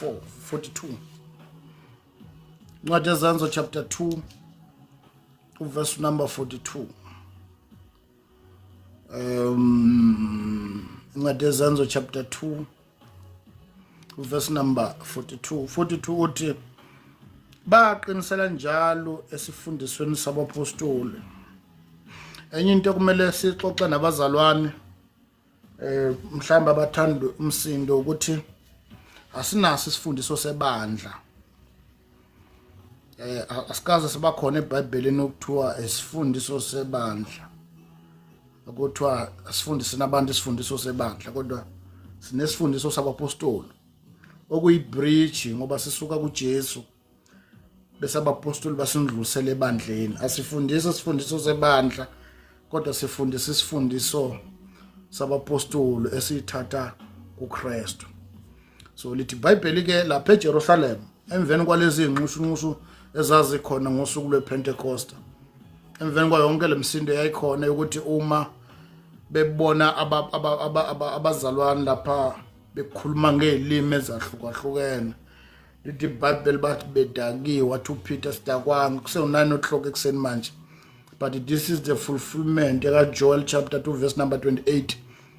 42. Incwadi yeZenzo chapter 2 uverse number 42. Incwadi yeZenzo chapter 2 verse number 42. 42 uthi baqinisela njalo esifundisweni sabapostoli. Enye into okumele sixoxe nabazalwane, mhlawumbe abathanda umsindo, ukuthi asinaso isifundiso sebandla. Asikaze sibakhona eBhayibhelini okuthiwa isifundiso sebandla, ukuthiwa asifundise nabantu isifundiso sebandla, kodwa sinesifundiso sabapostoli okuyibridge, ngoba sisuka kuJesu bese abapostoli basindlulisela ebandleni. Asifundise isifundiso sebandla, kodwa sifundisa isifundiso sabapostoli esithatha kuKristu. So lithi iBhayibheli ke lapha eJerusalem, emveni kwalezi zinxushunxushu ezazikhona ngosuku lwePentecost, emveni kwayo yonke lemsindo eyayikhona ukuthi uma bebona abazalwane lapha bekhuluma ngezilimi ezahlukahlukene, lithi iBhayibheli bathi bedakiwe. Wathi uPeter, "Sidakwanga, kusewu-9 o'clock ekuseni manje." But this is the fulfillment ekaJoel chapter 2 verse number 28,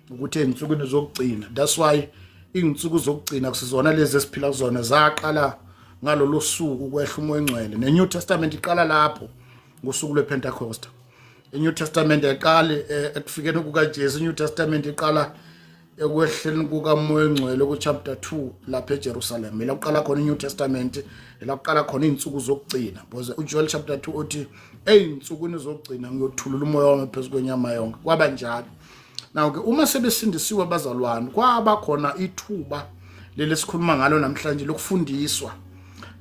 ukuthi ey'nsukwini zokugcina. That's why iy'nsuku zokugcina kusizona lezi esiphila kuzona, zaqala ngalolu suku kwehla uMoya oNgcwele. Ne-New Testament iqala lapho ngosuku lwePentecost. I-New Testament ayiqali ekufikeni kukaJesu. I-New Testament iqala ekwehleni kukaMoya oNgcwele ku-chapter 2 lapha eJerusalem. Ila kuqala khona i-New Testament, ila kuqala khona iy'nsuku zokugcina, because uJoel chapter 2 uthi ey'nsukwini zokugcina ngiyothulula umoya wami phezu kwenyama yonke. Kwaba njalo. Now ke, uma sebesindisiwe abazalwane, kwaba khona ithuba leli sikhuluma ngalo namhlanje lokufundiswa.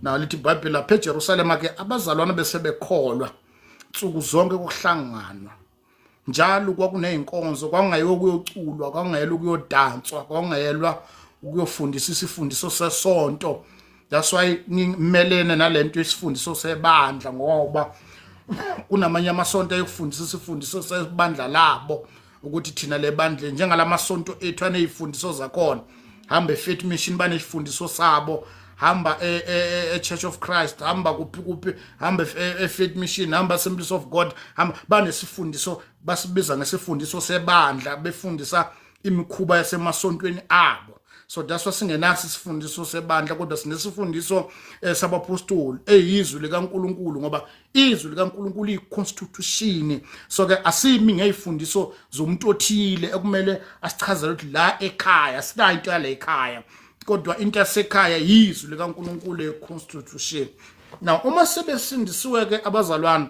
Now lithi iBhayibheli lapha eJerusalema ke, abazalwane bese bekholwa, nsuku zonke kuhlanganwa njalo, kwakuneyinkonzo. Kwakungayiwe kuyoculwa, kwakungayelwa ukuyodanswa, kwakungayelwa ukuyofundisa isifundiso sesonto. That's why ngimelene nalento isifundiso sebandla, ngoba kunamanye amasonto ayokufundisa isifundiso sebandla labo, ukuthi thina le bandla, njengalamasonto ethu anezifundiso zakhona. Hamba eFaith Mission, banesifundiso sabo. Hamba e-Church of Christ, hamba kuphi kuphi, hamba e-Faith Mission, hamba Assemblies of God, hamba, banesifundiso, basibiza ngesifundiso sebandla, befundisa imikhuba yasemasontweni abo. So that's why singenaso isifundiso sebandla, kodwa sinesifundiso sabapostoli, eyizwi likaNkuluNkulu, ngoba izwi likaNkuluNkulu liyiconstitution. So ke asimi ngezifundiso zomuntu othile ekumele asichazele ukuthi la ekhaya sinayo into yala ekhaya, kodwa into yasekhaya yizwi likaNkuluNkulu, econstitution. Now uma sebesindisiwe ke abazalwane,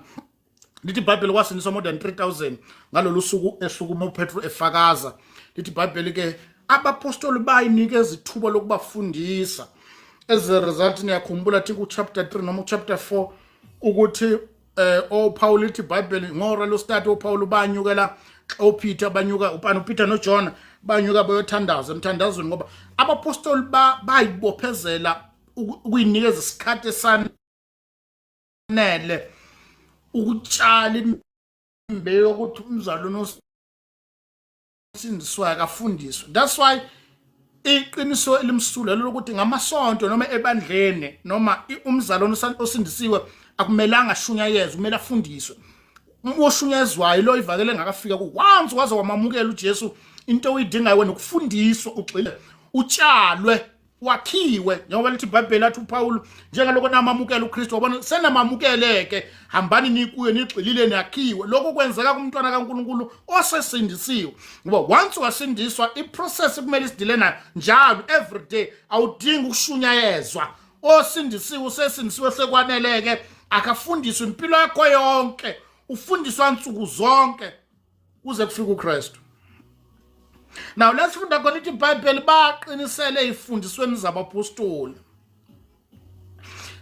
lithi iBhayibheli kwasindiswa more than 3000 ngalolu suku esukuma uPetro efakaza. Lithi iBhayibheli ke abapostoli bayinikeza ithuba lokubafundisa. As a result, niyakhumbula thi ku chapter 3 noma chapter 4 ukuthi oPaul, lithi iBhayibheli ngora lo start oPaul banyukela, oPeter banyuka, upani uPeter noJohn banyuka bayothandaza emthandazweni, ngoba abapostoli bayibophezela ukuyinikeza isikhathi esanele ukutshala imbewu yokuthi umzalwane osindiswayo akafundiswe. That's why iqiniso elimsulwa lokuthi ngamasonto noma ebandleni noma umzalwane osindisiwe akumelanga ashunyayezwe, kumele afundiswe. Oshunyezwayo lo ivakele engakafika ku once waze wamamukela uJesu, into oyidingayo wena ukufundiswa, ugxile, utshalwe, wakhiwe, njengoba lithi iBhayibheli, athi uPaul, njengaloko namamukela uKristu, wabona senamamukeleke, hambani nikuye nigxilile, niyakhiwe. Lokho kwenzeka kumntwana kaNkuluNkulu osesindisiwe, ngoba once wasindiswa, iprocess kumele sidile nayo njalo, every day. Awudingi ukushunyayezwa. Osindisiwe usesindisiwe, sekwaneleke, akafundiswe impilo yakho yonke, ufundiswa nsuku zonke kuze kufike uKristu. Now lesifunda khona, ithi iBhayibheli baqinisele ifundisweni zabapostoli.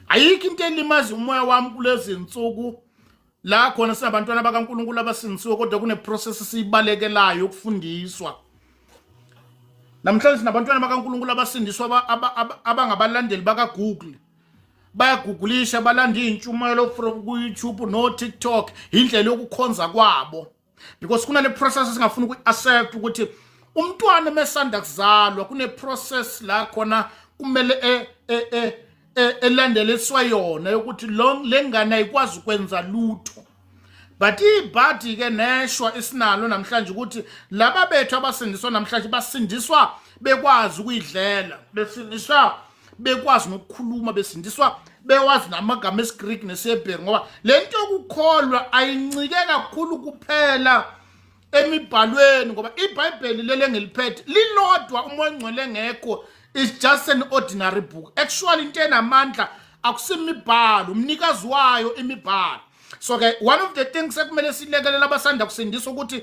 Ayikho into elimaza umoya wami kulezi insuku la khona sinabantwana bakaNkuluNkulu abasindisiwe, kodwa kune process esiyibalekelayo ukufundiswa. Namhlanje sinabantwana bakaNkuluNkulu abasindiswa abangabalandeli baka Google. Bayagugulisha, balanda iy'ntshumayelo from ku-YouTube no-TikTok, indlela yokukhonza kwabo, because kunale process esingafuni ukuyi-accept ukuthi umntwana mesanda kuzalwa kune process la khona. kumele e, e, e, elandeliswa yona yokuthi lengane ayikwazi ukwenza lutho. But ibhadi ke neshwa esinalo namhlanje ukuthi laba bethu abasindiswa namhlanje basindiswa bekwazi ukuyidlela, besindiswa bekwazi nokukhuluma, besindiswa bewazi namagama esiGreek nesiHebheru, ngoba lento yokukholwa ayincike kakhulu kuphela emibhalweni, ngoba iBhayibheli leli engiliphethe lilodwa, uMoya oNgcwele engekho is just an ordinary book. Actually into enamandla akusimibhalo, umnikazi wayo imibhalo. So ke one of the things ekumele silekelele abasanda kusindiswa ukuthi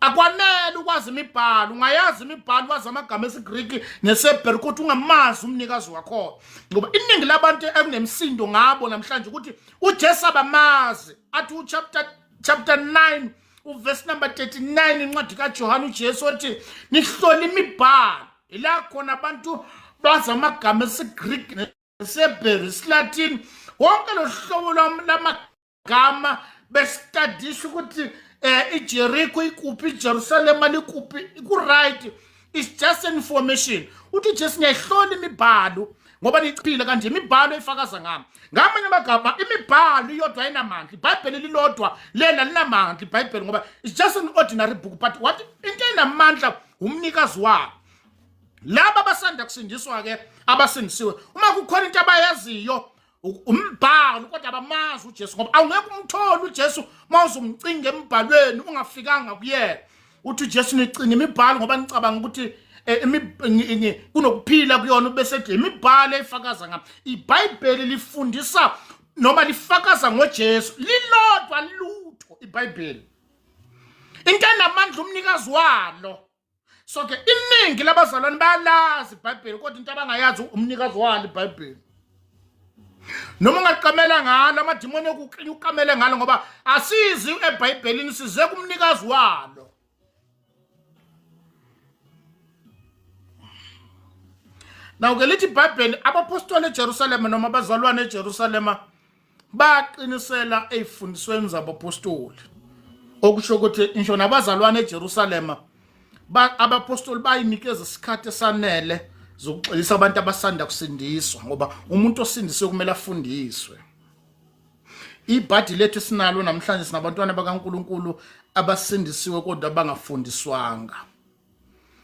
akwanele ukwazi imibhalo. Ungayazi imibhalo, wazi amagama esiGriki nesiHebheru, kodwa ungamazi umnikazi wakhona, ngoba iningi labantu ekunemsindo ngabo namhlanje ukuthi uJesu abamazi. Athi uchapter 9 uverse number 39 incwadi kaJohane, uJesu othi nihlola imibhalo, ila khona abantu bazi amagama esiGreek nesiHebheru, isiLatin, wonke lo hlobo lamagama, besitadisha ukuthi iJericho ikuphi, iJerusalema likuphi, ku-right. It's just information. Uthi Jesu niyayihlola imibhalo ngoba niyiphile kanje, imibhalo efakaza ngami. Ngamanye amagama, imibhalo iyodwa ayinamandla, iBhayibheli lilodwa lena linamandla iBhayibheli, ngoba it's just an ordinary book, but what into enamandla umnikazi wayo. Laba abasanda kusindiswa ke, abasindisiwe, uma kukhona into abayaziyo umbhalo, kodwa abamazi uJesu, ngoba awungeke umthole uJesu mawuzumcinga embhalweni ungafikanga kuyena. Uthi uJesu nicinga imibhalo ngoba nicabanga ukuthi kunokuphila kuyona, bese ethi imibhalo efakaza ngami. IBhayibheli lifundisa noma lifakaza ngoJesu lilodwa, lutho iBhayibheli, into enamandla umnikazi walo. So ke iningi labazalwane bayalazi iBhayibheli, kodwa into abangayazi umnikazi walo iBhayibheli. Noma ungaqamela ngalo, amadimoni okuklinya uqamele ngalo, ngoba asizi eBhayibhelini, size kumnikazi walo. Now ke lithi iBhayibheli abapostoli eJerusalema noma abazalwane eJerusalema baqinisela ezifundisweni zabapostoli, okusho ukuthi ngisho nabazalwane eJerusalema abapostoli bayinikeza isikhathi esanele zokugxilisa abantu abasanda kusindiswa, ngoba umuntu osindisiwe kumele afundiswe. Ibhadi lethu esinalo namhlanje, sinabantwana bakaNkuluNkulu abasindisiwe kodwa abangafundiswanga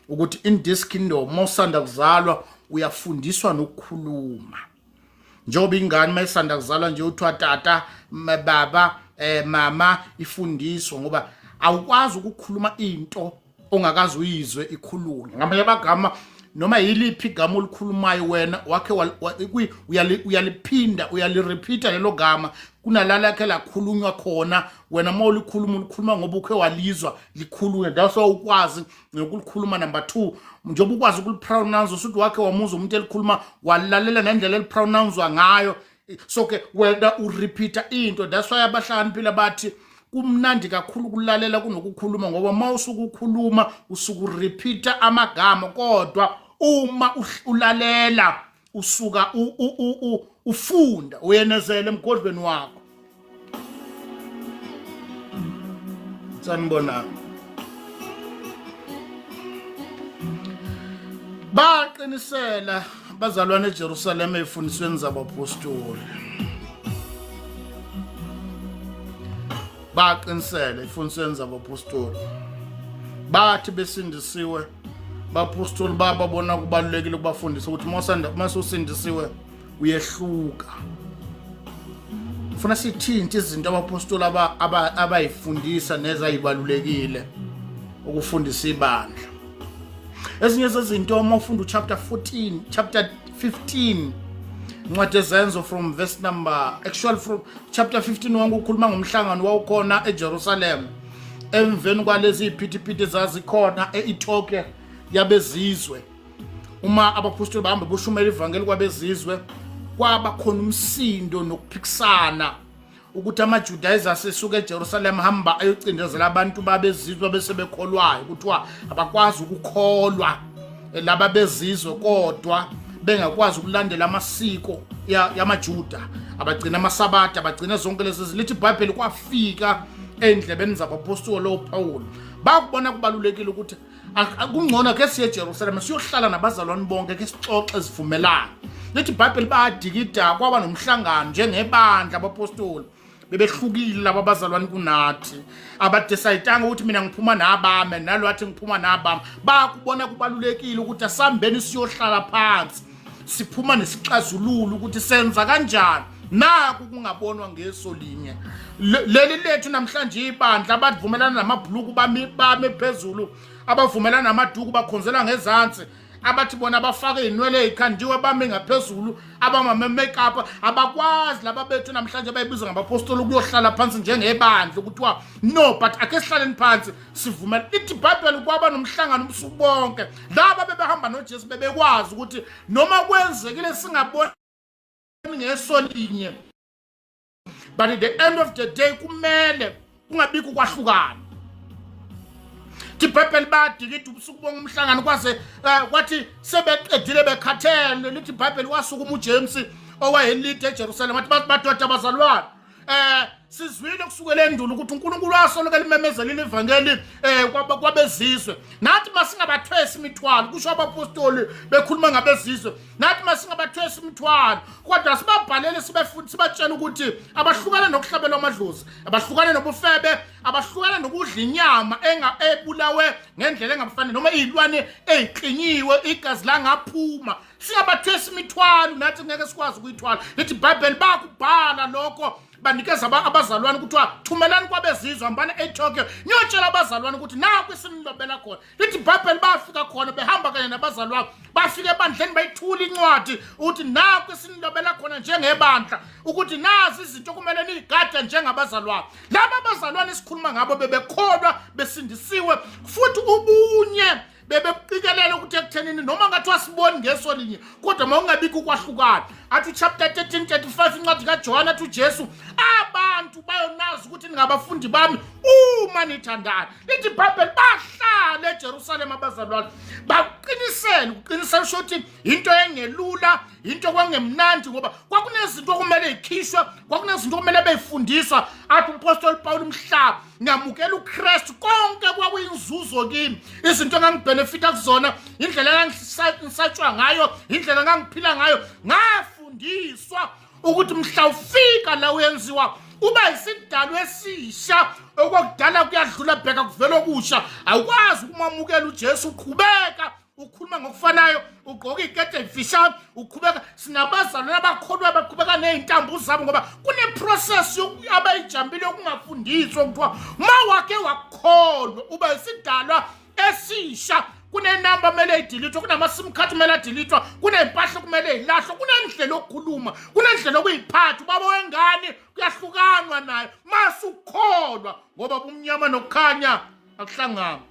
ukuthi in this kingdom mawusanda kuzalwa uyafundiswa nokukhuluma. Njengoba ingane mayisanda kuzalwa nje uthiwa tata, baba, mama, ifundiswa, ngoba awukwazi ukukhuluma into ongakaze uyizwe ikhulunywa. Ngamanye amagama, noma yiliphi igama olikhulumayo wena wakhe uyaliphinda, uyalirepeata lelo gama kunalala yakhe lakhulunywa khona. Wena uma ulikhuluma, ulikhuluma ngoba ukhe walizwa likhulunywa, that's why ukwazi nokulikhuluma. Number 2, njengoba ukwazi ukulipronounce, usuthi wakhe wamuzwa umuntu elikhuluma, walalela nendlela elipronouncewa ngayo. So ke wena urepeata into. That's why abahlakaniphile bathi kumnandi kakhulu ukulalela kunokukhuluma, ngoba uma usuke ukhuluma usuke urepeata amagama, kodwa uma ulalela usuka ufunda, uyenezela emgodlweni wakho. Sanibonani. Baqinisela bazalwane eJerusalema efundisweni zabapostoli. Baqinisela efundisweni zabapostoli. Bathi besindisiwe bapostoli bababona kubalulekile ukubafundisa ukuthi mase usindisiwe uyehluka. Ufuna sithinte izinto abapostoli abayifundisa nezayibalulekile ukufundisa ibandla. Ezinye zezinto, uma ufunda uchapter 14, chapter 15 incwadi ezenzo, from verse number, actually from chapter 15 wonke, ukhuluma ngomhlangano wawukhona eJerusalem emveni kwalezi iphithiphithi zazikhona e-Ethiopia yabezizwe. Uma abaphostoli bahamba boshumela ivangeli kwabezizwe, kwaba khona umsindo nokuphikisana ukuthi amaJuda ayesesuka eJerusalem hamba ayocindezela abantu babezizwe bese bekholwayo, kuthiwa abakwazi ukukholwa laba bezizwe kodwa bengakwazi ukulandela amasiko yamaJuda, abagcina amaSabatha, abagcina zonke lezi. Lithi iBhayibheli kwafika endlebeni zabapostoli oPaul, bakubona kubalulekile ukuthi Kungcono ke siye eJerusalema siyohlala nabazalwane bonke ke sixoxe sivumelane. Lithi iBhayibheli badikida kwaba nomhlangano njengebandla abapostoli bebehlukile laba bazalwane kunathi abadesayitanga ukuthi mina ngiphuma nabami nalo athi ngiphuma nabami bakubona kubalulekile ukuthi asambeni siyohlala phansi siphuma nesixazululo ukuthi senza kanjani naku kungabonwa ngeso linye leli lethu namhlanje ibandla abavumelana namabhuluku bami bami phezulu abavumelana namaduku bakhonzela ngezansi abathi bona bafake iy'nwele ey'khandiwe bame ngaphezulu abamame-makeup abakwazi laba bethu namhlanje abayibiza ngabapostoli ukuyohlala phansi njengebandla ukuthiwa no but ake sihlaleni phansi sivumela ithi ibhayibheli kwaba nomhlangano ubusuku bonke laba bebehamba nojesu bebekwazi ukuthi noma kwenzekile singaboni ngeso linye but at the end of the day kumele kungabikho ukwahlukana ibhayibheli badikida ubusuku bonke umhlangano kwaze eh, kwathi sebeqedile bekhathele lithi ibhayibheli wasukuma uJames owayelide eJerusalem wathi madoda bazalwane eh sizwile kusukela endulo ukuthi uNkulunkulu wasoloke limemezelile ivangeli eh kwabezizwe nathi masingabathwesi imithwalo kusho abapostoli bekhuluma ngabezizwe nathi masingabathwesi imithwalo kodwa sibabhalele sibefuthi sibatshela ukuthi abahlukane nokuhlabelwa amadlozi abahlukane nobufebe abahlukane nokudla inyama enga ebulawe ngendlela engafanele noma izilwane eziklinyiwe igazi langaphuma singabathwesi imithwalo nathi ngeke sikwazi ukuyithwala lithi ibhayibheli bakubhala lokho banikeza abazalwane kuthiwa thumelani kwabezizwe hambani etokyo niyotshela abazalwane ukuthi naku esinilobela khona lithi ibhayibheli bafika khona behamba kanye nabazalwane bafika ebandleni bayithula incwadi ukuthi naku esinilobela khona njengebandla ukuthi nazi izinto kumele niyigade njengabazalwane laba abazalwane esikhuluma ngabo bebekholwa besindisiwe futhi ubunye bebeqikelela ukuthi ekuthenini noma ngathiwa siboni ngeso linye kodwa mawungabikho ukwahlukana athi uchapter 13 35 incwadi kaJohane athi uJesu abantu bayonazi ukuthi ningabafundi bami uma nithandana lithi iBhayibheli bahlale eJerusalema abazalwane baqinisele ukuqinisela usho ukuthi into engelula into kwangemnandi ngoba kwakunezinto okumele ikhishwe kwakunezinto okumele beyifundiswa athi umpostoli Paul umhlaba ngamukela uKristu konke kwakuyinzuzo kimi izinto engangibhenefita kuzona indlela engangisatshwa ngayo indlela engangiphila ngayo ngafundiswa ukuthi mhla ufika la uyenziwa uba isidalwa esisha okwakudala kuyadlula bheka kuvela okusha awukwazi ukumamukela uJesu uqhubeka ukhuluma ngokufanayo ugqoka ikete emfishane uqhubeka sinabazalwane abakholwa baqhubeka ney'ntambo zabo ngoba kune-process abayijambile yokungafundiswa kuthiwa ma wake wakholwa uba isidalwa esisha kunenamba kumele idilithwe kunama-sim card kumele adilithwa kuney'mpahla kumele y'lahlwe kunendlela yokukhuluma kunendlela yokuyiphatha ubaba wengane kuyahlukanwa naye masukholwa ngoba bumnyama nokukhanya akuhlangani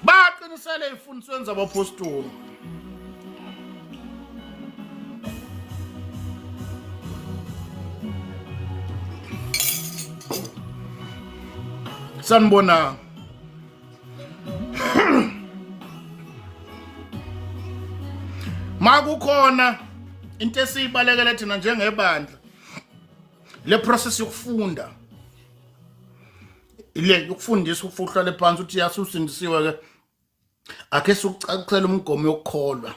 baqinisele ey'fundisweni zabaphostoli sanibonani makukhona into esiyibalekele thina njengebandla le process yokufunda ile yokufundisa ukufuhlale phansi uthi yasusindisiwe ke akhe sukucacisela umgomo yokukholwa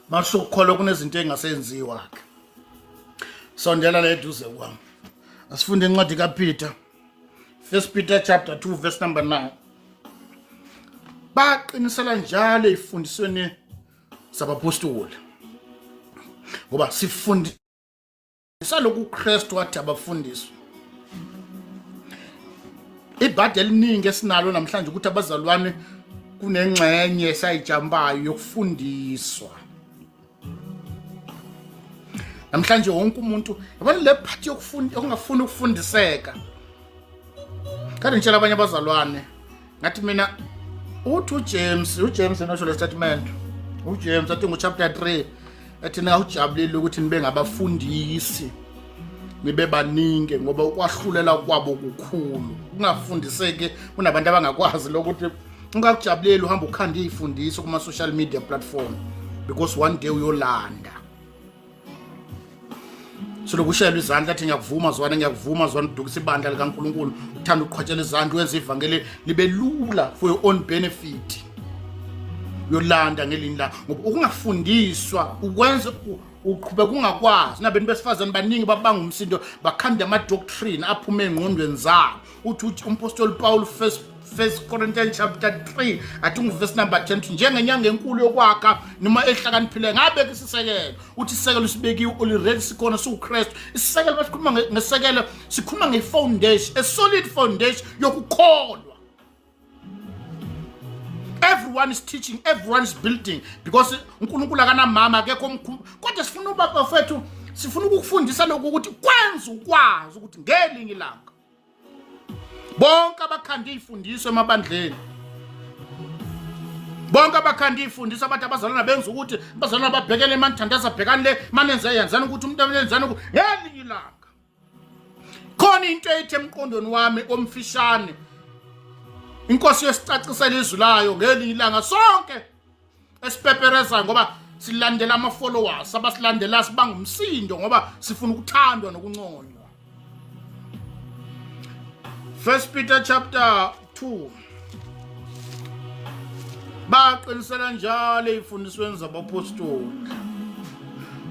masukukholwa kunezinto engasenziwa ke sondela la eduze kwami asifunde incwadi kaPeter First Peter chapter 2 verse number 9 baqinisela njalo ezifundisweni zabapostoli ngoba sifunda Saloku uKristu wathi abafundiswe. Ibhadi eliningi esinalo namhlanje ukuthi abazalwane kunengxenye esayijambayo yokufundiswa. Namhlanje wonke umuntu yabona le part yokufunda okungafuni ukufundiseka. Kade ngitshela abanye abazalwane ngathi mina uthi uJames uJames enosho le statement uJames athi nguchapter 3 ethi ningawujabuleli ukuthi nibe ngabafundisi nibe baningi ngoba ukwahlulela kwabo kukhulu kungafundiseki kunabantu abangakwazi lokuthi ungakujabuleli uhamba ukhanda izifundiso kuma social media platform because one day uyolanda. Silokushelwa izandla athi ngiyakuvuma zwana, ngiyakuvuma zwana, udukisa ibandla likaNkulunkulu, uthanda ukuqhwatshela izandla, wenza ivangeli libe lula for your own benefit. Uyolanda ngelinye la ngoba ukungafundiswa ukwenza uqhubeka ungakwazi. Nabantu besifazane baningi babanga umsindo, bakhanda ama-doctrine aphume ey'ngqondweni zabo. Uthi umpostoli Paul, First Corinthians chapter 3, athi nguvesi number 10, njengenyanga enkulu yokwakha noma ehlakaniphile ngabeka isisekelo. Uthi isisekelo sibekiwe already, sikhona, siwuKristu. Isisekelo, basikhuluma ngesekelo, sikhuluma nge-foundation, a solid foundation yokukholwa. Everyone is teaching, everyone is building, because uNkulunkulu akanamama, akekho omkhulu. Kodwa sifuna ubaba bafethu, sifuna ukukufundisa lokhu ukuthi kwenza ukwazi ukuthi ngelinye ilanga bonke abakhanda izifundiso emabandleni, bonke abakhanda izifundiso abathi abazalwana benza ukuthi abazalwana babhekele emanithandaza, bhekani le manenze, yenzani ukuthi umuntu enzani, ngelinye ilanga khona into ethi emqondweni wami omfishane, inkosi yosicacisela izwi layo ngelinye ilanga sonke esipeperezayo, ngoba silandela ama-followers abasilandela, sibanga umsindo ngoba sifuna ukuthandwa nokunconywa. First Peter chapter 2, baqinisela njalo ey'fundisweni zabapostoli.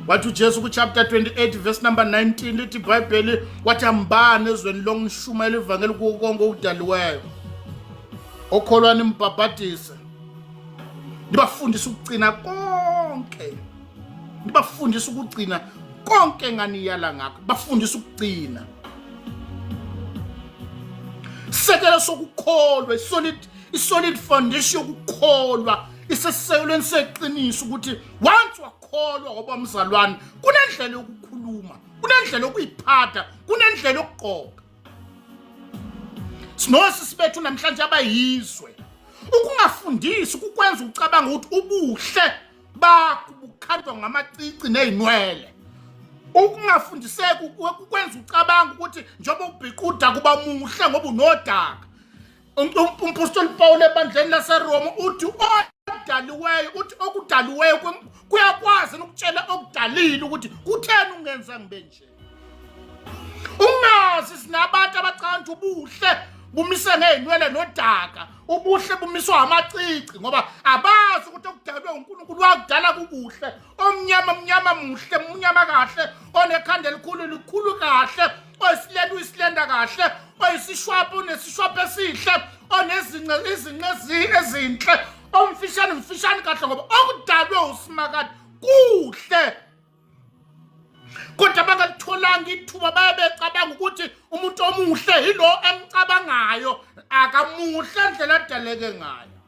Wathi uJesu ku-chapter 28 verse number 19, lithi iBhayibheli, wathi hambani ezweni lonke nishumayela ivangeli kuko konke okudaliweyo, okholwa nimbhabhadise, nibafundise ukugcina konke, nibafundise ukugcina konke enganiyala ngakho. Bafundise ukugcina sekelo sokukholwa, i-solid foundation yokukholwa isesisekelweni seqiniso, ukuthi once wakholwa ngoba mzalwane, kunendlela yokukhuluma, kunendlela yokuyiphatha, kunendlela yokugqoka. Sinosisi bethu namhlanje abayizwe, ukungafundisi kukwenza ucabanga ukuthi ubuhle bakho bukhandwa ngamacici nezinwele. Ukungafundiseki kukwenza ucabanga ukuthi njengoba ubhiquda kuba muhle ngoba unodaka. Umpostoli Paul ebandleni laseRoma uthi odaliweyo, uthi okudaliweyo kuyakwazi ukutshela okudalile ukuthi kutheni ungenza ngibe nje. Ungazi, sinabantu abacabanga ukuthi ubuhle bumise ngey'nwele nodaka, ubuhle bumiswa amacici, ngoba abazi ukuthi okudalwe uNkulunkulu wakudala kukuhle. Omnyama mnyama muhle, mnyama kahle, onekhanda elikhulu likhulu kahle, oyisilenda uyisilenda kahle, oyisishwapha unesishwapha esihle, onezinqe izinqe ezinhle, omfishane mfishane kahle, ngoba okudalwe uSimakade kuhle. Kodwa bangalitholanga ithuba, baye becabanga ukuthi umuntu omuhle yilo emcabangayo, akamuhle endlela adaleke ngayo,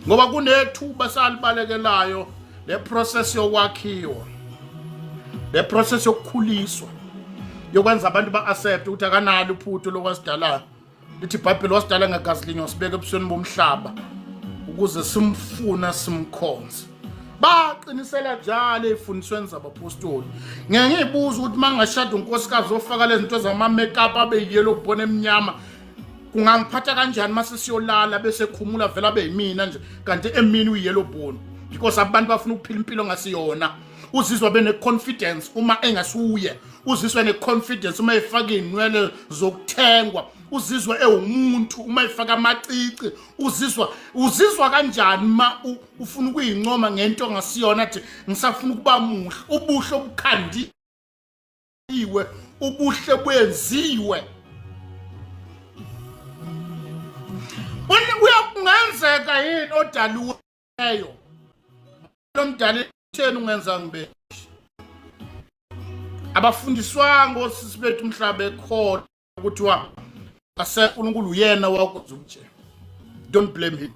ngoba kunethuba salibalekelayo le process yokwakhiwa, le process yokukhuliswa, yokwenza abantu ba-accept ukuthi akanalo uphuthu lokwasidalayo. Lithi iBhayibheli wasidala ngagazi linye, wasibeka ebusweni bomhlaba ukuze simfuna, simkhonze. Baqinisela njalo ey'fundisweni zabapostoli. Ngeke ngiyibuza ukuthi uma ngingashada unkosikazi ofaka lezi zinto zama-makeup, abe yiyelo bhona emnyama, kungangiphatha kanjani uma sesiyolala bese khumula vele abe yimina nje, kanti emini uyiyellow bone? Because abantu bafuna ukuphila impilo ongasiyona. Uzizwa bene-confidence uma engasuye, uzizwa ne-confidence uma efaka iy'nwele zokuthengwa, uzizwa ewumuntu uma efaka amacici. Uzizwa kanjani ma ufuna ukuyincoma ngento ongasiyona, athi ngisafuna ukuba muhle? Ubuhle obukhandiwe, ubuhle bwenziwe. Kungenzeka yini odaliweyo lo mdali theni ungenza ngibe? Abafundiswanga osisi bethu umhlaba ekhona kuthiwa ase uNkulunkulu uyena wakwenza umtshela. Don't blame him,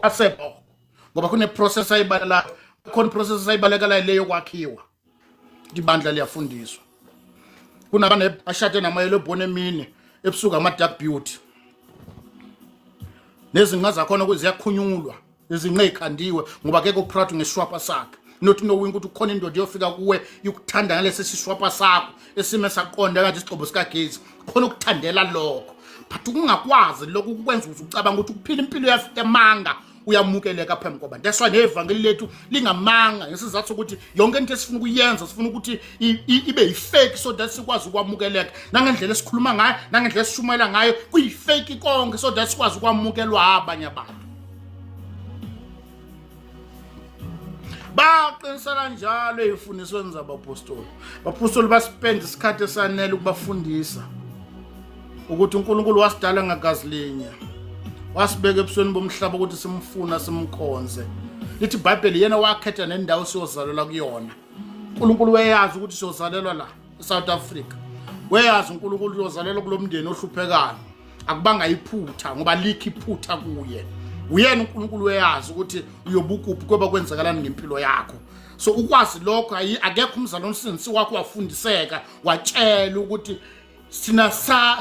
asebho, ngoba kune process ayibalela khona, process ayibalekela leyo kwakhiwa ibandla liyafundiswa. Kunabane ashade namayelo ebhone emini, ebusuku ama dark beauty, nezinqa zakhona kuziyakhunyulwa, izinqa ey'khandiwe, ngoba akekho proud ngesishwapha sakhe, not knowing ukuthi kukhona indoda iyofika kuwe ikuthanda ngalesi sishwapha sakho esime saqonda ngathi isigxobo sikagesi, khona ukuthandela lokho. But ukungakwazi lokhu kukwenza ukuthi ucabanga ukuthi ukuphila impilo yamanga. uyamukeleka phambi kwabantu. That's why nevangeli lethu lingamanga, ngesizathu sokuthi yonke into esifuna ukuyenza sifuna ukuthi ibe yifake so that sikwazi ukwamukeleka, nangendlela esikhuluma ngayo, nangendlela esishumayela ngayo kuyifake konke, so that sikwazi ukwamukelwa abanye abantu. Baqinisela njalo ey'mfundisweni zabapostoli. Abapostoli baspend isikhathi esanele ukubafundisa ukuthi uNkulunkulu wasidala ngagazi linye, wasibeka ebusweni bomhlaba ukuthi simfuna simkhonze. Lithi iBhayibheli yena wakhetha nendawo siyozalelwa kuyona. uNkulunkulu weyazi ukuthi siyozalelwa la eSouth Africa, weyazi uNkulunkulu uyozalelwa kulomndeni ohluphekayo. Akubanga iphutha ngoba likho iphutha kuye. Uyena uNkulunkulu uyazi ukuthi uyobukuphi kweba kwenzakalani ngempilo yakho. So ukwazi lokho, akekho umzalwane omsindisi wakho wafundiseka watshela ukuthi sina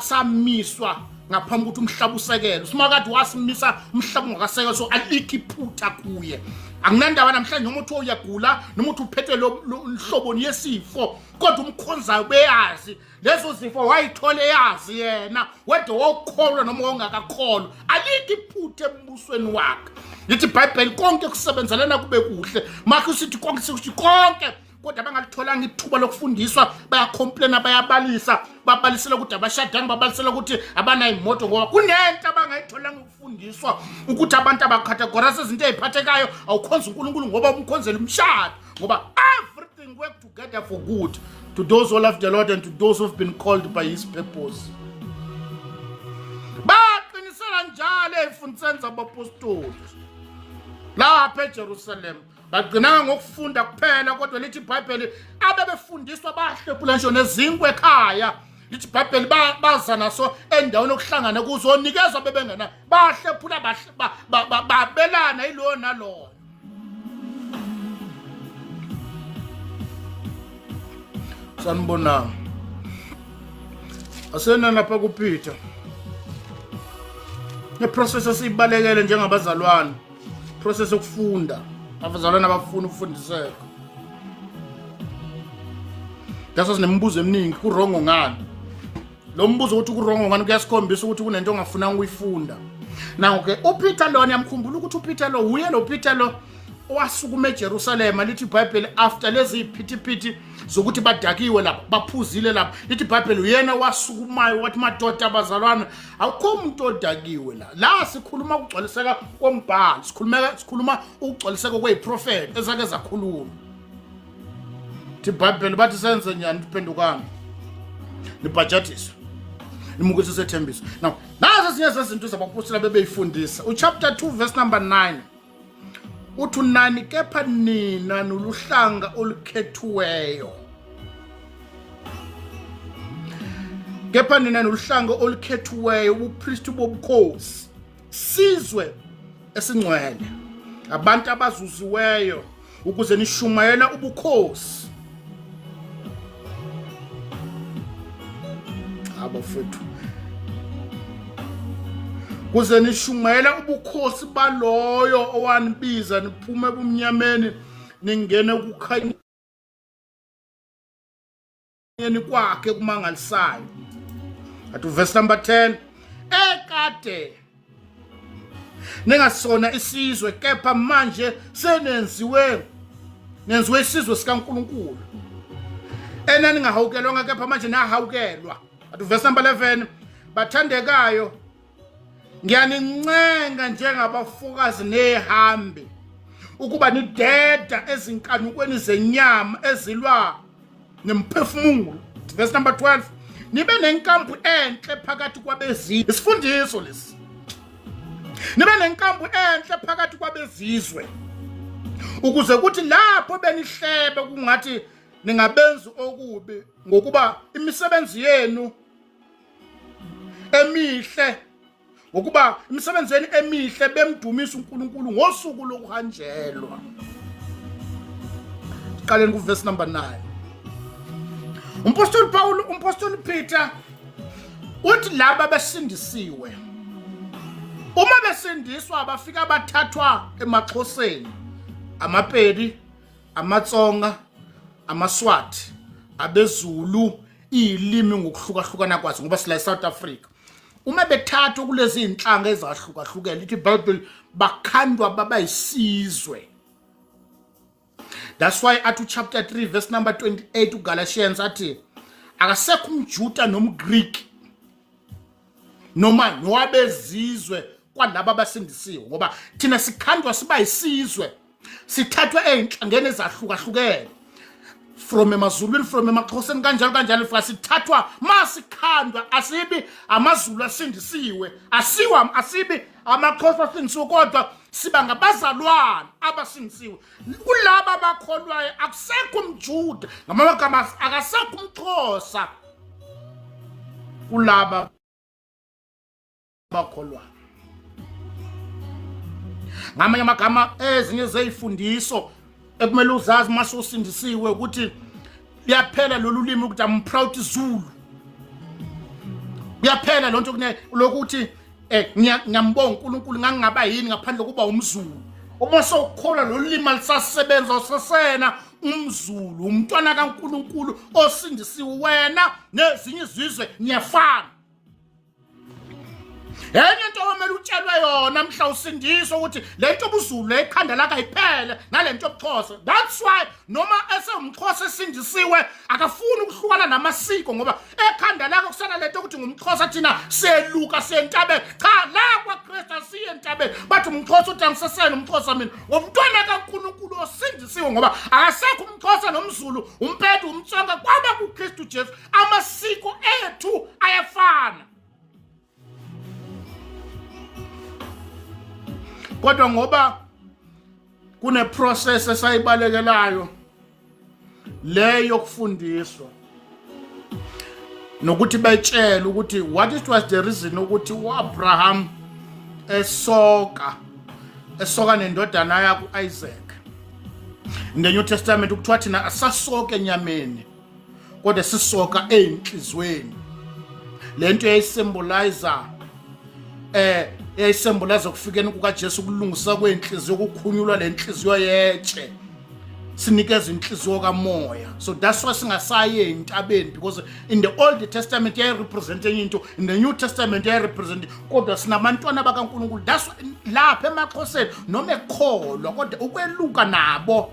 samiswa ngaphambi ukuthi umhlaba usekelwe. Usimakade wasimisa umhlaba ungakasekelwa, so alikho iphutha kuye. Akunandaba namhlanje noma uthi uyagula noma uthi uphethwe lo hlobo yesifo, kodwa umkhonzayo beyazi lezo zifo wayithola eyazi yena, wede wawukholwa noma wawungakakholwa, alikho iphutha embusweni wakhe. Lithi iBhayibheli konke kusebenzelana kube kuhle. Makhe usithi konke, sithi konke, kodwa abangalitholanga ithuba lokufundiswa bayacomplaina, bayabalisa, babalisela ukuthi abashadanga, babalisela ukuthi abanayo imoto, ngoba kunento abangayitholanga ukufundiswa ukuthi abantu abacategorize izinto ey'phathekayo. Awukhonza uNkulunkulu ngoba umkhonzela umshado, ngoba everything work together for good to those who love the Lord and to those who've been called by his purpose. Baqinisela njalo ey'mfundisweni zabapostoli lapha eJerusalem. Bagcinanga ngokufunda kuphela, kodwa lithi iBhayibheli abebefundiswa bahlephula ngisho nezinkwa ekhaya. Lithi iBhayibheli baza naso endaweni yokuhlangana kuzonikezwa bebengena, bahlephula, babelana yiloyo naloyo. Sanibonani. Asena lapha kuPeter. Neprocess esiyibalekele njengabazalwane. Process yokufunda. Abazalwane abafuna ukufundiseka. That's sinemibuzo eminingi, kuwrong ngani? Lo mbuzo ukuthi kuwrong ngani kuyasikhombisa ukuthi kunento ongafunanga ukuyifunda. Now ke uPeter lona yamkhumbula ukuthi uPeter lo uye lo Peter lo owasukuma eJerusalema, lithi iBhayibheli, after lezi phithiphithi zokuthi badakiwe lapha, baphuzile lapha, lithi iBhayibheli uyena wasukumayo wathi, madoda abazalwane, awukho umuntu odakiwe la. La sikhuluma ukugcwaliseka kombhalo, sikhuluma ukugcwaliseka kweziprofeti ezake zakhuluma. Thi iBhayibheli bathi senze njani? Phendukani nibhajadiswe nimukise isethembiso. Now nazo ezinye zezinto zabapostoli bebeyifundisa. Uchapter 2 verse number 9 uthi, nani kepha nina noluhlanga olukhethiweyo, kepha nina noluhlanga olukhethiweyo, ubupristi bobukhosi, sizwe esingcwele, abantu abazuziweyo, ukuze nishumayela ubukhosi. Abafethu, kuze nishumayela ubukhosi baloyo owanibiza niphume ebumnyameni ningene ukukhanyeni kwakhe kumangalisayo. Athi verse number 10, ekade ningasona isizwe kepha manje senenziwe nenziwe isizwe sikaNkulunkulu, enaningahawukelwanga kepha manje nahawukelwa. Athi verse number 11, bathandekayo, ngiyanincenga njengabafokazi nehambi ukuba nideda ezinkanukweni zenyama ezilwa nemphefumulo. Verse number 12, nibe nenkampu enhle phakathi kwabezizwe. Isifundiso lesi, nibe nenkampu enhle phakathi kwabezizwe, ukuze kuthi lapho benihlebe kungathi ningabenzi okubi, ngokuba imisebenzi yenu emihle, ngokuba imisebenzi yenu emihle bemdumisa uNkulunkulu ngosuku lokuhanjelwa. Siqaleni kuverse number 9. Umpostoli Paul, umpostoli Peter uthi laba besindisiwe, uma besindiswa bafika bathathwa emaXhoseni, amaPedi, amaTsonga, amaSwati, abeZulu, iy'limi ngokuhlukahlukana kwazo, ngoba sila eSouth Africa. Uma bethathwa kulezi zinhlanga ezahlukahlukene, lithi iBhayibheli bakhandwa baba isizwe. That's why athi chapter 3 verse number 28 uGalatians athi akasekho umJuda nomGreek noma nowabezizwe kwalaba abasindisiwe, ngoba thina sikhandwa siba isizwe, sithathwe ezinhlangeni ezahlukahlukene from emazulwini, from emaxhoseni, kanjalo kanjalo, fika sithathwa masikhandwa, asibi amaZulu asindisiwe, asiwa asibi amaXhosa asindisiwe, kodwa siba ngabazalwane abasindisiwe. Kulaba abakholwayo akusekho umJuda, ngamagama akasekho umXhosa kulaba abakholwayo. Ngamanye amagama, ezinye zezifundiso ekumele uzazi uma usindisiwe ukuthi liyaphela lolu limi ukuthi I'm proud Zulu. Kuyaphela lonto kune lokuthi ngiyambonga uNkulunkulu ngangingaba yini ngaphandle kuba umZulu. Uma sokukholwa lolu limi alisasebenza, usesena umZulu, umntwana kaNkulunkulu osindisiwe. Wena nezinye izizwe niyafana. Enye into okumele utshelwe yona mhla usindiswa ukuthi le nto obuZulu ekhanda lakho ayiphele nale nto obuXhosa. That's why noma esewumXhosa esindisiwe akafuni ukuhlukana namasiko, ngoba ekhanda lakho kusana lento ukuthi ngumXhosa, thina siyeluka siyentabeni. Cha, la kwaKristu asiye entabeni. Bathi umXhosa uthi angisesena umXhosa mina, ngomntwana kaNkulunkulu osindisiwe, ngoba akasekho umXhosa nomZulu, uMpedi, umTsonga, kwaba kuKristu Jesu amasiko ethu ayafana. Kodwa ngoba kune process esayibalekelayo le yokufundiswa nokuthi betshele ukuthi what it was the reason ukuthi uAbraham esoka nendodana yakhe uIsaac. In the New Testament kuthiwa thina asasoke enyameni, kodwa sisoka eyinhlizweni. Lento yayisymbolize kufikeni kukaJesu, ukulungisa kwenhliziyo, ukukhunyulwa lenhliziyo yetshe, sinikeza inhliziyo kamoya. So that's why singasayi entabeni, because in the Old Testament yayirepresent enye into, in the New Testament yayirepresent, kodwa sinabantwana bakaNkulunkulu. That's why lapha emaXhoseni noma ekholwa, kodwa ukweluka nabo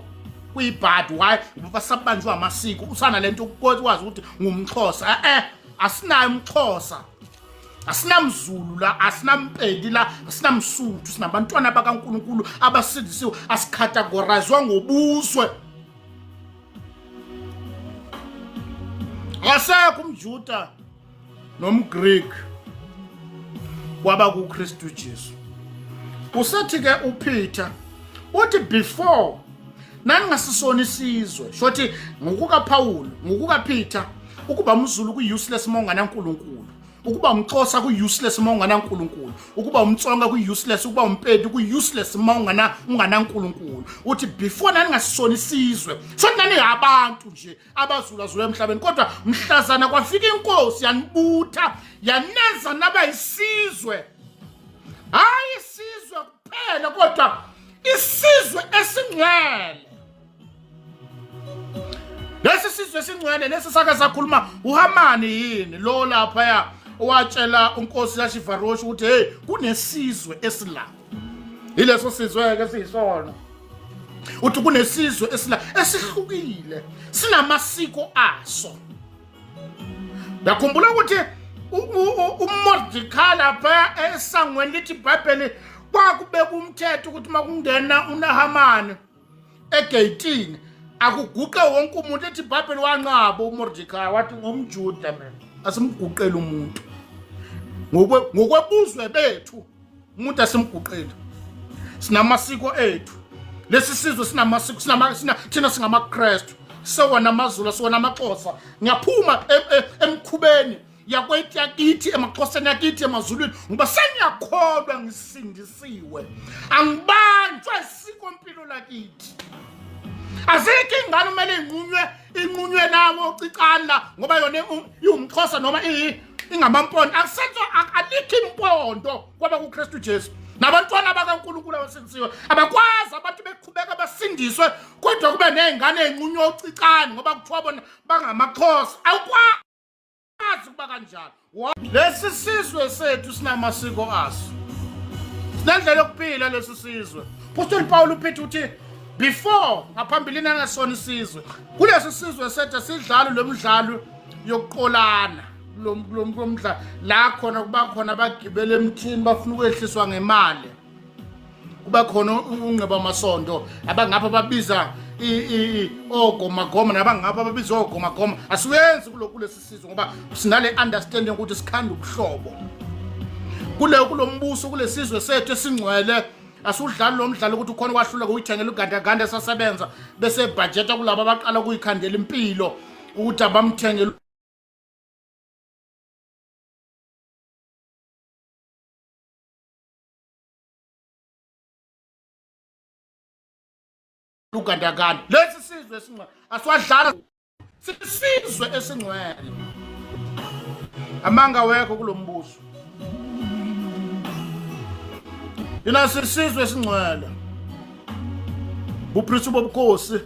kuyibhadi. Why? Ngoba basabanjwa amasiko, usana lento ukwazi ukuthi ngumXhosa. Asinayo umXhosa, asinamZulu la, asinampedi la, asinamSuthu, sinabantwana bakaNkulunkulu abasindisiwe. Asicategorizwa ngobuzwe. Akasekho umJuda nomGreek kwaba kuKristu Jesu. Usethi ke uPeter uthi before naningasisona isizwe, shothi ngokukaPaul, ngokukaPeter, ukuba umZulu ku-useless uma unganaNkulunkulu, ukuba umXhosa ku-useless uma unganaNkulunkulu, ukuba umTsonga ku-useless, ukuba uMpedi ku-useless uma unganaNkulunkulu. Uthi before naningasisona isizwe, shothi naningabantu nje abazulazula emhlabeni, kodwa mhlazana kwafika inkosi yanibutha yanenza naba isizwe, hayi isizwe kuphela kodwa isizwe esingcwele. Lesi sizwe esingcwele lesi sake sakhuluma uHamani yini lo lapha ya owatshela unkosi yaShivaroshi ukuthi hey, kunesizwe esila. Yileso sizwe ke siyisona. Uthi kunesizwe esila esihlukile, sinamasiko aso. Yakhumbula ukuthi uMordecai lapha esangweni, lithi iBhayibheli kwakubeka umthetho ukuthi makungena uNahamani egeyitini akuguqe wonke umuntu. Ethi iBhayibheli wanqaba uMordecai, wathi ngomJuda mina, asimguqele umuntu ngokwebuzwe bethu, umuntu asimguqeli, sinamasiko ethu. Lesi sizwe sinamasiko, thina singamaKristu, sewona amaZulu, siwona amaXhosa. Ngiyaphuma emkhubeni yakithi emaXhoseni, yakithi emaZulwini, ngoba sengiyakholwa, ngisindisiwe, angibanjwa isiko mpilo lakithi. Azikho ingane kumele inqunywe nawo ocicana la ngoba yona iwumXhosa noma ingamampondo. Akusenzo, alikho impondo kwaba kuKristu Jesu. Nabantwana bakaNkulunkulu abasindisiwe abakwazi abantu beqhubeka basindiswe, kodwa kube nezingane ezinqunywa ocicane ngoba kuthiwa bona bangamaXhosa. Awukwazi. Akukwazi ukuba kanjalo. Lesi sizwe sethu sinamasiko aso. Sinendlela yokuphila lesi sizwe. Apostoli Paul uphethe uthi before ngaphambilini angasona isizwe. Kulesi sizwe sethu sidlalo lomdlalo yokuqolana lomdlalo la khona kuba khona abagibela emthini bafuna ukwehliswa ngemali. Kuba khona ungqeba amasondo abangapha babiza ogomagoma nabangapha babiza ogomagoma asiwenzi kulokhu lesi sizwe ngoba sinale understanding ukuthi sikhanda ubuhlobo kule kulombuso kulesizwe sethu esingcwele. Asudlali lo mdlalo ukuthi ukhona kwahluleka uyithengela ugandaganda esasebenza bese budgeta kulabo abaqala ukuyikhandela impilo ukuthi abamthengele ugandaganda. Lesi sizwe esingcwele asiwadlala, sisizwe esingcwele. Amanga wekho kulombuso. Yina sisizwe esingcwele, bupristi bobukhosi.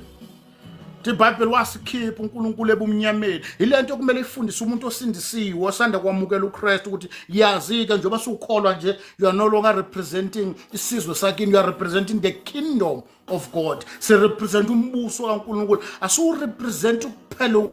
IBhayibheli wasikhipha uNkulunkulu ebumnyameni. Ilento okumele ifundise umuntu osindisiwe osanda kwamukela uKristu ukuthi yazi-ke njengoba sukholwa nje, you are no longer representing isizwe sakini, you are representing the kingdom of God. Sirepresent umbuso kaNkulunkulu, asiwurepresent kuphela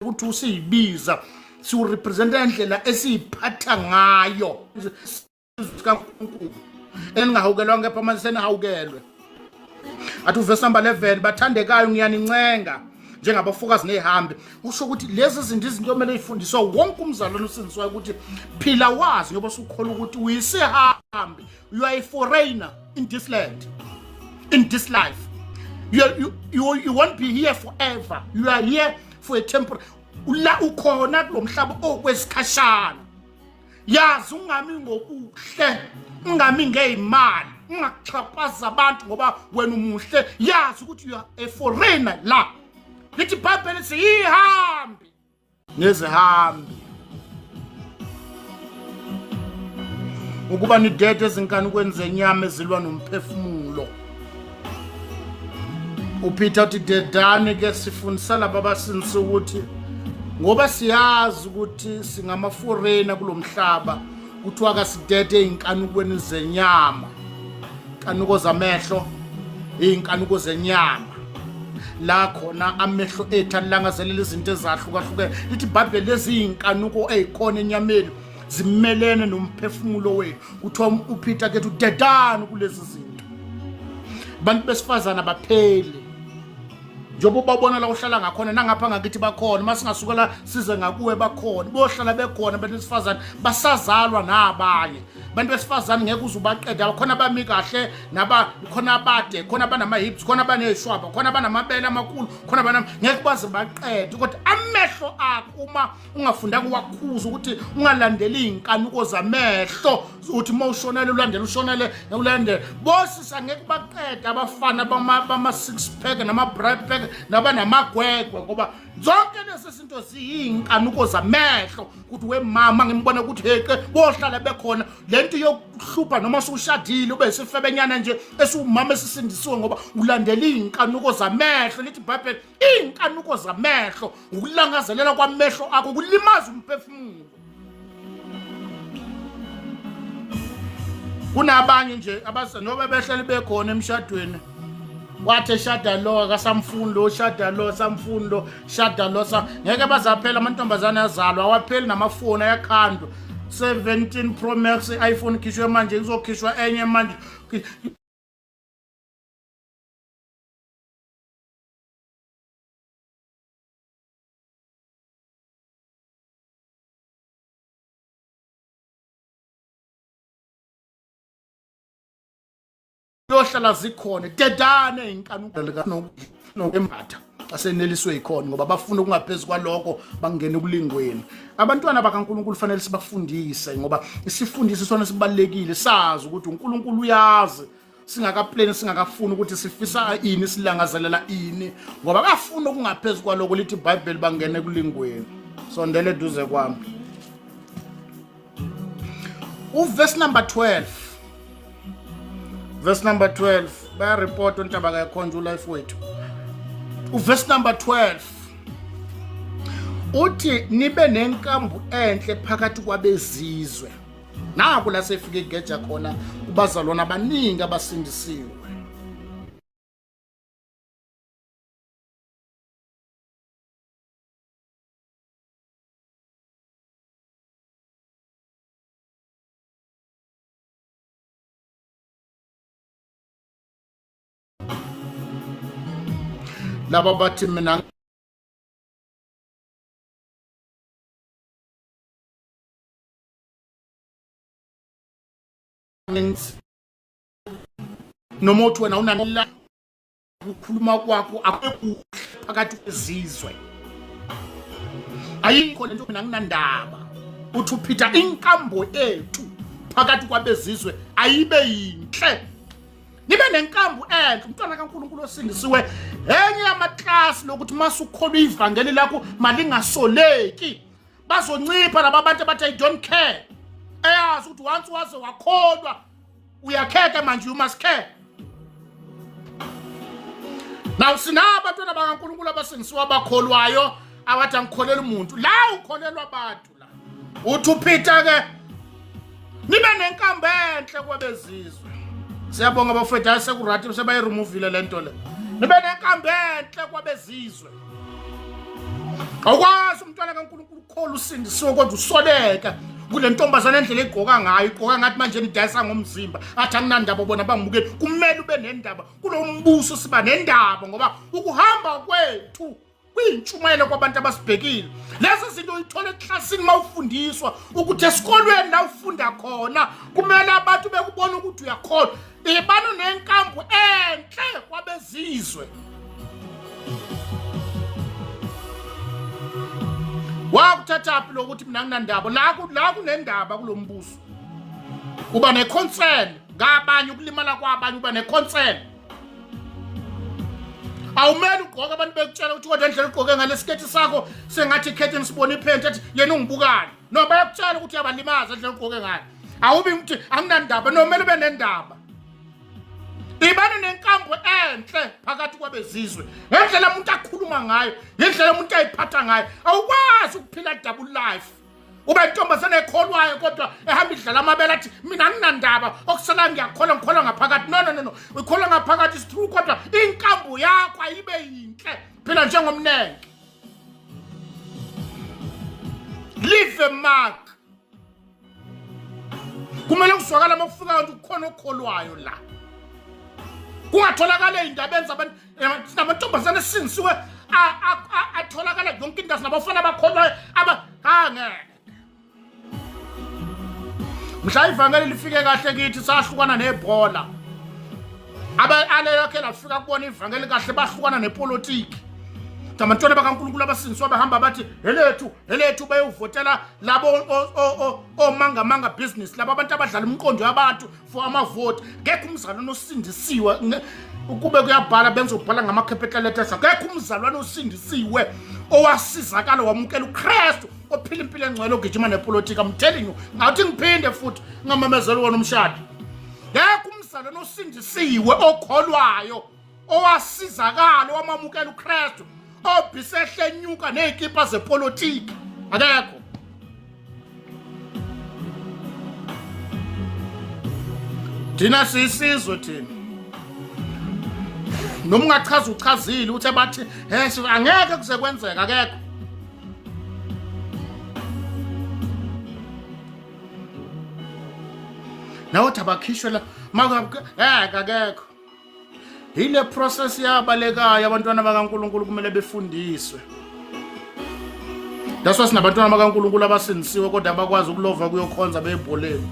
ukuthi usiyibiza, siwurepresenta indlela esiyiphatha ngayo sikaNkulunkulu eningahawukelwanga kepha manje senihawukelwe. Athi uvesi number 11, bathandekayo ngiyanincenga njengabafokazi nezihambi. Usho ukuthi lezi zinto izinto omele ifundiswa wonke umzalwane osindiswayo ukuthi phila wazi ngoba usukholwa ukuthi uyisihambi, you are a foreigner in this land, in this life. You won't be here forever, you are here for a temporary. La ukhona kulomhlaba okwesikhashana. Yazi ungami ngobuhle, ungami ngeyimali, ungakuxhaphaza abantu ngoba wena umuhle. Yazi ukuthi you are a foreigner la. Lithi iBhayibheli siyihambi nezihambi ukuba nidede ezinkanukweni zenyama ezilwa nomphefumulo. UPeter uthi dedani ke, sifundisa laba abasindisa ukuthi ngoba siyazi ukuthi singamaforena kulomhlaba, kuthiwa kasidede ey'nkanukweni zenyama, inkanuko zamehlo, iy'nkanuko zenyama, la khona amehlo ethu alangazelela izinto ezahlukahlukene. Lithi iBhayibheli lezi iy'nkanuko ey'khona enyameni zimelene nomphefumulo wethu. Kuthiwa uPeter kethu dedani kulezi zinto. Abantu besifazana bapheli njengoba ubabona la uhlala ngakhona nangapha ngakithi bakhona, uma singasukela size ngakuwe bakhona, bohlala bekhona abantu besifazane, basazalwa nabanye abantu besifazane, ngeke uze ubaqede. Khona abami kahle naba khona abade, khona abanama-hips, khona abaney'shwaba, khona abanamabele amakhulu, khona abanam ngeke baze baqede. Kodwa amehlo akho uma ungafundanga uwakhuza ukuthi ungalandeli iy'nkanuko zamehlo, uthi uma ushonele ulandele, ushonele ulandele bosisa, ngeke baqede abafana bama-six pack nama-bright pack nabanamagwegwe, ngoba zonke lezi zinto ziyiy'nkanuko zamehlo. Ukuthi wemama ngimbona ukuthi heqe, bohlala bekhona le nto yokuhlupha noma sushadile ube sifebenyana nje esiwumama esisindisiwe ngoba ulandela iy'nkanuko zamehlo. Lithi iBhayibheli iy'nkanuko zamehlo, ukulangazelela kwamehlo akho kulimaza umphefumulo. Kunabanye nje noba behleli bekhona emshadweni, wathi eshada lo akasamfuni lo, shada lo samfuni lo, shada lo sa ngeke bazaphela. Amantombazane azalwa awapheli, namafoni ayakhandwa, 17 Pro Max iPhone khishwe manje, kuzokhishwa enye manje. Yohlala zikhona dedane inkanuko nokwembatha aseneliswe yikhona ngoba bafuna ukungaphezu kwaloko, bangena ekulingweni. Abantwana bakaNkulunkulu fanele sibafundise ngoba isifundiso sona sibalekile, sazi ukuthi uNkulunkulu uyazi singakaplani, singakafuni ukuthi sifisa ini, silangazelela ini, ngoba bafuna okungaphezu kwaloko. Lithi iBhayibheli bangena ekulingweni. Sondele eduze kwami, uverse number 12. Verse number 12 bayareport untaba kakhonja ulife wethu. Uverse number 12 uthi nibe nenkambu enhle phakathi kwabezizwe. Naku la sefike igeja khona kubazalwana abaningi abasindisiwe. Laba bathi mina noma uthi wena unanila ukukhuluma kwakho akukuhle phakathi kwezizwe. Ayikho lento, mina nginandaba. Uthi uPeter, inkambo ethu phakathi kwabezizwe ayibe yinhle, nibe nenkambo enhle. Umntwana kaNkulunkulu osindisiwe, enye yamaklasi lokuthi masukholwa ivangeli lakho malingasoleki. Bazoncipha laba bantu abathi I don't care, eyazi ukuthi once waze wakholwa uyakheka manje, you must care. Now sinabantwana bakaNkulunkulu abasindisiwe abakholwayo abathi angikholelwa umuntu la, ukholelwa abantu la. Uthi uPeter ke, nibe nenkambo enhle kwabezizwe. Siyabonga bafethu, hayi seku-right, sebayiremovile le nto le. Nibe nenkambo enhle kwabezizwe. Awukwazi umntwana kaNkulunkulu ukukholwa usindisiwe kodwa usoleka kule ntombazane, endlela egqoka ngayo, igqoka ngathi manje nidayisa ngomzimba, athi anginandaba bona bangibukeli. Kumele ube nendaba kulo mbuso, siba nendaba ngoba ukuhamba kwethu kuyintshumayelo kwabantu abasibhekile. Lezi zinto uyithola eklasini uma ufundiswa ukuthi esikolweni la ufunda khona kumele abantu bekubona ukuthi uyakholwa. Ibani nenkambu enhle kwabezizwe. Wakuthathaphi lokuthi mina nginandaba la? La kunendaba kulo mbuso, uba neconcern ngabanye, ukulimala kwabanye uba neconcern. Awumele ugqoke abantu bekutshela ukuthi kodwa indlela ugqoke ngalesiketi sakho sengathi ikhetheni sibona iphenti, ethi yena ungibukani. No, bayakutshela ukuthi uyabalimaza indlela ugqoke ngayo. Awubi ukuthi anginandaba. No, kumele ube nendaba. Ibani nenkambo enhle phakathi kwabezizwe ngendlela umuntu akhuluma ngayo, ngendlela umuntu ayiphatha ngayo. Awukwazi ukuphila double life, ube intombazane ekholwayo kodwa ehamba idlala amabele, athi mina anginandaba, okusala ngiyakholwa, ngikholwa ngaphakathi. No, no, no, no, ukholwa ngaphakathi is true, kodwa inkambo yakho ayibe yinhle. Phila njengomnenke, leave a mark. Kumele kuzwakala uma kufika abantu kukhona okholwayo la, kungatholakala ey'ndabeni zabantu. Sinamantombazane esindisiwe atholakala yonke indawo, sinabafana abakholwayo aba angeke. Mhla ivangeli lifike kahle kithi, sahlukana nebhola. Abalelakhe lafika kubona ivangeli kahle, bahlukana nepolitiki. Abantwana bakaNkulunkulu abasindiswa behamba bathi elethu, elethu, bayovotela labo omangamanga business, laba abantu abadlala umqondo yabantu for amavoti. Ngekho umzalwane osindisiwe, ukube kuyabhala benzobhala ngama-capital letters, akekho umzalwane osindisiwe owasizakala wamukela uKristu ophila impilo engcwele ogijima nepolitiki. I'm telling you, ngathi ngiphinde futhi ngamemezela wona umshado, ngekho umzalwane osindisiwe okholwayo owasizakala wamamukela uKristu obhisehle enyuka nezikipa zepolitiki, akekho. Thina siyisizwe thina, noma ungachaza uchazile ukuthi abathi angeke kuze kwenzeka, akekho. Nawe uthi abakhishwe la, akekho. Yile process yabalekayo. Abantwana bakaNkulunkulu kumele befundiswe. That's why sinabantwana bakaNkulunkulu abasindisiwe kodwa abakwazi ukulova kuyokhonza beyebholeni.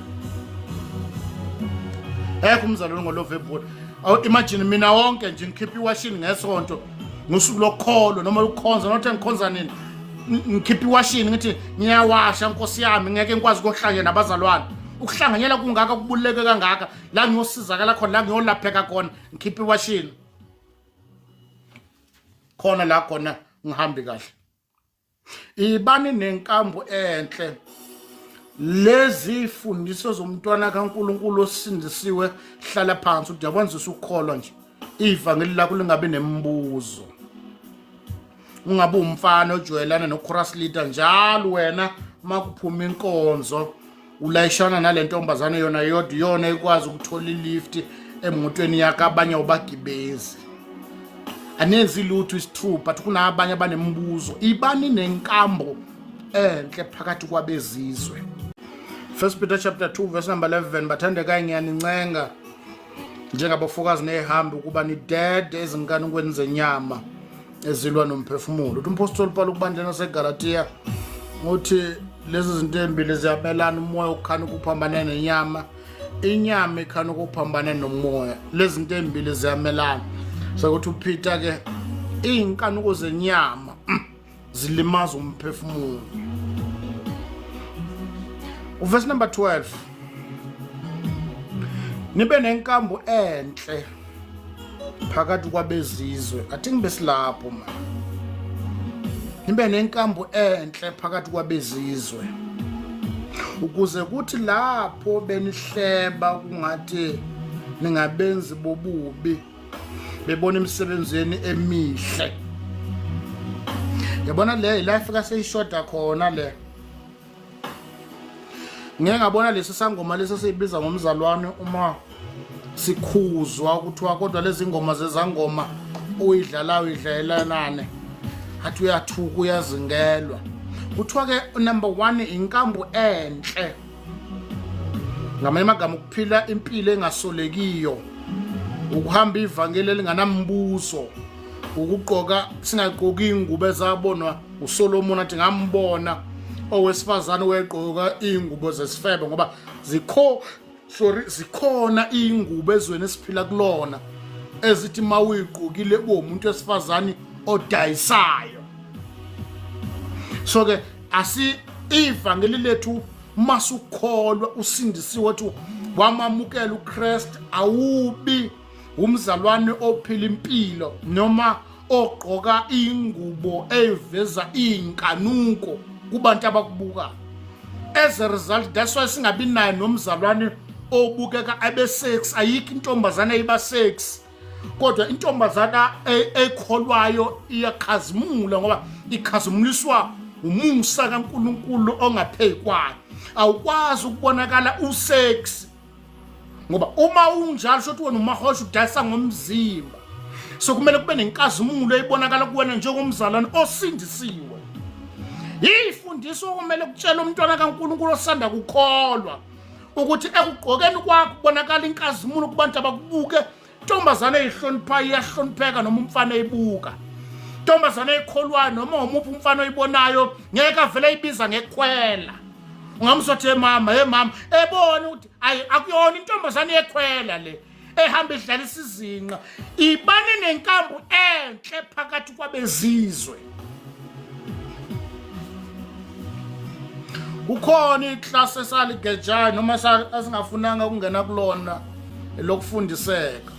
Ekho umzalwane ngolova ebhola. Awu, imagine mina wonke nje ngikhipha iwashini ngesonto ngosuku lokukholo noma lokukhonza, nothi ngikhonza nini, ngikhipha iwashini ngithi ngiyawasha nkosi yami, ngeke ngikwazi ukuyohlangana nabazalwane. Ukuhlanganyela kungaka, kubululeke kangaka, la ngiyosizakala khona, la ngiyolapheka khona, ngikhipha iwashini khona la khona ngihambi kahle. Ibani nenkambo enhle Lezi fundiso zomntwana kaNkuluNkulu osindisiwe, hlala phansi uthi yabona nje ukukholwa nje, ivangeli lakho lingabi nemibuzo. Ungabe umfana ojwayelana no-chorus leader njalo, wena makuphuma inkonzo ulayishana nale ntombazane yona yodwa, iyona ikwazi ukuthola ilift emotweni yakhe, abanye awubagibezi, anenzi lutho. Is true, but kunabanye abanemibuzo. Ibani nenkambo enhle phakathi kwabezizwe. First Peter chapter 2 verse number 11: Bathandekayo, ngiyanincenga njengabafokazi nehambi ukuba nidede ezinkanukweni zenyama ezilwa nomphefumulo. Uthi umpostoli Paul kubandleni laseGalatia, uthi lezi zinto ezimbili ziyamelana, umoya ukhana ukuphambana nenyama, inyama ikhana ukuphambana nomoya, lezi zinto ezimbili ziyamelana. Sekuthi uPeter ke, iy'nkanuko zenyama zilimaza umphefumulo. Uverse number 12: nibe nenkambo enhle phakathi kwabezizwe. Athi ngibe silapho ma, nibe nenkambo enhle phakathi kwabezizwe, ukuze kuthi lapho benihleba kungathi ningabenzi bobubi, bebona imisebenzi yenu emihle. Yabona le ila ifika seyishoda khona le. Ngeke ngabona lesi sangoma lesi esiyibiza ngomzalwane, uma sikhuzwa kuthiwa kodwa lezi ngoma zezangoma uyidlalayo uyidlayelanane, athi uyathuka, uyazingelwa. Kuthiwa ke number 1, inkambo enhle, ngamanye amagama ukuphila impilo engasolekiyo, ukuhamba ivangeli elinganambuzo, ukugqoka singagqoki ingubo ezabonwa uSolomon, athi ngambona owesifazane wegqoka ingubo zesifebe, ngoba zikho, sorry, zikhona ingubo ezweni esiphila kulona ezithi mawuyigqokile umuntu wesifazane odayisayo. So ke asi ivangeli lethu, masukholwa usindisiwe, uthi wamamukela uKristu, awubi umzalwane ophila impilo noma ogqoka ingubo eveza inkanuko kubantu abakubukayo. As a result, that's why singabi nayo nomzalwane obukeka abe sex. Ayikho intombazane eyiba sex, kodwa intombazana ekholwayo iyakhazimula, ngoba ikhazimuliswa umusa kaNkuluNkulu ongaphekwayo. Awukwazi ukubonakala usex, ngoba uma unjalo shothi wena umahosha, udayisa ngomzimba. So kumele kube nenkazimulo eyibonakala kuwena njengomzalwane osindisiwe. Yifundiso okumele kutshela umntwana kaNkuluNkulu osanda kukholwa ukuthi ekugqokeni kwakho kubonakala inkazimulo kubantu abakubuke. Ntombazane eyihloniphayo iyahlonipheka noma umfana eyibuka. Ntombazane eyikholwayo, noma umuphi umfana oyibonayo ngeke avele ayibiza ngekhwela. Ungamsothi hey mama, hey mama, ebona ukuthi ayi akuyona intombazane yekhwela le ehamba idlalisa izinqa. Ibane nenkambu enhle phakathi kwabezizwe. Kukhona iklasi esaligejayo noma esingafunanga ukungena kulona lokufundiseka.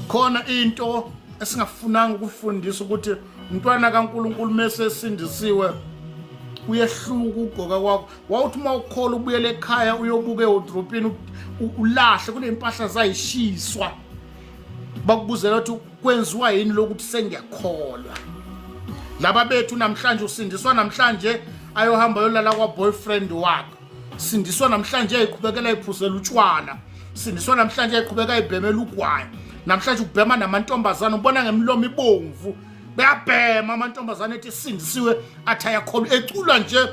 Khona into esingafunanga ukufundisa ukuthi umntwana kaNkuluNkulu mese esindisiwe uyehluka ukugqoka kwakho. Wawuthi uma ukukhola ubuyele ekhaya uyobuka ewodropini, ulahle kuney'mpahla zayishiswa, bakubuzela ukuthi kwenziwa yini lokuthi sengiyakholwa. Laba bethu namhlanje, usindiswa namhlanje ayohamba ayolala kwa-boyfriend wakhe, sindiswa namhlanje ayiqhubekela iphuzela utshwala, sindiswa namhlanje ayiqhubeka ayibhemela ugwayi, namhlanje ubhema namantombazane, ubona ngemlomo ibomvu, beyabhema amantombazane ethi sindisiwe, athi ayakholwa, ecula nje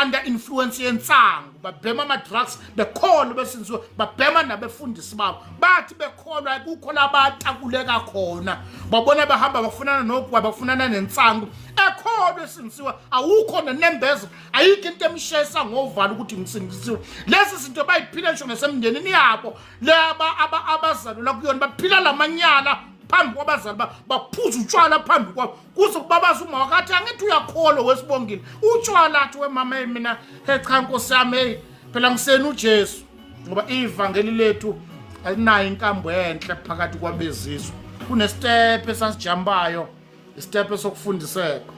under influence yensangu, babhema ama-drugs, bekholwa besinziwe, babhema nabefundisi babo, bathi bekholwa akukho labatakuleka khona, babona bahamba bafunana nogwa, bafunana nensangu, ekholwa esinsiwe, awukho nenembeza, ayikho into emshesa ngovalo ukuthi ngisindisiwe. Lezi zinto bayiphila ngisho nasemndenini yabo laba abazalelwa kuyona, baphila lamanyala phambi kwabazali, baphuza utshwala phambi kwabo, kuze kubabaza uma wakathi angithi uyakholwa wesibongile utshwala, athi wemama, hey mina, hey cha nkosi yami, hey phela ngisena uJesu. Ngoba ivangeli lethu alinayo inkambo enhle phakathi kwabezizwe. Kunestep esasijambayo, istep sokufundiseka.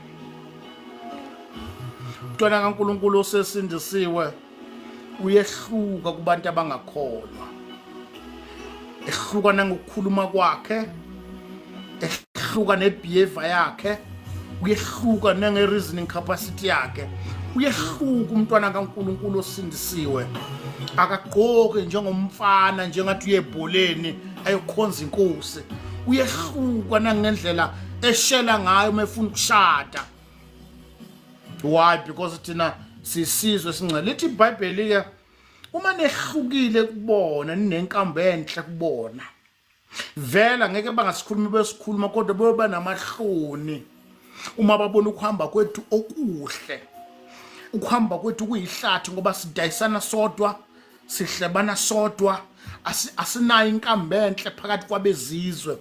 Umntwana kaNkulunkulu osesindisiwe uyehluka kubantu abangakholwa, ehluka nangokukhuluma kwakhe, ehluka nebehavior yakhe, uyehluka nange-reasoning capacity yakhe. Uyehluka umntwana kaNkulunkulu osindisiwe, akagqoki njengomfana njengathi uye ebholeni ayokhonza inkosi. Uyehluka nangendlela eshela ngayo uma efuna ukushada. Why? Because thina sisizwe singcwele. Lithi iBhayibheli ke, uma nehlukile kubona, ninenkambo enhle kubona, vela ngeke bangasikhulumi besikhuluma, kodwa boba namahloni uma babona ukuhamba kwethu okuhle. Ukuhamba kwethu kuyihlathi ngoba sidayisana sodwa, sihlebana sodwa, asinayo inkambo enhle phakathi kwabezizwe,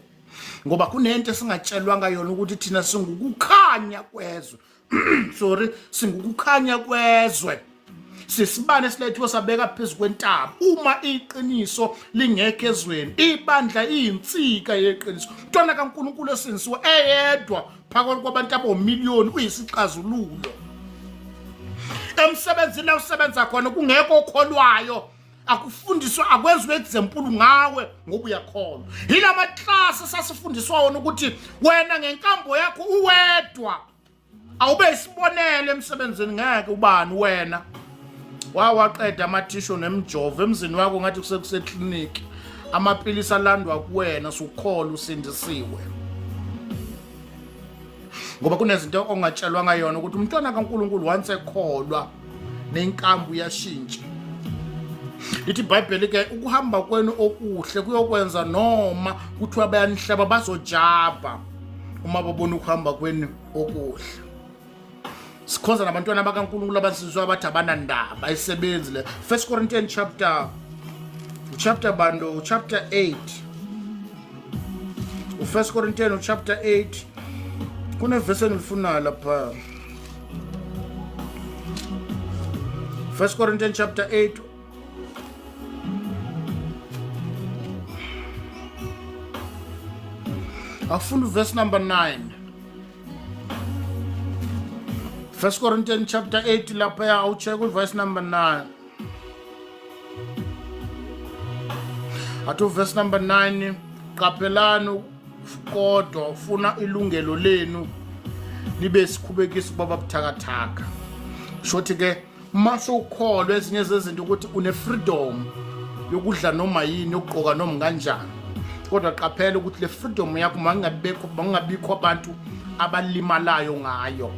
ngoba kunento esingatshelwanga yona ukuthi thina singukukhanya kwezwe. Sorry, singukukhanya kwezwe, sisibane esilethiwe sabeka phezu kwentaba. Uma iqiniso lingekho ezweni, ibandla iyinsika yeqiniso. Mntwana kaNkulunkulu esindisiwe eyedwa phakathi kwabantu abomiliyoni uyisixazululo. Emsebenzini la usebenza khona kungekho okholwayo, akufundiswa, akwenziwe example ngawe ngoba uyakholwa. Yilama class esasifundiswa wona ukuthi wena ngenkambo yakho uwedwa awube isibonelo emsebenzini, ngeke ubani wena wawaqeda amathishu nemijovo emzini wakho ngathi kuseklinikhi, amapilisi alandwa kuwena sukholwa usindisiwe. Ngoba kunezinto ongatshelwa ngayona ukuthi umntwana kaNkulunkulu once ekholwa nenkambu iyashintsha. Lithi iBhayibheli ke, ukuhamba kwenu okuhle kuyokwenza noma kuthiwa bayanihleba, bazojabha uma babona ukuhamba kwenu okuhle. Sikhonza nabantwana bakaNkulunkulu abasizwa abathi abanandaba, ayisebenzi le. First Corinthians chapter bando chapter 8, uFirst Corinthians chapter 8, kunevesi engilifunayo lapha. First Corinthians chapter 8, afunda verse number 9. First Corinthians chapter 8 lapha, awucheck verse number 9. Athi verse number 9, qaphelani kodwa ufuna ilungelo lenu libe sikhubekiso kubaba buthakathaka. Shothi ke uma sewukholwa ezinye zezinto ukuthi une-freedom yokudla noma yini, yokugqoka noma kanjani, kodwa qaphela ukuthi le freedom yakho mangingabikho abantu abalimalayo ngayo.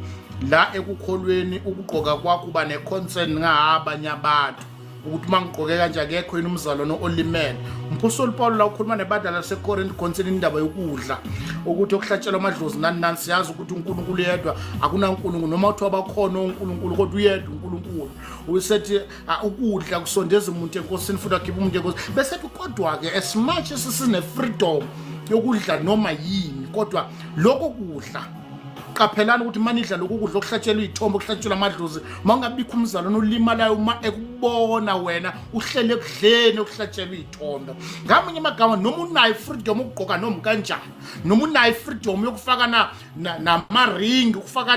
La ekukholweni ukugqoka kwakho uba ne-concern ngabanye abantu ukuthi uma ngigqoke kanje akekho yini umzalwane olimele. Umphostoli Paul la ukhuluma nebandla laseKorinth concerning indaba yokudla, ukuthi okuhlatshelwa amadlozi nani nani. Siyazi ukuthi uNkulunkulu yedwa, akunankulunkulu noma kuthiwa bakhona onkulunkulu, kodwa uyedwa uNkulunkulu. Usethi ukudla kusondeza umuntu enkosini futhi akhipha umuntu enkosini. Bese ethi kodwa-ke as much as sine-freedom yokudla noma yini, kodwa lokho kudla qaphelani ukuthi uma nidla lokhu kudla okuhlatshelwa iy'thombe, okuhlatshelwa amadlozi, uma ungabikho umzalwane olimalayo uma ekubona wena uhlele ekudleni okuhlatshelwa iy'thombe. Ngamanye amagama, noma unayo ifreedom ukugqoka noma kanjani, noma unayo ifreedom yokufaka namaringi, ukufaka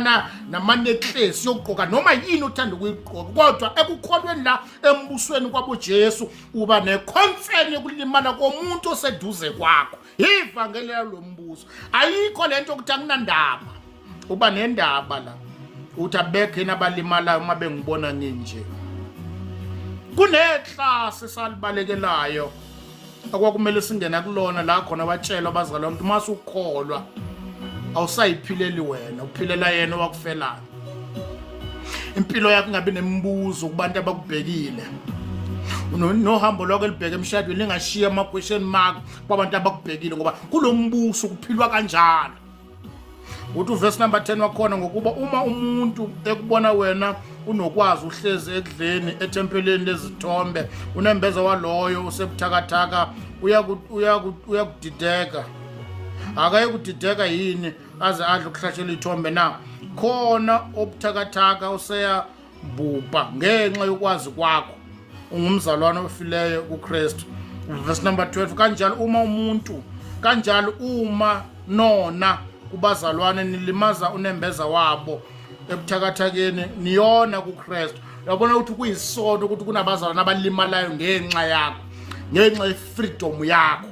nama-necklace, yokugqoka noma yini othanda ukuyigqoka, kodwa ekukholweni la embusweni kwaboJesu uba neconcern yokulimala komuntu oseduze kwakho. Ivangeli lombuso ayikho lento ukuthi akunandaba. Uba nendaba la uthi abekho yini abalimalayo uma bengibona nginje. Kuneklasi esalibalekelayo akwakumele singena kulona la khona batshelwa abazalwane ukuthi uma usukholwa awusayiphileli wena, uphilela yena owakufelayo. Impilo yakho ingabi nemibuzo kubantu abakubhekile, nohambo lwakho elibheke emshadweni lingashiya ama-question mark kwabantu abakubhekile, ngoba kulo mbuso kuphilwa kanjalo. Uthi uverse number 10 wakhona, ngokuba uma umuntu ekubona wena unokwazi uhlezi ekudleni ethempeleni lezithombe, unembeza waloyo usebuthakathaka uyakudideka. Akaye kudideka yini aze adle ukuhlatshelwa ithombe na? Khona obuthakathaka useya bhubha ngenxa yokwazi kwakho, ungumzalwane ofileyo kuKristu. Verse number 12, kanjalo uma umuntu, kanjalo uma nona kubazalwane nilimaza unembeza wabo Ebuthakathakeni niyona kuKristu. Uyabona ukuthi kuyisono ukuthi kunabazalwane abalimalayo ngenxa yakho, ngenxa ye-freedom yakho.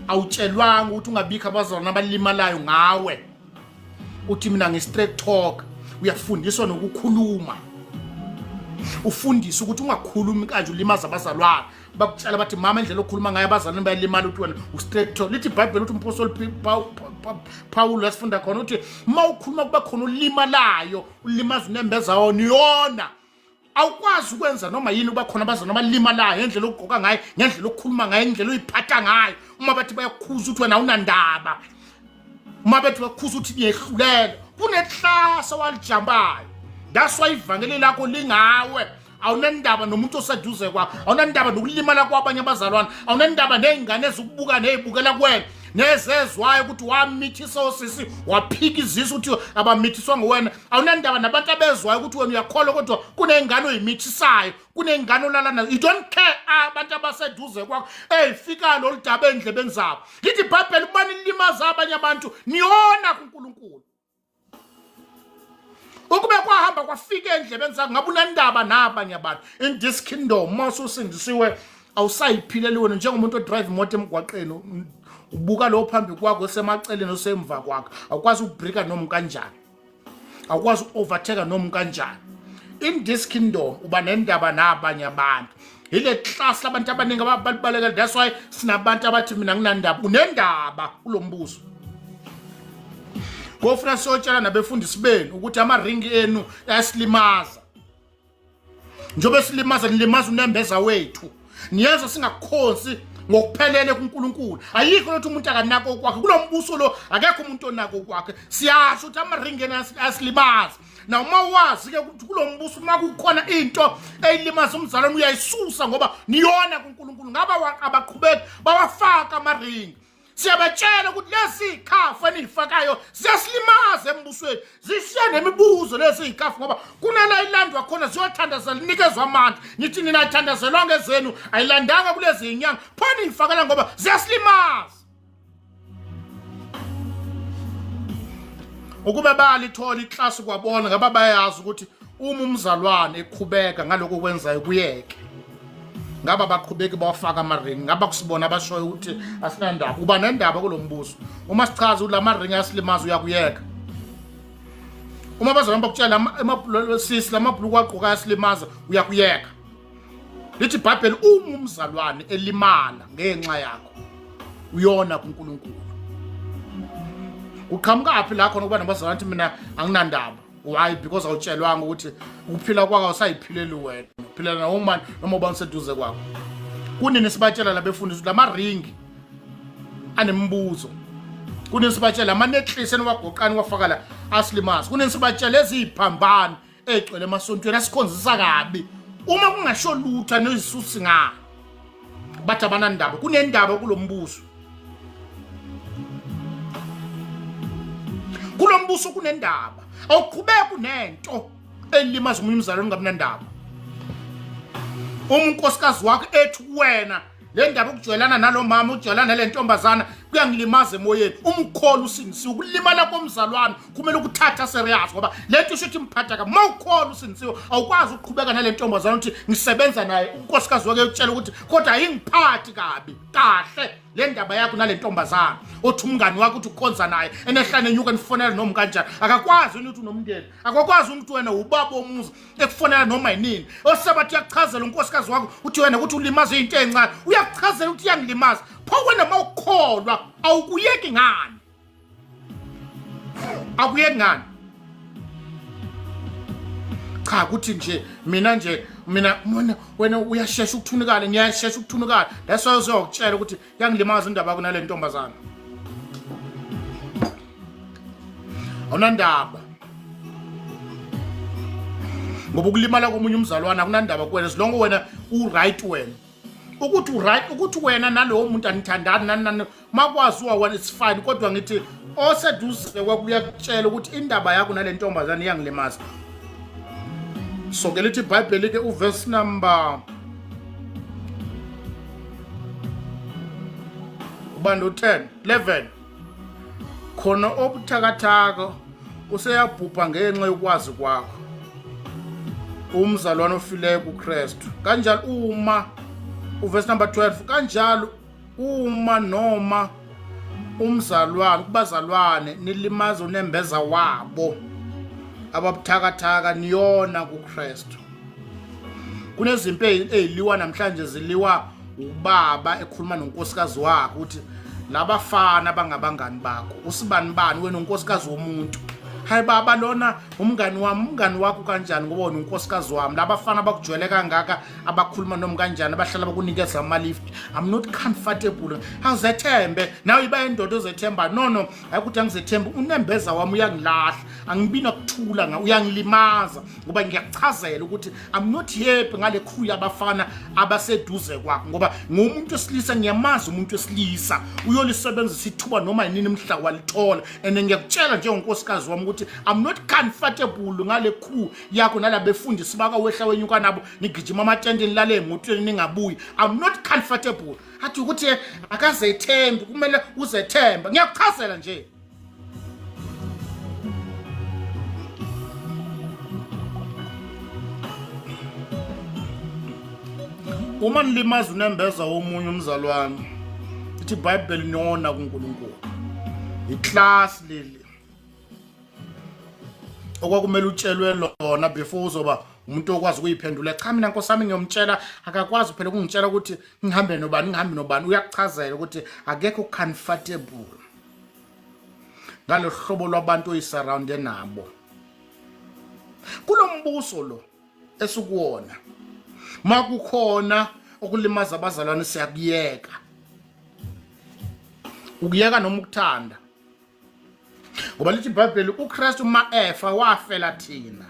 Awutshelwanga ukuthi ungabikho abazalwane abalimalayo ngawe. Uthi mina ngi-straight talk. Uyafundiswa nokukhuluma, ufundise ukuthi ungakhulumi kanje ulimaza abazalwane. Bakutshela bathi mama, indlela okhuluma ngayo abazalwane bayalimala, uthi wena u-straight talk. Lithi iBhayibheli ukuthi umpostoli Paul asifunda khona uthi uma ukhuluma kuba khona ulimalayo, ulimaza unembeza wawo, niyona. Awukwazi ukwenza noma yini uba khona abazalwane abalimalayo ngendlela okugqoka ngayo, ngendlela okukhuluma ngayo, indlela oyiphatha ngayo. Uma bathi bayakukhuza ukuthi wena awunandaba, uma bethi bakukhuza ukuthi niyehlulela, kunehlasa walijambayo. That's why ivangeli lakho lingawe. Awunandaba nomuntu oseduze kwakho, awunandaba nokulimala kwabanye abazalwane, awunandaba ney'ngane ezikubuka ney'bukela kuwena nezezwayo ukuthi wamithisa osisi, waphika izisu ukuthi abamithiswa nguwena. Awunandaba nabantu abezwayo ukuthi wena uyakholwa kodwa kuney'ngane oyimithisayo, kuney'ngane olala nazo. You don't care abantu abaseduze kwakho ey'fikayo lolu daba ey'ndlebeni zabo. Lithi iBhayibheli ukuba nilimaza abanye abantu niyona kuNkulunkulu. Ukube kwahamba kwafika endlebeni zakho, ngabe unendaba nabanye abantu. In this kingdom, uma ususindisiwe awusayiphileli wena. Njengomuntu odrive imoto emgwaqeni, ubuka lo phambi kwakho, osemaceleni, osemva kwakho. Awukwazi ukubrika noma kanjani, awukwazi uku-overtake noma kanjani. In this kingdom uba nendaba nabanye abantu. Ile class labantu abaningi abalibalekela. That's why sinabantu abathi mina nginandaba. Unendaba kulo mbuso. Kofuna siyotshela nabefundisi benu ukuthi amaringi enu ayasilimaza. Njengoba silimaza, nilimaza unembeza wethu, niyenza singakhonsi ngokuphelele kuNkulunkulu. Ayikho lothi umuntu akanako okwakhe kulo mbuso lo, akekho umuntu onako okwakhe. Siyasho ukuthi amaringi enu ayasilimaza. Na uma wazi-ke ukuthi kulo mbuso uma kukhona into eyilimaza umzalwane uyayisusa, ngoba niyona kuNkulunkulu. Ngaba abaqhubeki bawafaka amaringi. Siyabatshela ukuthi lezi zikhafu eniyifakayo ziyasilimaza embusweni, zishiya nemibuzo lezi zikhafu, ngoba kunala ilandwa khona ziyothandazela, linikezwa amandla. Nithi nina ayithandazelwa ngezenu, ayilandanga kulezi yinyanga, pho niyifakela ngoba ziyasilimaza. Ukube bayalithola iklasi kwabona, ngaba bayazi ukuthi uma umzalwane eqhubeka ngaloko kwenzayo kuyeke, ngaba baqhubeki bawafaka amaringi. Ngaba kusibona abashoyo ukuthi asinandaba. Uba nendaba kulo mbuso. Uma sichaza ukuthi la maringi ayasilimaza, uyakuyeka. Uma abazalwane bakutshela sisi la mabhuluku agqoka ayasilimaza, uyakuyeka. Lithi iBhayibheli uma umzalwane elimala ngenxa yakho uyona kuNkulunkulu. Kuqhamukaphi la khona ukuba nabazalwane athi mina anginandaba? Why? Because awutshelwanga ukuthi ukuphila kwakho awusayiphileli wena, uphilela noma noma ubani seduze kwakho. Kunini sibatshela labefundisi ukuthi lamaringi anemibuzo? Kunini sibatshela ama-necklace eniwagoqani wafaka la asilimazi? Kunini sibatshela eziyiphambano egcwele emasontweni asikhonzisa kabi? Uma kungasho lutho anozisusi ngani, bathi abanandaba. Kunendaba kulo mbuso, kulo mbuso kunendaba. Awuqhubeki unento elimaza omunye umzalwane ungabi nandaba. Uma unkosikazi wakho ethi kuwena le ndaba ukujwayelana nalo mama, ukujwayelana nale ntombazana kuyangilimaza emoyeni, uma ukholwa usindisiwe, ukulimala komzalwane kumele ukuthatha serious, ngoba le nto isho ukuthi imphatha kabi. Uma ukholwa usindisiwe awukwazi ukuqhubeka nale ntombazana ukuthi ngisebenza naye, unkosikazi wake utshela ukuthi kodwa ayingiphathi kabi kahle le ndaba yakho nale ntombazana, othi umngani wakho uthi ukhonza naye, enehlane enyuka nifonela noma kanjani. Akakwazi ukuthi unomndeni, akakwazi ukuthi wena ubaba womuzi ekufonela noma yinini. Osebathi uyakuchazela unkosikazi wakho uthi wena ukuthi ulimaza into encane, uyakuchazela ukuthi iyangilimaza. Pho wena uma ukholwa awukuyeki ngani? Akuyeki ngani? Cha, kuthi nje mina nje mina mina wena uyashesha ukuthunukala, ngiyashesha ukuthunukala. That's why uzokutshela ukuthi yangilimaza indaba yakho nale ntombazana. Awunandaba ngoba ukulimala komunye umzalwane akunandaba kuwena, as long wena u-right, wena ukuthi u-right, ukuthi wena nalowo muntu anithandani nani nani, makwaziwa wena it's fine. Kodwa ngithi oseduze kwakho uyakutshela ukuthi indaba yakho nale ntombazane iyangilimaza. So ke lithi iBhayibheli ke uverse number ubani, u-10 11, khona obuthakathaka Useyabhubha ngenxa yokwazi kwakho umzalwane ofileyo kuKristu. Kanjalo uma uverse number 12, kanjalo uma noma umzalwane kubazalwane nilimaza unembeza wabo ababuthakathaka, niyona kuKristu. Kunezimpi eziliwa namhlanje, ziliwa ubaba ekhuluma nonkosikazi wakhe ukuthi labafana bangabangani bakho, usibani bani wena unkosikazi womuntu. Hayi baba, lona umngani wami. Umngani wakho kanjani ngoba wena unkosikazi wami? Labafana bakujwayele kangaka, abakhuluma noma kanjani, abahlala bakunikeza ama-lift. I'm not comfortable. Awuzethembe nawe, iba indoda ozethemba. No, no, hayi ukuthi angizethembi, unembeza wami uyangilahla, angibi nakuthula, uyangilimaza ngoba ngiyakuchazela ukuthi I'm not happy ngale crew yabafana abaseduze kwakho, ngoba ngumuntu wesilisa, ngiyamazi umuntu wesilisa uyolisebenzisa ithuba noma yinini mhla walithola. And ngiyakutshela njengonkosikazi wami ukuthi I'm not comfortable ngale crew yakho nalabefundisi bakawehla wenyuka nabo, nigijima amatende, nilale emotweni, ningabuyi. I'm not comfortable. Athi ukuthi akazethembi, kumele uzethembe. Ngiyakuchazela nje. Uma nilimaza unembeza womunye umzalwane, ithi iBhayibheli niyona kuNkulunkulu. Iclass leli okwakumele utshelwe lona before uzoba umuntu okwazi ukuyiphendula. Cha, mina nkosi yami ngiyomtshela, akakwazi phela ukungitshela ukuthi ngihambe nobani, ngihambe nobani. Uyakuchazela ukuthi akekho comfortable ngalo hlobo lwabantu oyisurrounde nabo kulombuso lo esikuwona. Makukhona okulimaza abazalwane, siyakuyeka, ukuyeka noma ukuthanda, ngoba lithi iBhayibheli uKristu uma efa wafela thina.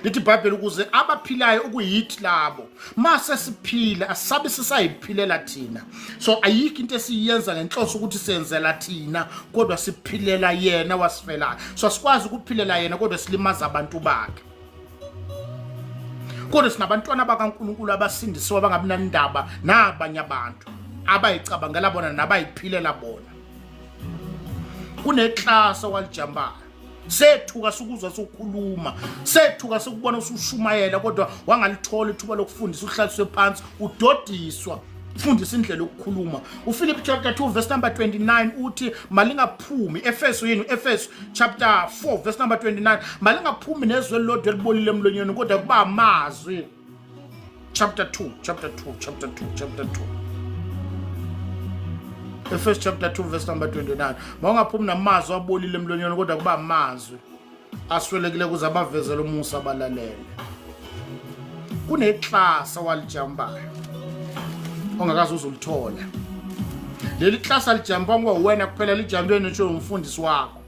Lithi iBhayibheli ukuze abaphilayo okuyithi labo mase siphila asabe sisayiphilela thina. So ayikho into esiyenza ngenhloso ukuthi senzela thina, kodwa siphilela yena wasifelayo. So asikwazi ukuphilela yena kodwa silimaza abantu bakhe. Kodwa sinabantwana bakaNkulunkulu abasindisiwe abangabi nandaba nabanye abantu, abayicabangela bona nabayiphilela bona. Kuneklasa owalijambayo, sethuka sukuzwa sukhuluma, sethuka sukubona usushumayela, kodwa wangalithola ithuba lokufundisa, uhlaliswe phansi udodiswa, fundisa indlela yokukhuluma. uPhilip chapter 2 verse number 29 uthi malingaphumi Efeso yini, Efeso chapter 4 verse number 29, malingaphumi nezwe elilodwa elibolile emlonyeni, kodwa kuba amazwi. Chapter 2, chapter 2, chapter 2, chapter 2, Efeso chapter 2 verse number 29, mawungaphumi namazwi abolile emlonyeni, kodwa kuba amazwi aswelekile ukuze abavezele umusa abalalele. Kuneklasa walijambayo ongakaze uzulithola. Leli klasa lijamba ngoba wena kuphela, lijambe ngisho umfundisi wakho.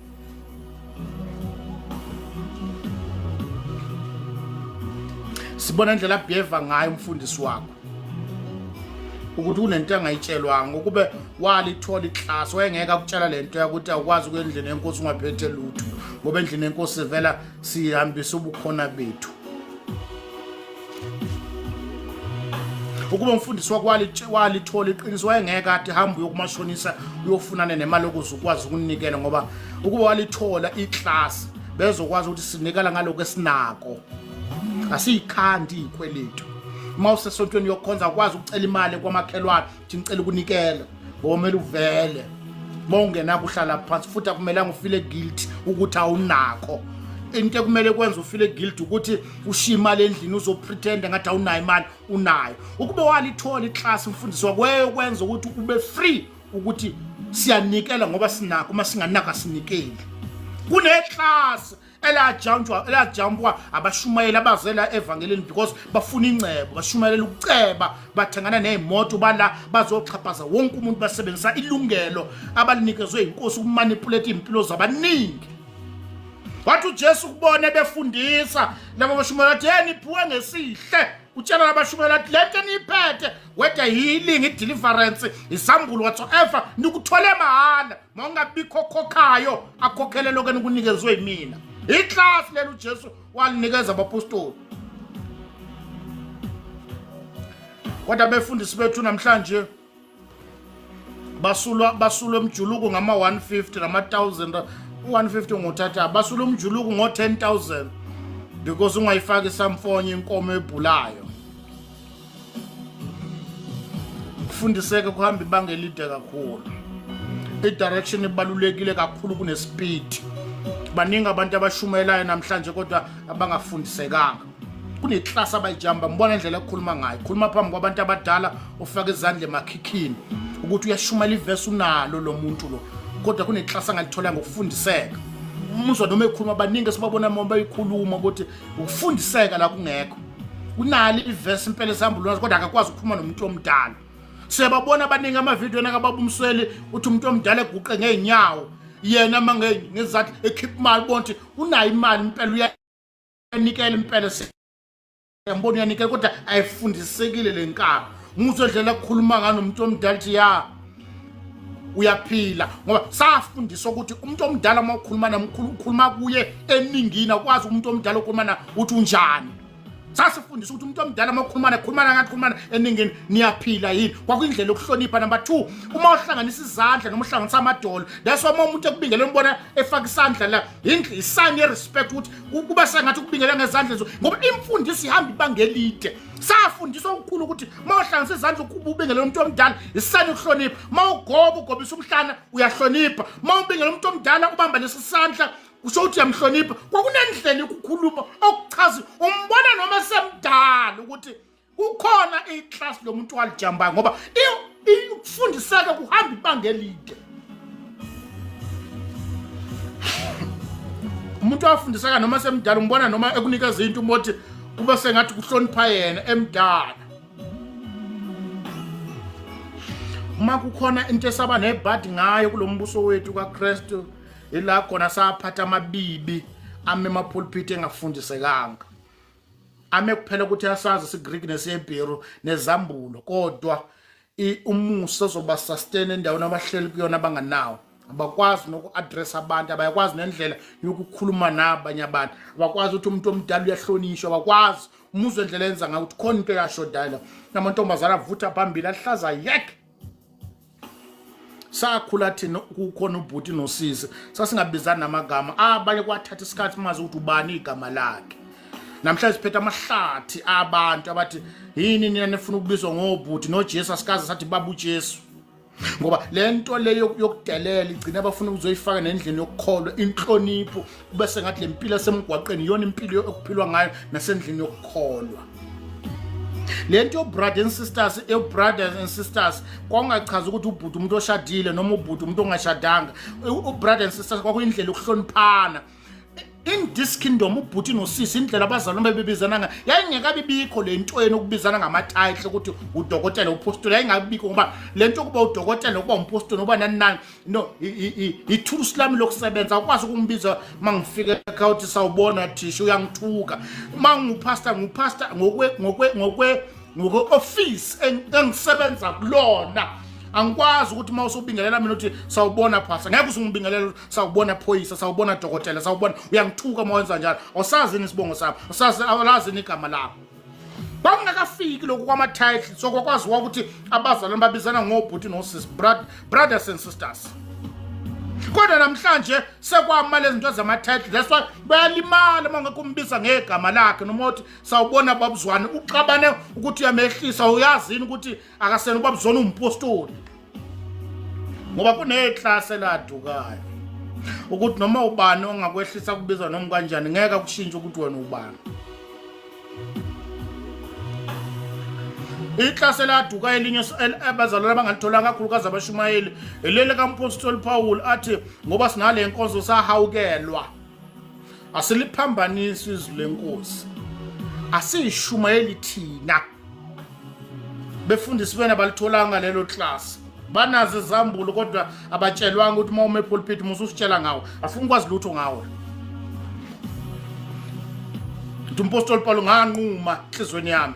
Sibona indlela abheva ngayo umfundisi wakho ukuthi kunento angayitshelwanga. Ukube walithola iklasi, wayengeke akutshela lento yakuthi awukwazi ukuya endlini yenkosi ungaphethe lutho, ngoba endlini yenkosi sivela sihambisa ubukhona bethu. Ukuba umfundisi wakho walithola iqiniso, wayengeke athi hamba uyokumashonisa uyofunana nemali ukuze ukwazi ukunikela, ngoba ukuba walithola iklasi bezokwazi ukuthi sinikela ngalokho esinako, asiyikhandi izikweletu. Uma usesontweni yokukhonza, ukwazi ukucela imali kwamakhelwane ukuthi ngicela ukunikela, ngoba kumele uvele uma ungenako uhlala phansi, futhi akumelanga ufile guilty ukuthi awunakho. Into ekumele kwenza ufile guilty ukuthi ushiye imali endlini, uzopretenda ngathi awunayo imali, unayo. Ukube walithola iklasi umfundisi wakho, kwenza ukuthi ube free ukuthi siyanikela ngoba sinakho, uma singanako asinikeli. Kuneklasi elajanjwa, elajampwa abashumayeli abazela evangelini because bafuna ingcebo, bashumayelela ukuceba, bathengana nezimoto, bala bazoxhaphaza wonke umuntu, basebenzisa ilungelo abalinikezwe inkosi ukumanipulate impilo zabaningi. Wathi uJesu kubona befundisa laba bashumayela, athi hey, niphiwe ngesihle. Utshela labashumayela athi lento eniyiphethe, whether healing, i-deliverance, isambulo, whatsoever, nikuthole mahhala. Mawungabikho okhokhayo, akhokhele lokho enikunikezwe yimina. Iklasi leli uJesu walinikeza abapostoli. Kodwa befundisi bethu namhlanje basulwa, basulwa emjuluko ngama 150 nama 1000. U-150 ngothatha basula umjuluko ngo-10000 because ungayifaki isamfonyo inkomo ebhulayo. Kufundiseke kuhamba ibanga elide kakhulu. I-direction ibalulekile kakhulu kunespeed. Baningi abantu abashumayelayo namhlanje kodwa abangafundisekanga. Kuneklasi abayijamba, mbona indlela ekhuluma ngayo, khuluma phambi kwabantu abadala, ufaka izandla emakhikhini ukuthi uyashumayela ivesi, unalo lo muntu lo, kodwa kuneklasi angalithola ngokufundiseka. Umuzwa noma ekhuluma, baningi esibabona uma beyikhuluma ukuthi ukufundiseka la kungekho. Unalo ivesi impela esambulwazi, kodwa akakwazi ukukhuluma nomuntu omdala. Siyababona abaningi amavidiyo nakababa uMsweli, uthi umuntu omdala eguqe ngey'nyawo, yena uma ngezizathu ekhipha imali, ubona ukuthi unayo imali impela, uyanikela impela, siyambona uyanikela, kodwa ayifundisekile le nkaba. Umuzwe ndlela kukhuluma ngano umuntu omdala uthi ya uyaphila, ngoba safundiswa ukuthi umuntu omdala uma ukhuluma namkhulu ukhuluma kuye eningini, akwazi umuntu omdala ukhuluma na uthi unjani. Sasifundisa ukuthi umuntu omdala uma ukhuluma naye khuluma ngathi khuluma eningini, niyaphila yini, kwakuyindlela yokuhlonipha. Number 2, uma uhlanganisa izandla noma uhlanganisa amadolo, that's why uma umuntu ekubingelela umbona efaka isandla la, isayini ye-respect ukuthi kuba sengathi ukubingelela ngezandla nje, ngoba imfundiso ihamba ibanga elide. Safundiswa okukhulu ukuthi uma uhlanganisa izandla ubingelela umuntu omdala, isayini yokuhlonipha. Uma ugoba ugobisa umhlana, uyahlonipha. Uma ubingelela umuntu omdala ubamba lesi sandla, kusho ukuthi uyamhlonipha. Kwakunendlela yokukhuluma okuchaza umbona noma semdala ukuthi kukhona iclass lomuntu walijambayo, ngoba ukufundiseka kuhamba ibanga elide. Umuntu wafundiseka noma semdala, umbona noma ekunikeza into umothi kuba sengathi kuhlonipha yena emdala. Uma kukhona into esaba nebhadi ngayo kulombuso wethu kaKristu, ila khona saphatha amabibi ame emapulpit engafundisekanga, ame kuphela ukuthi asazi isiGreek nesiHebheru nezambulo, kodwa umusa ozoba sustain endaweni abahleli kuyona abanganawo. Abakwazi noku-address abantu, abayakwazi nendlela yokukhuluma nabanye abantu, abakwazi ukuthi umuntu omdala uyahlonishwa, abakwazi. Umuzwe indlela enza ngayo ukuthi khona into eyashodayo la. Namantombazane avutha phambili ahlaza yek. Sakhula thina kukhona ubhuti nosisi, sasingabizani namagama abanye, kwathatha isikhathi mazi ukuthi ubani igama lakhe. Namhlanje siphethe amahlathi abantu abathi yini nina nifuna ukubizwa ngobhuti noJesu, asikaze sathi baba uJesu, ngoba le nto le yokudelela igcina abafuna ukuzoyifaka nendlini yokukholwa inhlonipho, kube sengathi le mpilo yasemgwaqeni iyona impilo ekuphilwa ngayo nasendlini yokukholwa. Le nto yo-brother and sisters, yo-brothers and sisters, kwakungachazi ukuthi ubhuti umuntu oshadile noma ubhuti umuntu ongashadanga. U-brother and sisters kwakuyindlela yokuhloniphana in this kingdom. Ubhuti nosisi, indlela abazalwane bebebizana ngayo yayingekabi bikho le nto yena ukubizana ngama-title ukuthi udokotela, uphostoli, yayingabikho, ngoba le nto ukuba udokotela, ukuba umpostoli, nokuba nani nani, no, ithulusi lami lokusebenza. Awukwazi ukungibiza uma ngifika ekhaya uthi sawubona thisha, uyangithuka. Uma ngupastor, ngupastor ngokwe ngokwe-office engisebenza kulona. Angikwazi ukuthi uma usubingelela mina uthi sawubona pastor, ngeke usungibingelela sawubona phoyisa, sawubona dokotela, sawubona, uyangithuka uma wenza njalo. Awusazi isibongo sami, awusazi, awulazi igama lakho. Kwakungakafiki lokhu kwama-title, so kwakwaziwa ukuthi abazalwane babizana ngobhuti nosisi, brothers and sisters. Kodwa namhlanje sekwama lezi zinto zama-title, that's why bayalimala uma ungekho umbiza ngegama lakhe, noma uthi sawubona babuzwane, uxabane ukuthi uyamehlisa, uyazini ukuthi akasena ubabuzwana, umpostoli, ngoba kuneklasi eladukayo ukuthi noma ubani ongakwehlisa kubiza noma kanjani ngeke akushintshe ukuthi wena ubani. Iklasi eladuka elinye abazalwane abangalitholanga kakhulukazi abashumayeli elele kampostoli Paul athi ngoba sinale nkonzo sahawukelwa, asiliphambanisi izwi lenkosi, asiyishumayeli thina. Befundisi bena balitholanga lelo class, banazo izambulo kodwa abatshelwanga ukuthi uma ume epulpit mususitshela ngawo, afuna ukwazi lutho ngawe. Ngithi umpostoli Paulo, nganquma enhlizweni yami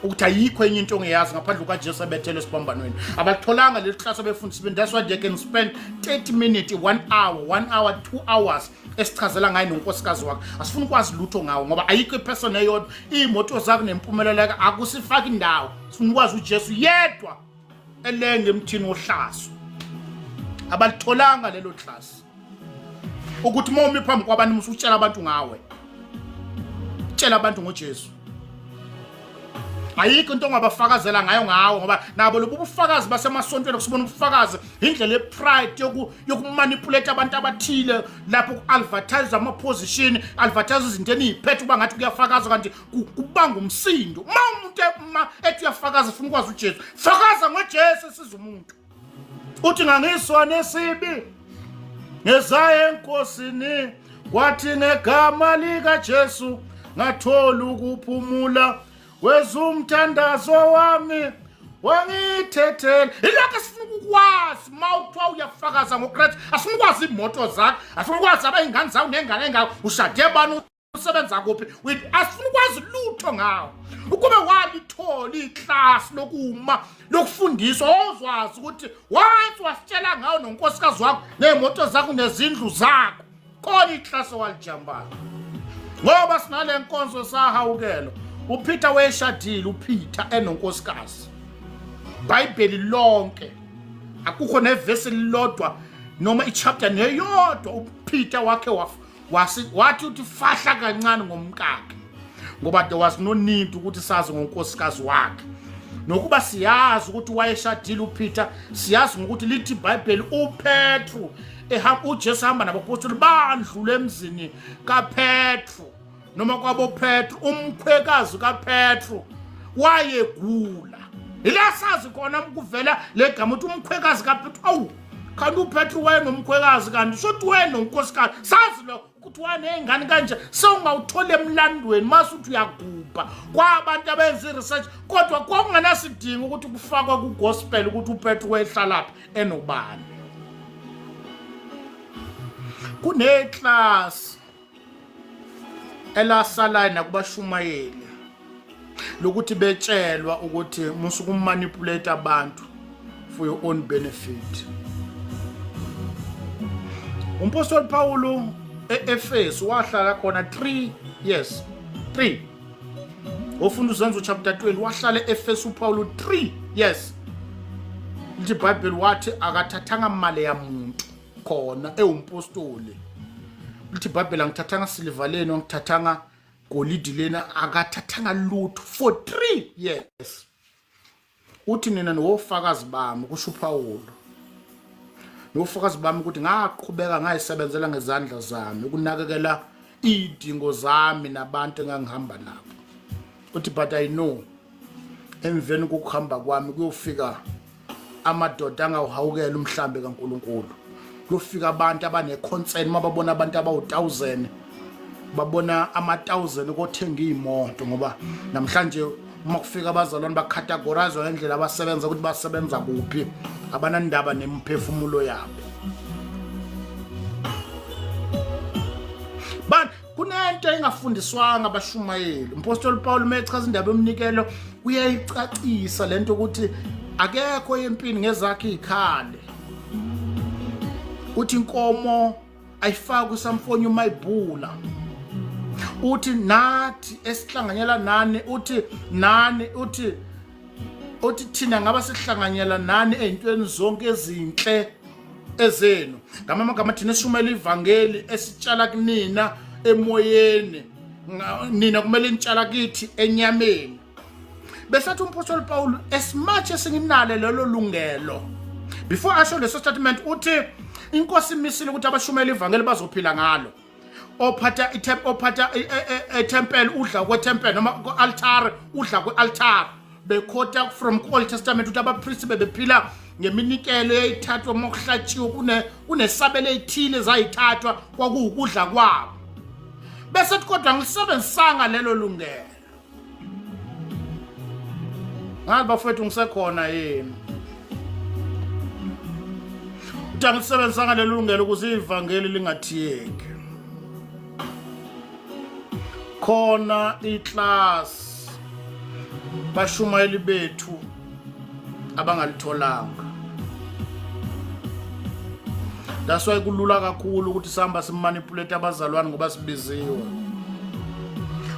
ukuthi ayikho enye into ongeyazi ngaphandle kukaJesu ebethelwe esiphambanweni. Abalitholanga leli class abefundisi beni, that's why they can spend 30 minutes, 1 hour, 1 hour, 2 hours esichazela ngaye nonkosikazi wakhe. Asifuni ukwazi lutho ngawo ngoba ayikho iperson eyodwa, iy'moto zakho nempumelelo yakhe akusifaki indawo. Sifuna ukwazi uJesu yedwa elenge emthini wohlazo. Abalitholanga lelo class. Ukuthi uma umi phambi kwabantu musutshela abantu ngawe, tshela abantu ngoJesu. Ayikho into ongabafakazela ngayo ngawo, ngoba nabo lobu bufakazi basemasontweni kusibona ubufakazi indlela yepride yokumanipulate abantu abathile lapho ku-advertise ama-position, advertise izinto eniyiphethe uba ngathi kuyafakaza, kanti kubanga umsindo. Uma umuntu ma ethi uyafakaza ufuna ukwazi uJesu, fakaza ngoJesu esiza umuntu. Uthi ngangiswa nesibi ngezaye enkosini, kwathi ngegama likaJesu ngathola ukuphumula, wezumthandazo wami wangithethela. Ilokho esifuna ukukwazi uma kuthiwa uyafakaza ngoKristu. Asifuna ukwazi iy'moto zakho, asifuna ukwazi abayingane zakho nengane engako, ushade bani, usebenza kuphi, asifuna ukwazi lutho ngawo. Ukube walithola iklasi lokuma lokufundiswa, wawuzwazi ukuthi once wasitshela ngawo nonkosikazi wakho ney'moto zakho nezindlu zakho, kona iklasi owalijambayo. Ngoba sinale nkonzo sahawukelo. UPeter wayeshadile, uPeter enonkosikazi. Bhayibheli lonke akukho nevesi elilodwa noma ichapter neyodwa uPeter wakhe wathi uthi fahla kancane ngomkakhe, ngoba there was no need ukuthi sazi ngonkosikazi wakhe. Nokuba siyazi ukuthi wayeshadile uPeter, siyazi ngokuthi lithi iBhayibheli uPetru uJesu ehamba nabapostoli bandlula emzini kaPetru noma kwabo Petru, umkhwekazi kaPetru wayegula. Ila sazi khona kuvela legama ukuthi umkhwekazi kaPetru. Awu, kanti uPetru wayenomkhwekazi, kanti sothi wayenonkosikazi. Sazi lo ukuthi waney'ngane kanje, sewungawuthola emlandweni mase uthi uyagubha kwabantu abenza i-research, kodwa kwakungenasidingo ukuthi kufakwe ku-gospel ukuthi uPetru wehlalaphi enobani. Kuneklasi elasalayo nakubashumayeli lokuthi betshelwa ukuthi musukumanipulate abantu for your own benefit. Umpostoli Paulo e-Efesu wahlala khona 3 years, 3 ofunda uZenzo chapter 20, wahlala e-Efesu uPaulo 3 years. Lithi iBhayibheli wathi akathathanga mali yamuntu khona ewumpostoli. Lithi iBhayibheli angithathanga siliva leni, angithathanga golidi lena, akathathanga lutho for 3 years. Uthi nina niwofakazi bami, kusho uPawulu, niwofakazi bami ukuthi ngaqhubeka ngayisebenzela ngezandla zami ukunakekela iy'dingo zami nabantu engangihamba nabo. Uthi but I know emveni kokuhamba kwami kuyofika amadoda angawuhawukela umhlambi kaNkulunkulu, kuyofika abantu abaneconcern uma babona abantu abawu-1000, babona ama-1000 kothenga iy'moto. Ngoba namhlanje uma kufika abazalwane bacategorizwa ngendlela abasebenza, ukuthi basebenza kuphi, abanandaba nemiphefumulo yabo. But kunento engafundiswanga abashumayeli. Umpostoli Paul uma echaza indaba yomnikelo uyayicacisa lento ukuthi akekho empini ngezakhe izikhali. Uthi inkomo ayifakwe isamfonyo uma ibhula. Uthi nathi esihlanganyela nani, uthi nani, uthi thina ngaba sihlanganyela nani ey'ntweni zonke ezinhle ezenu. Ngamanye amagama thina esishumela ivangeli esitshala kunina emoyeni, nina kumele nitshala kithi enyameni. Besathi umpostoli Paul as much esinginalo lelo lungelo, before asho leso statement uthi inkosi imisile ukuthi abashumela ivangeli bazophila ngalo. Ophatha ithemp ophatha ethempel udla kwethempel, noma ku-altar udla kwe-altar. Bekhota from ku-Old Testament ukuthi abapristi bebephila ngeminikelo eyayithathwa uma kuhlatshiwe, kunesabelo ey'thile zayithathwa, kwakuwukudla kwabo. Bese kodwa ngilisebenzisanga lelo lungelo. Ngazi bafowethu ngisekhona yini? Uthi angilisebenzisanga lelo lungelo ukuze ivangeli lingathiyeki. Khona iclass bashumayeli bethu abangalitholanga. That's why kulula kakhulu ukuthi sihamba simanipulate abazalwane ngoba sibiziwe.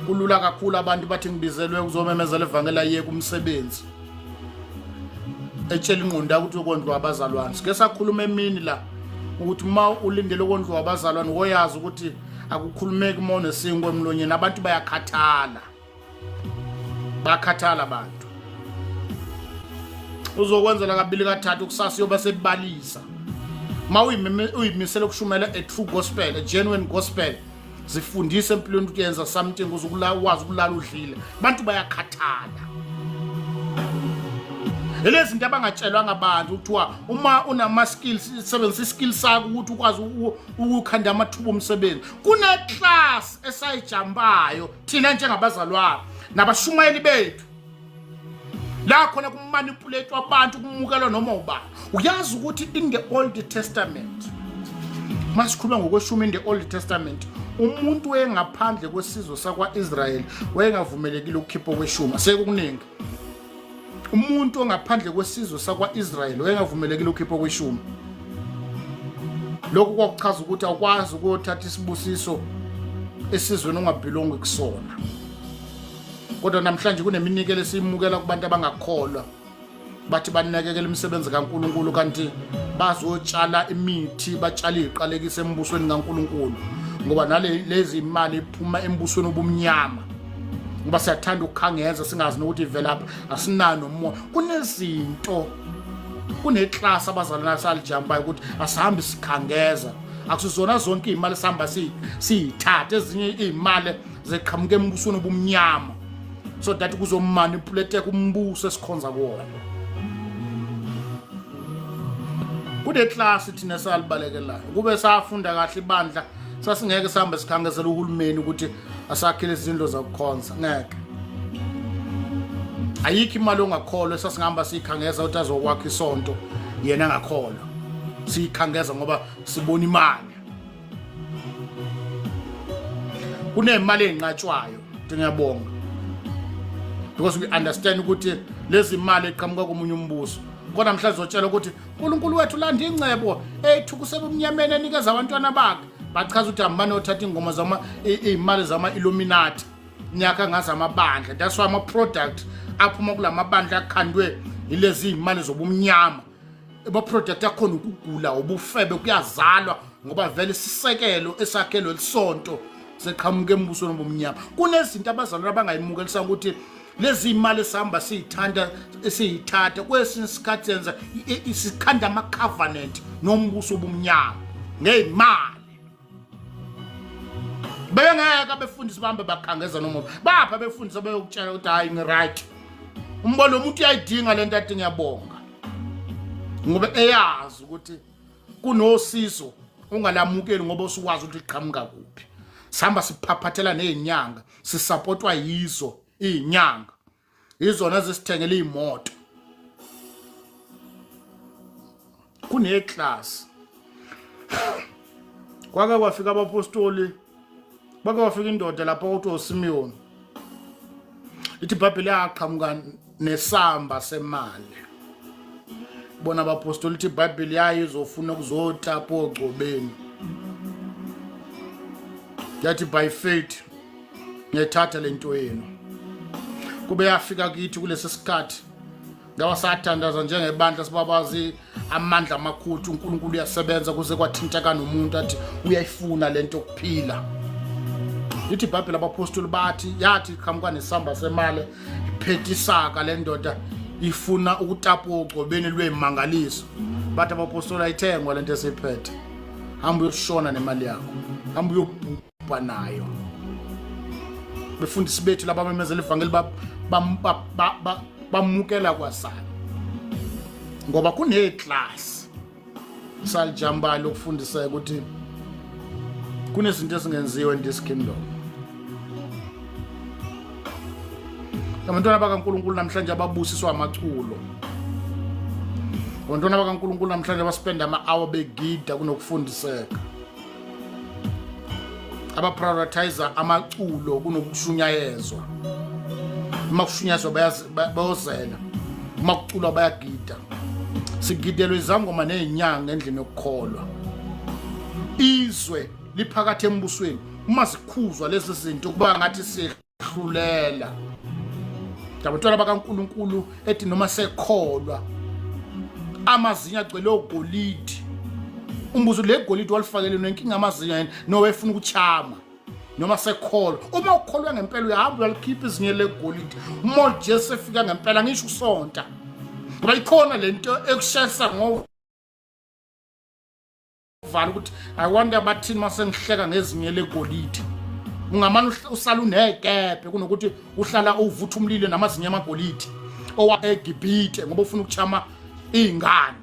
Kulula kakhulu abantu bathi ngibizelwe ukuzomemezela ivangeli, ayeke umsebenzi, etshela ingqondo ukuthi uyokondliwa abazalwane. Sike sakhuluma emini la. Ukuthi uma ulindele ukondliwa abazalwane, woyazi ukuthi akukhulumeki uma unesinkwa emlonyeni. Abantu bayakhathala, bakhathala abantu. Uzokwenzela kabili kathathu, kusasa uyoba sebalisa. Uma uyimisele ukushumela a true gospel, a genuine gospel, zifundise empilweni ukuthi yenza something ukuze ukwazi ukulala udlile. Abantu bayakhathala. Lezi zinto abangatshelwanga abantu, kuthiwa uma unama skills, sebenzisa iskill sakho ukuthi ukwazi ukukhanda amathuba omsebenzi. Kune class esayijambayo thina njengabazalwane nabashumayeli bethu la khona kumanipulatwa abantu, kumukelwa noma ubani. Uyazi ukuthi in the Old Testament, masikhuluma ngokweshumi, in the Old Testament umuntu wayengaphandle kwesizwe sakwa-Israyeli wayengavumelekile ukukhipha okweshumi. Sekukuningi. Umuntu ongaphandle kwesizwe sakwa-Israyeli wayengavumelekile ukukhipha okweshumi. Lokhu kwakuchaza ukuthi awukwazi ukuyothatha isibusiso esizweni ongabhilongi kusona. Kodwa namhlanje kuneminikelo esiyimukela kubantu abangakholwa, bathi banakekela imisebenzi kaNkuluNkulu, kanti bazotshala imithi, batshala iziqalekiso embusweni kaNkuluNkulu, ngoba nale lezi imali iphuma embusweni obumnyama. Ngoba siyathanda ukukhangeza singazi nokuthi ivelaphi, asinayo nomoya. Kunezinto, kuneclass abazalwana salijambayo ukuthi asihambi sikhangeza. Akusizona zonke iy'mali sihamba siyithathe, ezinye iy'mali zeqhamuka embusweni obumnyama so that kuzomanipuleteka umbuso esikhonza kuwona. Kune class thina salibalekelayo. Kube safunda kahle ibandla, sasingeke sihambe sikhangezela uhulumeni ukuthi asakhele izindlu zokukhonza. Ngeke, ayikho imali ongakholwa esasingahamba siyikhangeza ukuthi azokwakha isonto yena angakholwa. Siyikhangeza ngoba sibona imali. Kunemali eyinqatshwayo, ngiyabonga, because we understand ukuthi lezi mali eqhamuka komunye umbuso. Kodwa mhlawumbe zotshela ukuthi uNkulunkulu wethu landa ingcebo eyithukuse ebumnyameni enikeza abantwana bakhe. Bachaza ukuthi hambani othatha ingoma zama iy'mali zama-Illuminati nyaka ngazo amabandla. That's why ama-product aphuma kula mabandla akhandwe yilezi iy'mali zobumnyama. Ama-product akhona ukugula, ubufebe, kuyazalwa, ngoba vele isisekelo esakhelwe lisonto seqhamuka embusweni obumnyama. Kunezinto abazalwane abangayimukelisa ukuthi lezi imali esihamba siyithanda, esiyithatha kwesinye isikhathi senza isikhanda ama-covenant nombuso obumnyama ngey'mali. Bengeke abefundisi bahambe bakhangeza noma bapha abefundisi beyokutshela ukuthi hayi, ngi-right. Umbono umuntu uyayidinga lento, athi ngiyabonga, ngoba eyazi ukuthi kunosizo ungalamukeli ngoba usukwazi ukuthi iqhamuka kuphi. Sihamba siphaphathela nezinyanga, sisupportwa yizo izinyanga, izona ezisithengela iy'moto. Kuneclass kwake kwafika abapostoli, kwake kwafika indoda lapho okuthiwa uSimiyoni. Ithi iBhayibheli yaqhamuka nesamba semali. Bona abapostoli, ithi iBhayibheli, yayo izofuna ukuzotapa ogcobeni. Yathi, "By faith ngiyayithatha lento yenu." Kube yafika kithi kulesi sikhathi, ngawa sathandaza njengebandla, sibabazi amandla amakhulu, uNkulunkulu uyasebenza kuze kwathinteka nomuntu athi uyayifuna lento yokuphila. Lithi iBhayibheli abapostoli bathi yathi iqhamuka nesamba semali, iphethe isaka le ndoda, ifuna ukutapa ogcobeni lwemangaliso. Bathi abapostoli, "Ayithengwa lento esiphethe, hamba uyoshona nemali yakho, hamba uyobhubha nayo." Befundisi bethu laba bamemezela ivangeli bamukela kwasana, ngoba kuneclass salijambayo lokufundiseka ukuthi kunezinto ezingenziwa in this kingdom. Abantwana bakaNkulunkulu namhlanje ababusiswa amaculo, abantwana bakaNkulunkulu namhlanje baspenda ama-hour begida kunokufundiseka, abaprioritize amaculo kunokushunyayezwa. Uma kushunyayezwa bayozela, uma kuculwa bayagida. Sigidelwe izangoma nezinyanga endlini yokukholwa. Izwe liphakathi embusweni. Uma zikhuzwa lezi zinto kuba ngathi sihlulela abantwana bakaNkulunkulu, ethi noma sekholwa amazinyo agcwele ogolidi. Umbuzo le golide walifakele nenkinga amazinyo yini nowefuna ukuchama noma sekholwa. Uma ukholwa ngempela uyahamba uyalikhipha izinyo legolide. Uma uJesu efika ngempela ngisho usonta. Ngoba ikhona lento ekushesa ngo vala ukuthi I wonder bathini mase ngihleka ngezinye legolide. Ungamane usala unekephe kunokuthi uhlala uvutha umlilo namazinyo amagolide owa eGibhithe ngoba ufuna ukuchama izingane.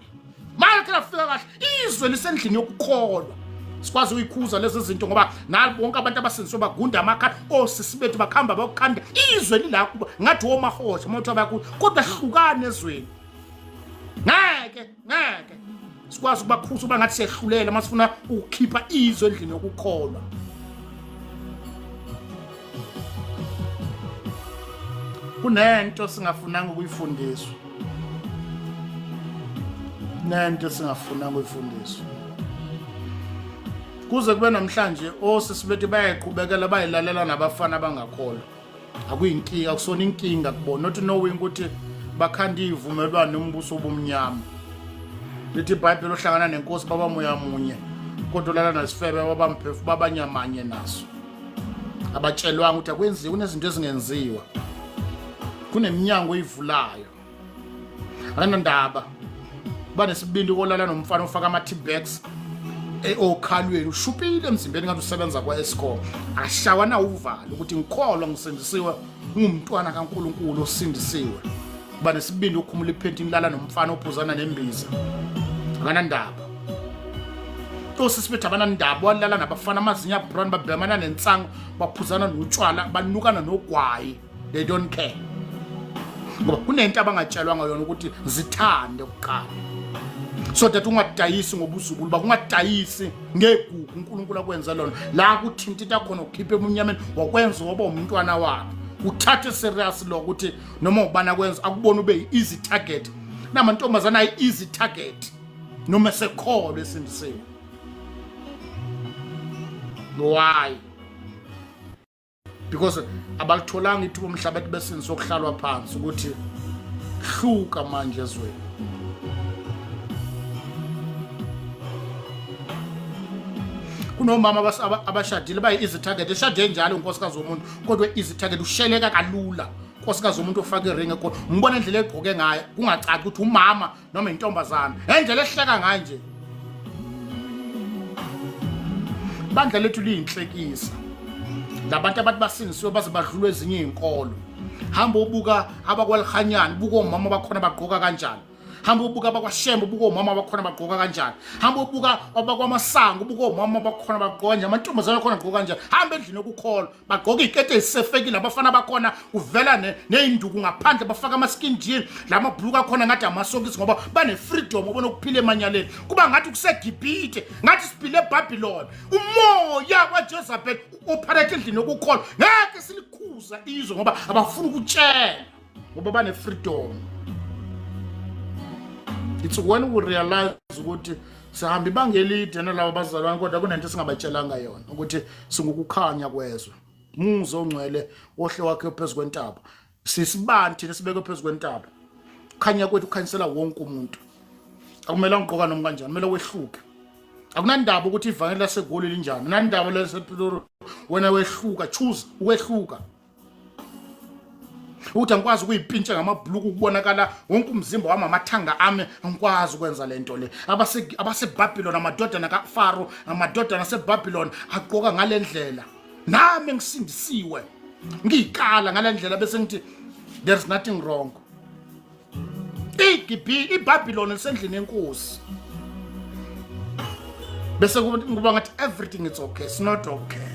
Manje lafika kahle izwe lisendlini yokukholwa. Sikwazi ukuyikhuza lezi zinto ngoba nabo bonke abantu abasindiswe bagunda amakhanda osisi bethu bakhamba bayokhanda izwe lila kuba ngathi womahosha uma uthi abayakuthi kodwa hlukane ezweni. Ngeke ngeke sikwazi ukubakhuza uba ngathi siyehlulela uma sifuna ukukhipha izwe endlini yokukholwa. Kunento singafunanga ukuyifundiswa, nento singafunanga ukuyifundiswa kuze kube namhlanje. Osisi bethu bayayiqhubekela bayilalela nabafana abangakholwa, akuyinkinga, akusona inkinga kubona, not knowing ukuthi bakhanda ivumelwano nombuso obumnyama. Lithi iBhayibheli ohlangana nenkosi baba moya munye, kodwa olala nesifebe babamphefu babanyamanye naso. Abatshelwanga ukuthi akwenziwa, kunezinto ezingenziwa, kuneminyango oyivulayo. Akanandaba banesibindi kolala nomfana ofaka ama-T-bags okhalweni, ushupile emzimbeni ngathi usebenza kwa-Eskom, ashawa na uvalo ukuthi ngikholwa ngisindisiwe, ngumntwana kaNkulunkulu osindisiwe. Kuba nesibindi okhumula iphenti nilala nomfana ophuzana nembiza, akanandaba. Osisi bethu abanandaba, walala nabafana amazinyo abrown, babhemana nensangu, baphuzana notshwala, banukana nogwayi, they don't care ngoba kunento abangatshelwanga yona ukuthi zithande kuqala so that ungadayisi ngobuzukulu bakho, ungadayisi ngegugu uNkulunkulu akwenze lona la kuthintita khona ukhiphe ebunyameni wakwenza waba umntwana wakhe. Uthathe serious lo ukuthi noma ubani akwenza akubona ube yi-easy target. Namantombazana ayi-easy target noma esekholwa esindisiwe. Why? Because abalitholanga ithuba umhlaba ethi besindiswe okuhlalwa phansi ukuthi hluka manje ezweni. Kunomama abashadile bayi-easy target, eshade njalo unkosikazi womuntu, kodwa easy target usheleka kalula. Unkosikazi womuntu ofake iringi ekhona, ngibona indlela egqoke ngayo kungacaci ukuthi umama noma intombazana, ngendlela ehleka ngayo nje. Bandla lethu liyinhlekisa labantu abathi basindisiwe baze badlulwe ezinye iy'nkolo. Hamba ubuka abakwalihanyana, ubuka omama bakhona bagqoka kanjani. Hamba ubuka abakwashembe, ubuka omama bakhona bagqoka kanjani. Hamba ubuka abakwamasango, ubuka omama bakhona bagqoka kanjani, amantombazane akhona agqoka kanjani. Hamba endlini yokukholwa, bagqoka iy'keti ey'sefekile abafana bakhona, kuvela ney'nduku ngaphandle, bafaka ama-skin jean, la mabhuluku akhona ngathi amasokisi ngoba bane-freedom obona ukuphila emanyaleni. Kuba ngathi kuseGibhithe, ngathi siphile eBhabhiloni. Umoya waJezabel u-operate endlini yokukholwa. Ngeke silikhuza izwe ngoba abafuni ukutshela ngoba bane-freedom. It's when we realize ukuthi sihamba ibanga elide nalabo bazalwane, kodwa kunento esingabatshelanga yona ukuthi singukukhanya kwezwe, muzi ongcwele ohle wakhe phezu kwentaba. Sisibani thina sibekwe phezu kwentaba? Khanya kwethu kukhanyisela wonke umuntu. Akumele ungigqoka noma kanjani, kumele wehluke. Akunandaba ukuthi ivangeli laseGoli linjani, akunandaba lasePitori, wena wehluka, choose ukwehluka. Ukuthi angikwazi ukuyipintsha ngamabhuluku ukubonakala wonke umzimba wami, amathanga ami, angikwazi ukwenza lento le. AbaseBabylon, amadodana kaFaro, amadodana aseBabylon agqoka ngalendlela. Nami ngisindisiwe ngiyikala ngalendlela bese ngithi there's nothing wrong. IGibhi iBabylon lisendlini yenkosi. Bese kuba ngathi everything is okay, it's not okay.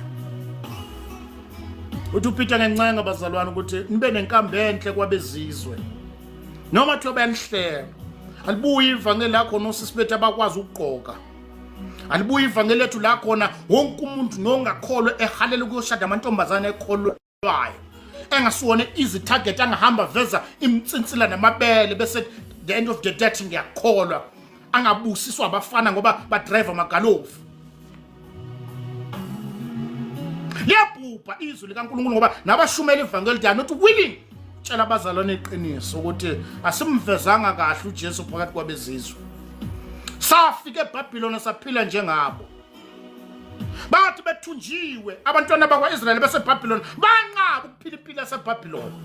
Uthi uPeter ngencenga bazalwane ukuthi nibe nenkambo enhle kwabezizwe. Noma kuthiwa bayanihleka. Alibuyi ivangeli lakho nosisi bethu abakwazi ukugqoka. Alibuyi ivangeli lethu la khona wonke umuntu nongakholwa ehalela ukuyoshada amantombazane ekholwa engasiwona easy target, angahamba veza imtsinsila namabele bese the end of the day ngiyakholwa, angabusiswa abafana ngoba badrive amagalofu. Liyabhubha izwi likaNkulunkulu ngoba nabashumela ivangeli they are not willing tshela abazalwane iqiniso ukuthi asimvezanga kahle uJesu phakathi kwabezizwe. Safika eBhabhiloni saphila njengabo. Bathi bethunjiwe abantwana bakwa-Israyeli baseBhabhiloni banqaba ukuphila impilo yaseBhabhiloni.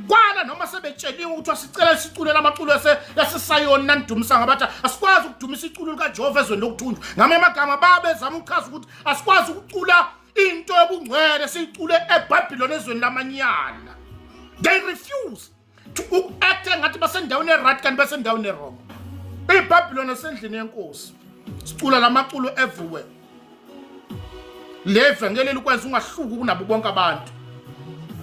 Kwala noma sebetsheliwe ukuthi asicela sicule lamaculo yaseSayoni nanidumisa ngabathi asikwazi ukudumisa iculo likaJehova ezweni lokuthunjwa. Ngamanye amagama babezama ukuchaza ukuthi asikwazi ukucula into yobungcwele siyicule eBhabhiloni ezweni lamanyala. They refuse to uku-acta ngathi basendaweni e-right kanti basendaweni e-wrong. IBhabhiloni esendlini yenkosi. Sicula lamaculo everywhere. Le vangeli likwenza ungahluki kunabo bonke abantu.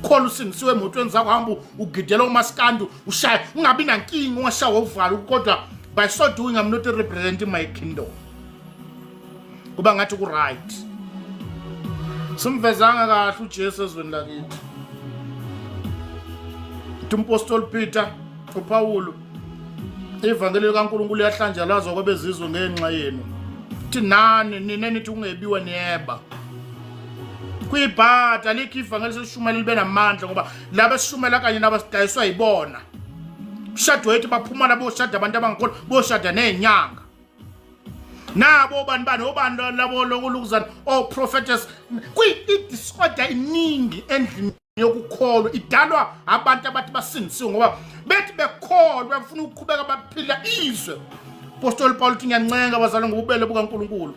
Khona usindisiwe emotweni zakho hamba ugidela umaskandi ushaye ungabi nankinga ungashawa uvalo kodwa by so doing I'm not representing my kingdom. Kuba ngathi ku right. Simvezanga kahle uJesu ezweni lakithi. Umpostoli Peter uPawulu ivangeli likaNkulunkulu liyahlanjalazwa kwabezizwe ngenxa yenu. Thi nani nina nithi ungebiwa niyeba. Kuyibhada alikho ivangeli sesishumela libe namandla ngoba laba esishumela kanye nabasidayiswa yibona. Mshado wethu baphuma labo shada abantu abangakholwa boshada nezinyanga. Nabo bani bani obani labo lokulukuzana o prophetess kwi disorder iningi endlini yokukholwa idalwa abantu abathi basindisiwe ngoba bethi bekholwa bafuna ukuqhubeka baphila izwe. Apostoli Paul uthi ngiyancenga abazalwane ngobubele bukaNkulunkulu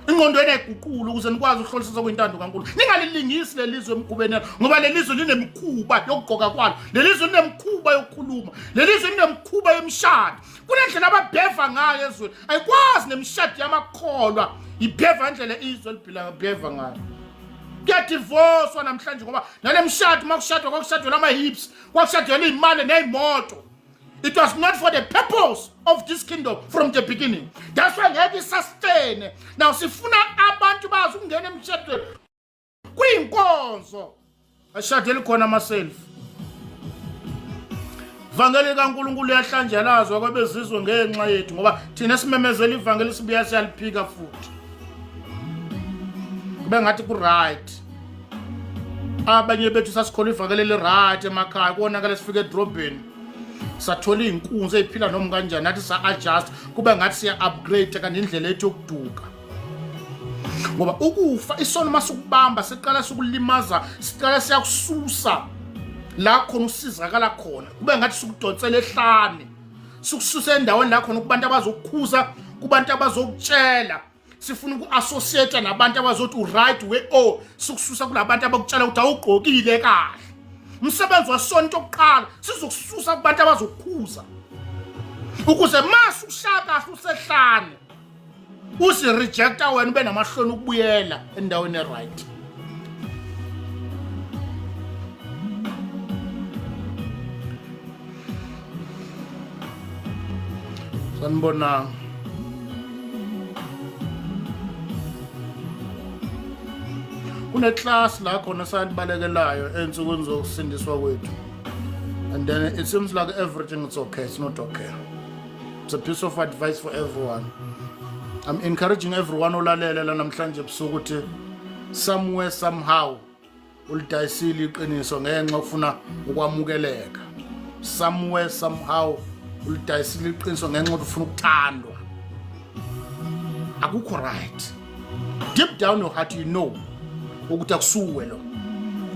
ingqondo yenu ayiguqule ukuze nikwazi ukuhlolisisa kwintando kaNkulunkulu. Ningalilingisi lelizwe emkhubeni ngoba lelizwe linemikhuba yokugqoka kwalo, lelizwe linemikhuba yokukhuluma, lelizwe linemikhuba yemishado. Kunendlela ababheva ngayo ezweni, ayikwazi nemishado yamakholwa ibheva indlela izwe eliphila bheva ngayo. Kuyadivoswa namhlanje ngoba nale mishado uma kushadwa kwakushadwa ama-hips, kwakushadwa iy'mali ney'moto. It was not for the purpose of this kingdom from the beginning. That's why ngeke isustain. Now sifuna abantu bazi ukungena emshadweni kuyinkonzo. Ashadeli khona ama self. Ivangeli likaNkulunkulu liyahlanjalazwa kwabezizwe ngenxa yethu ngoba thina simemezela ivangeli sibuya siyaliphika futhi. Kube ngathi ku right. Abanye bethu sasikholwa ivangeli eli right emakhaya konakala sifike edrobheni. Sathola izinkunzi eziphila noma kanjani nathi sa adjust kube ngathi siya upgrade kanti indlela yethu yokuduka. Ngoba ukufa isono masukubamba siqala sikulimaza siqala siyakususa la khona usizakala khona kube ngathi sikudonsela ehlane sikususa endaweni la khona kubantu abazokukhuza kubantu abazokutshela sifuna uku-associate nabantu abazothi u-right we o sikususa kulabantu abakutshela ukuthi awugqokile kahle. Umsebenzi wasonto okuqala sizokususa kubantu abazokukhuza ukuze mase ushaya kahle usehlane uzi-rejecta wena ube namahloni ukubuyela endaweni e-right. Sanibonani. Kuneklasi la khona esalibalekelayo ey'nsukwini zokusindiswa kwethu. And then it seems like everything is okay. It's not okay. It's a piece of advice for everyone. I'm encouraging everyone olalele la namhlanje ebusuku ukuthi somewhere somehow ulidayisile iqiniso ngenxa ufuna ukwamukeleka. Somewhere somehow ulidayisile iqiniso ngenxa ukuthi ufuna ukuthandwa. Akukho right. Deep down your heart you know ukuthi akusuwe lo.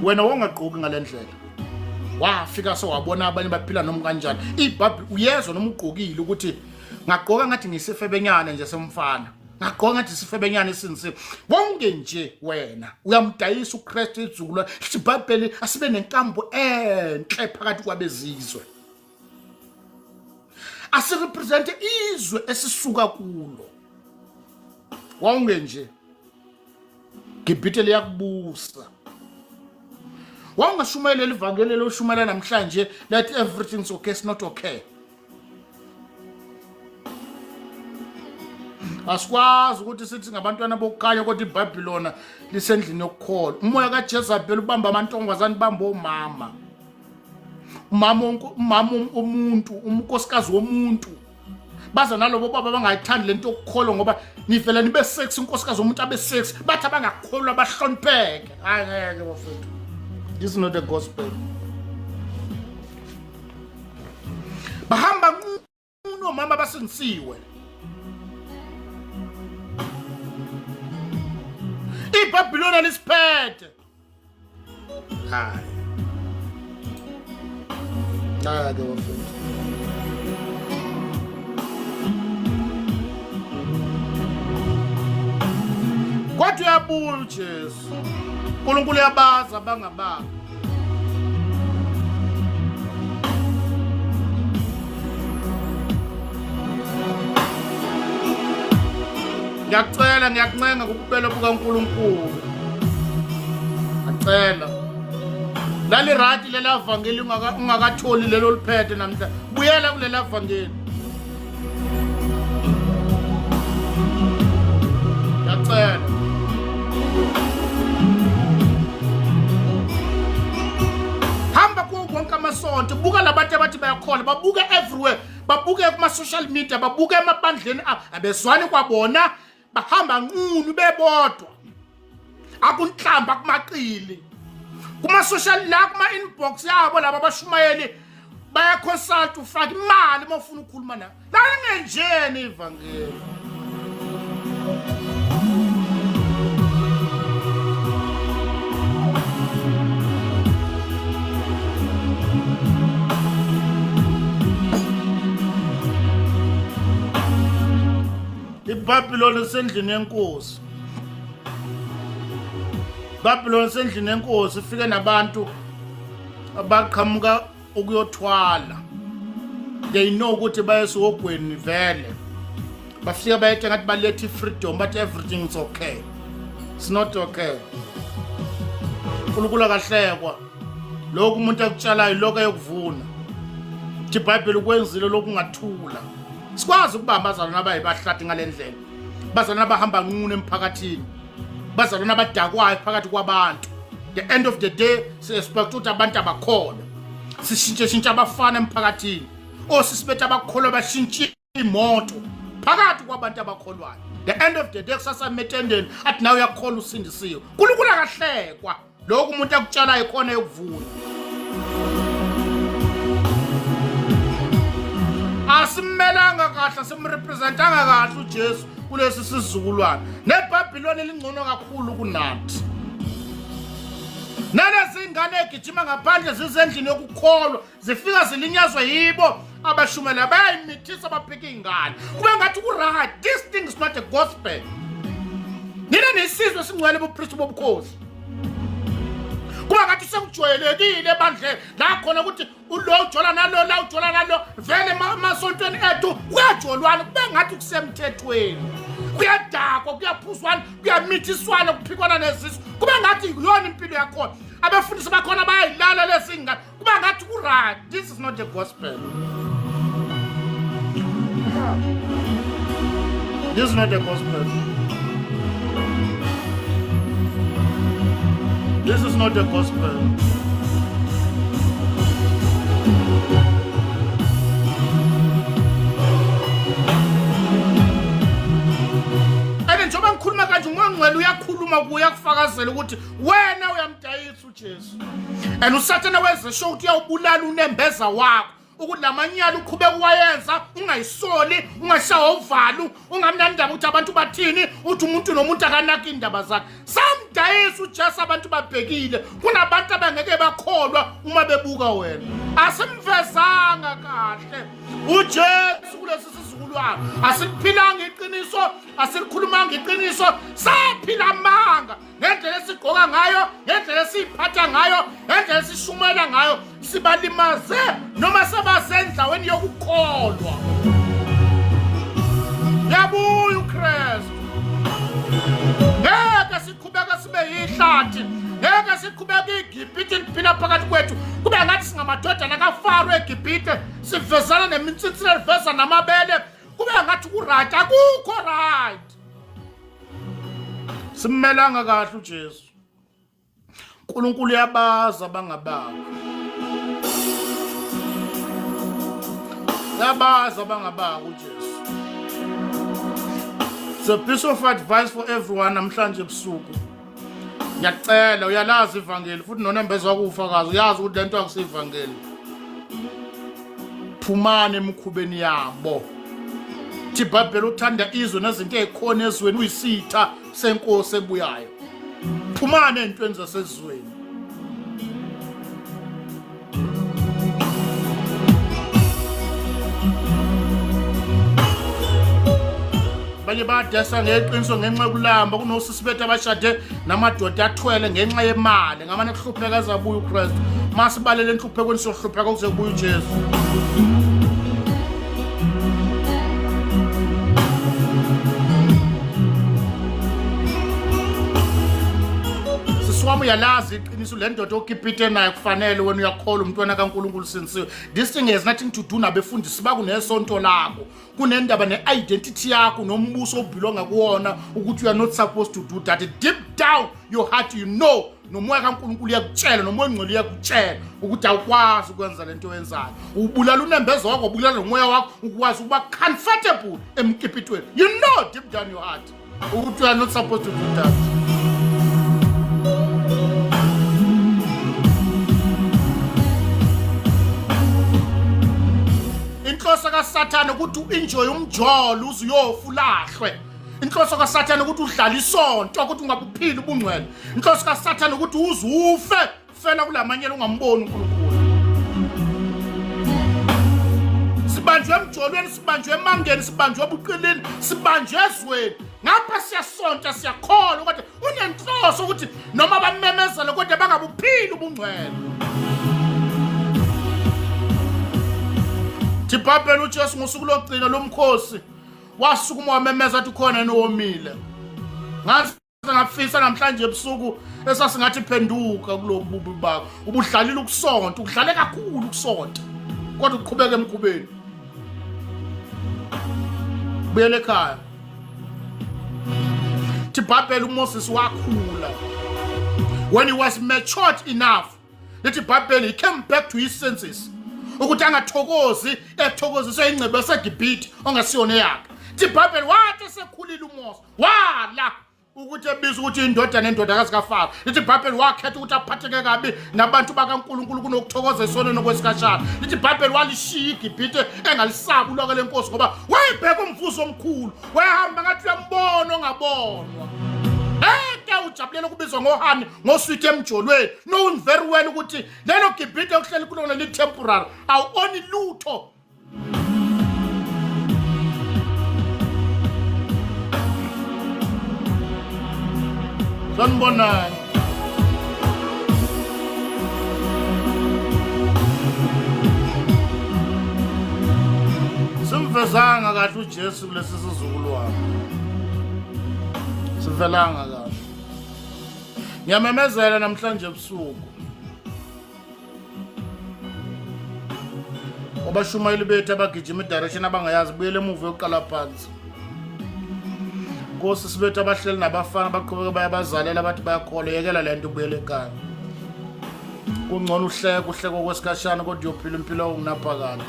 Wena wongagqoki ngalendlela. Wafika sewabona abanye baphila noma kanjani. Ibhabhi uyezwa noma ugqokile ukuthi ngagqoka ngathi ngisifebenyana nje semfana. Ngagqoka ngathi isifebenyana esinzima. Bonke nje wena uyamdayisa uKristu izizukulwane. IBhayibheli asibe nenkambo enhle phakathi kwabezizwe. Asirepresente izwe esisuka kulo. Wonke nje Gibhithe liyakubusa. Wawungashumayela ivangeli loshumayela namhlanje that everything's okay, it's not okay. Asikwazi ukuthi sithi ngabantwana bokukhanya kodwa iBhabhilona lisendlini yokukholwa. Umoya kaJezebel ubamba amantombazane ubamba omama. Umama umama umuntu, umkosikazi womuntu. Baza nalobo baba bangayithandi lento yokukholwa ngoba nivele nibe sex unkosikazi womuntu abe sex bathi abangakholwa bahlonipheke. Hayi ngeke bafethu. This is not the gospel. Bahamba nqunu omama abasindisiwe. IBhabhiloni lisiphethe. Hayi. Hayi ke bafethu. Kodwa uyabuya uJesu. uNkulunkulu uyabazi abangabakhe. Ngiyakucela ngiyakuncenga ngokubela bukaNkulunkulu. Ngiyacela. Lali right lela vangeli ungakatholi lelo liphethe namhla. Buyela kulela vangeli. Ngiyacela. Hamba kuwo wonke amasonto, buka labantu abathi bayakholwa, babuke everywhere, babuke kuma social media, babuke emabandleni abezwani kwabona, bahamba nqunu bebodwa. Akunhlamba kumaqili. Kuma social la kuma inbox yabo laba abashumayeli baya consult ufaka imali uma ufuna ukukhuluma nabo. Lalingenjeni ivangeli. IBhabhiloni lisendlini yenkosi. IBhabhiloni lisendlini yenkosi ifike nabantu abaqhamuka ukuyothwala they know ukuthi bayesihogweni vele bafika bayethe ngathi baletha i-freedom but everything is okay it's not okay uNkulunkulu akahlekwa lokhu umuntu akutshalayo lokho ayokuvuna thi iBhayibheli ukwenzile lokhu ungathula sikwazi ukubamba abazalwane abayibahlathi ngale ndlela bazalwane abahamba nqunu emphakathini bazalwane abadakwayo phakathi kwabantu the end of the day si-expect ukuthi abantu abakholwa sishintshe shintshe abafana emphakathini osisi bethu abakholwa bashintshe imoto phakathi kwabantu abakholwayo the end of the day kusasa emetendeni athi nawe uyakholwa usindisiwe uNkulunkulu akahlekwa lokhu umuntu akutshalayo khona yokuvuna asimmelanga kahle asimrepresentanga kahle uJesu kulesi sizukulwane neBhabhiloni elingcono kakhulu kunathi nalezi ngane egijima ngaphandle zizendlini yokukholwa zifika zilinyazwa yibo abashumela bayayimithisa baphike iy'ngane kube ngathi ku-right this thing is not a gospel nina nesizwe esingcwele bobupristi bobukhosi kuba ngathi sekujwayelekile ebandleni la khona ukuthi ulo ujola nalo la ujola nalo vele emasontweni ethu kuyajolwana kube ngathi kusemthethweni kuyadakwa kuyaphuzwana kuyamithiswana kuphikwana nezisu kube ngathi yiyona impilo yakhona abefundisi bakhona bayayilala lezi ngane kuba ngathi ku-right this is not the gospel this is not the gospel this is not the gospel and njengoba ngikhuluma kanje umoya ongcwele uyakhuluma kuye akufakazela ukuthi wena uyamdayisa uJesu and uSathane wenze sure ukuthi uyawubulala unembeza wakho ukuthi lamanyala uqhubeka uwayenza ungayisoli ungashawa uvalo ungamnandaba ukuthi abantu bathini uthi umuntu nomuntu akanaki indaba zakhe samdayisa uJesu abantu babhekile kunabantu abangeke bakholwa uma bebuka wena asimvezanga kahle uJesu kulesi sizukulwane asiliphilanga iqiniso asilikhulumanga iqiniso saphila amanga ngendlela esigqoka ngayo ngendlela esiyiphatha ngayo ngendlela esishumayela ngayo sibalimaze noma sebasendaweni yokukholwa yabuya uKristu ngeke siqhubeke sibe yihlathi ngeke siqhubeke iGibhithe liphila phakathi kwethu kube ngathi singamadodana kaFaro eGibhithe sivezana neminsinsila liveza namabele kube ngathi ku-right akukho right Simmelanga kahle uJesu. uNkulunkulu uyabazi abangabakhe. Uyabazi abangabakhe uJesu. It's a piece of advice for everyone namhlanje ebusuku. Ngiyacela uyalazi ivangeli futhi nonembeza wakufakaza uyazi ukuthi lento akusivangeli. Phumani emikhubeni yabo. Thi iBhayibheli uthanda izwe nezinto ezikhona ezweni uyisitha senkosi ebuyayo. Phumani ey'ntweni zasezweni. Abanye bayadesa ngeqiniso ngenxa yokulamba. Kunosisi bethu abashade namadoda athwele ngenxa yemali, ngamane kuhlupheka azabuya uKristu. Masibalele enhluphekweni, siyohlupheka kuze kubuye uJesu. Sisi wami, uyalazi iqiniso, le ndoda okipite nayo kufanele wena uyakholwa, umntwana kaNkulunkulu sinsiwe. This thing has nothing to do nabefundisi bakunesonto lakho, kunendaba ne-identity yakho nombuso obhilonga kuwona, ukuthi you are not supposed to do that. Deep down your heart you know, nomoya kaNkulunkulu uyakutshela, nomoya ongcwele uyakutshela ukuthi awukwazi ukwenza lento oyenzayo. Ubulala unembeza wakho, ubulala nomoya wakho, ukwazi ukuba comfortable emkipitweni. You know deep down your heart ukuthi you are not supposed to do that. Inhloso kaSathane ukuthi u-enjoy umjolo uze uyofa ulahlwe. Inhloso kaSathane ukuthi udlale isonto, ukuthi ungabuphili ubungcwele. Inhloso kaSathane ukuthi uze ufe fela kulamanyela ungamboni uNkulunkulu. Sibanjwe emjolweni, sibanjwe emangeni, sibanjwe ebuqilini, sibanjwe ezweni. Ngapha siyasonta, siyakholwa, kodwa unenhloso ukuthi noma bamemezele kodwa bangabuphili ubungcwele. Thibhabhela uJesu ngosuku lokugcina lomkhosi wasukuma wamemeza athi khona nowomile. Ngazi ngafisa namhlanje ebusuku esasingathi phenduka kulobu bubi bakho. Ubudlalile ukusonta, udlale kakhulu ukusonta, kodwa uqhubeka emkhubeni. Buyela ekhaya. Thi iBhayibheli uMoses wakhula. When he was matured enough, lithi iBhayibheli, he came back to his senses, ukuthi angathokozi ethokoziswe ingcebo yaseGibhithe ongasiyona eyakhe. Thi iBhayibheli wathi esekhulile uMose wala ukuthi ebiza ukuthi indodana endodakazi kaFaro. Lithi iBhayibheli wakhetha ukuthi aphatheke kabi nabantu bakaNkulunkulu kunokuthokoza esonweni okwesikhashana. Lithi iBhayibheli walishiya iGibhithe engalisabi ulwaka lenkosi, ngoba wayebheka umvuzo omkhulu, wayehamba ngathi uyambona ongabonwa. Eke ujabulela ukubizwa ngohani ngoswiti emjolweni, knowing very well ukuthi lelo Gibhithe okuhleli kulona li-temporary, awuoni lutho. Sanibonani. Simvezanga kahle uJesu kulesi sizukulwane. Sivelanga kahle. Ngiyamemezela namhlanje ebusuku. Abashumayeli bethu abagijima idirection abangayazi, buyele emuva yokuqala phansi. Nkosi, sibethu abahleli nabafana baqhubeke bayabazalela bathi bayakholwa, yekela le nto, ubuyele ekhaya. Kungcono uhleke uhleke okwesikhashana, kodwa uyophila impilo okungunaphakade.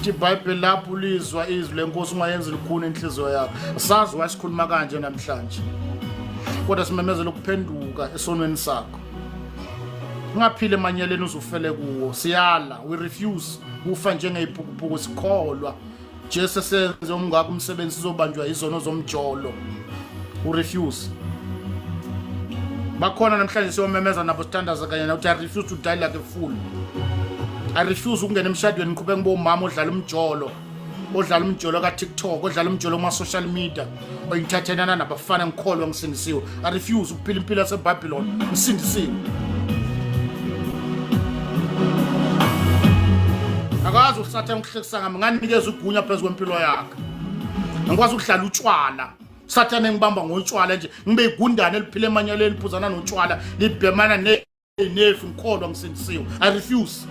Ithi iBhayibheli lapho ulizwa izwi lenkosi ungayenzi lukhuni inhliziyo yakho. Sazi wasikhuluma kanje namhlanje, kodwa simemezela ukuphenduka esonweni sakho. Ungaphili emanyeleni uzufele kuwo. Siyala, we refuse kufa njengeyiphukuphuku sikholwa. Jesu esenze umngako umsebenzi, sizobanjwa izono zomjolo. U refuse. Bakhona namhlanje siyomemeza nabo, sithandaza kanye nawe, I refuse to die like a fool. I refuse ukungena emshadweni ngiqhubeke ngibe umama odlala umjolo, odlala umjolo ka-TikTok, odlala umjolo kuma-social media, oyithathelana nabafana, ngikholwa ngisindisiwe. I refuse ukuphila impilo yaseBabylon ngisindisiwe. Akazi uSathane ukuhlekisa ngami, nganikeza ugunya phezu kwempilo yakhe. Angikwazi ukudlala utshwala. Sathane ngibamba ngotshwala nje, ngibe igundane eliphila emanyaleni, liphuzana notshwala, libhemana nefu, ngikholwa ngisindisiwe. I refuse.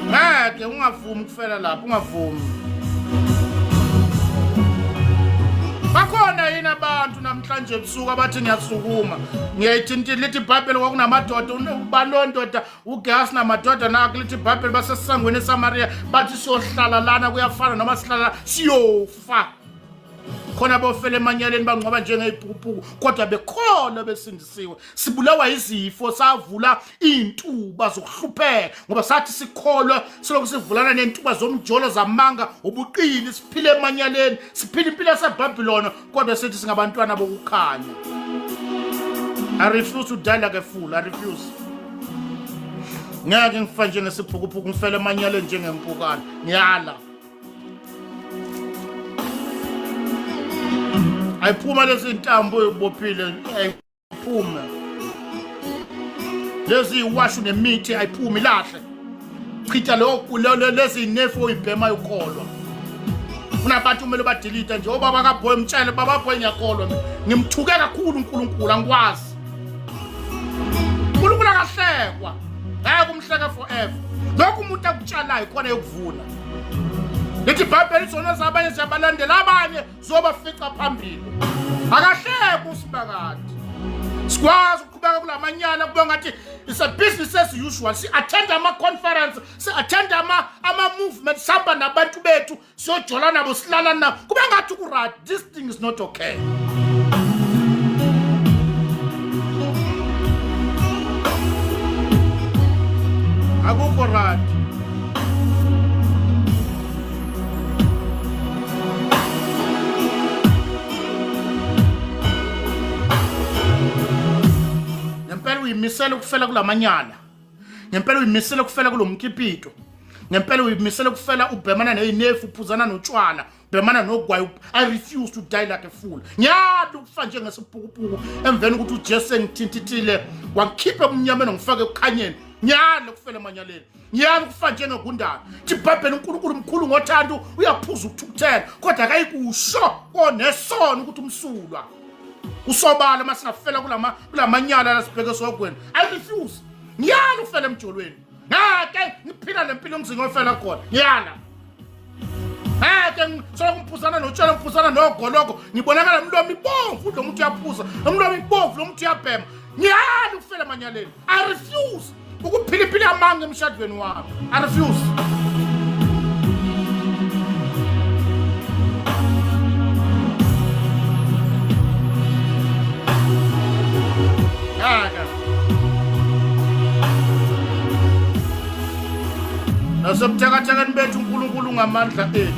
Ngeke ungavumi ukufela lapho, ungavumi. Bakhona yini abantu namhlanje ebusuku abathi ngiyasukuma, ngiyayithintila? Lithi iBhayibheli kwakunamadoda, ubani lo ndoda? UGehazi namadoda nakho. Lithi iBhayibheli basesangweni eSamariya, bathi siyohlala lana kuyafana noma sihlala siyofa. Khona bofela emanyaleni bangcwaba njengeziphukuphuku kodwa bekhona besindisiwe. Sibulawa izifo savula izintuba zokuhlupheka ngoba sathi sikholwa silokhu sivulana nentuba zomjolo zamanga ubuqili siphile emanyaleni siphila impilo yaseBhabhilona kodwa sithi singabantwana bokukhanya. I refuse to die like a fool. I refuse. Ngeke ngifa njengesiphukuphuku ngifele emanyaleni njengempukane. Ngiyala. Ayiphuma lezi ntambo oyibophile ayiphume. Lezi iwashu nemithi ayiphumi lahle. Chitha lokhu lezi nefu oyibhema yokholwa. Kunabantu kumele badelete nje obaba kaBoy mtshele baba boy ngiyakholwa mina. Ngimthuke kakhulu uNkulunkulu angikwazi. uNkulunkulu akahlekwa. Ngeke umhleke forever. Lokhu umuntu akutshalayo khona yokuvuna. Lithi iBhayibheli izono zabanye ziyabalandela abanye zobafica phambili. Akahlekwa uSibakade. Sikwazi ukuqhubeka kulamanyala kube ngathi it's a business as usual. Si attend ama conference, si attend ama ama movement sihamba nabantu bethu siyojola nabo silala nabo kube ngathi ku right. This thing is not okay. Akukho right. Ngempela uyimisela ukufela kulamanyala. Ngempela uyimisela ukufela kulomkipito. Ngempela uyimisela ukufela ubhemana nezinefu uphuzana notshwala. Bhemana nogwayi. I refuse to die like a fool. Ngiyada ukufa njengesipukupuku emveni ukuthi uJesu engithintithile wangikhipha ebumnyameni ngifake ekukhanyeni. Ngiyala ukufela emanyaleni. Ngiyala ukufa njengegundane. Thi iBhayibheli uNkulunkulu mkhulu ngothando uyaphuza ukuthukuthela kodwa akayikusho onesono ukuthi umsulwa. Kusobala uma singafela kulama kulamanyala lasibheke esogweni. I refuse. Ngiyala ukufela emjolweni. Ngeke ngiphila lempilo ngize ngiyofela khona. Ngiyala. Ngeke ngisoloko ngiphuzana notshwala ngiphuzana nogoloko ngibonakala umlomo ibomvu lo muntu uyaphuza umlomo ibomvu lo muntu uyabhema. Ngiyala ukufela emanyaleni. I refuse ukuphila impilo yamanga emshadweni wami. I refuse. Ngeke. Nasebuthakathakeni bethu uNkulunkulu ungamandla ethu.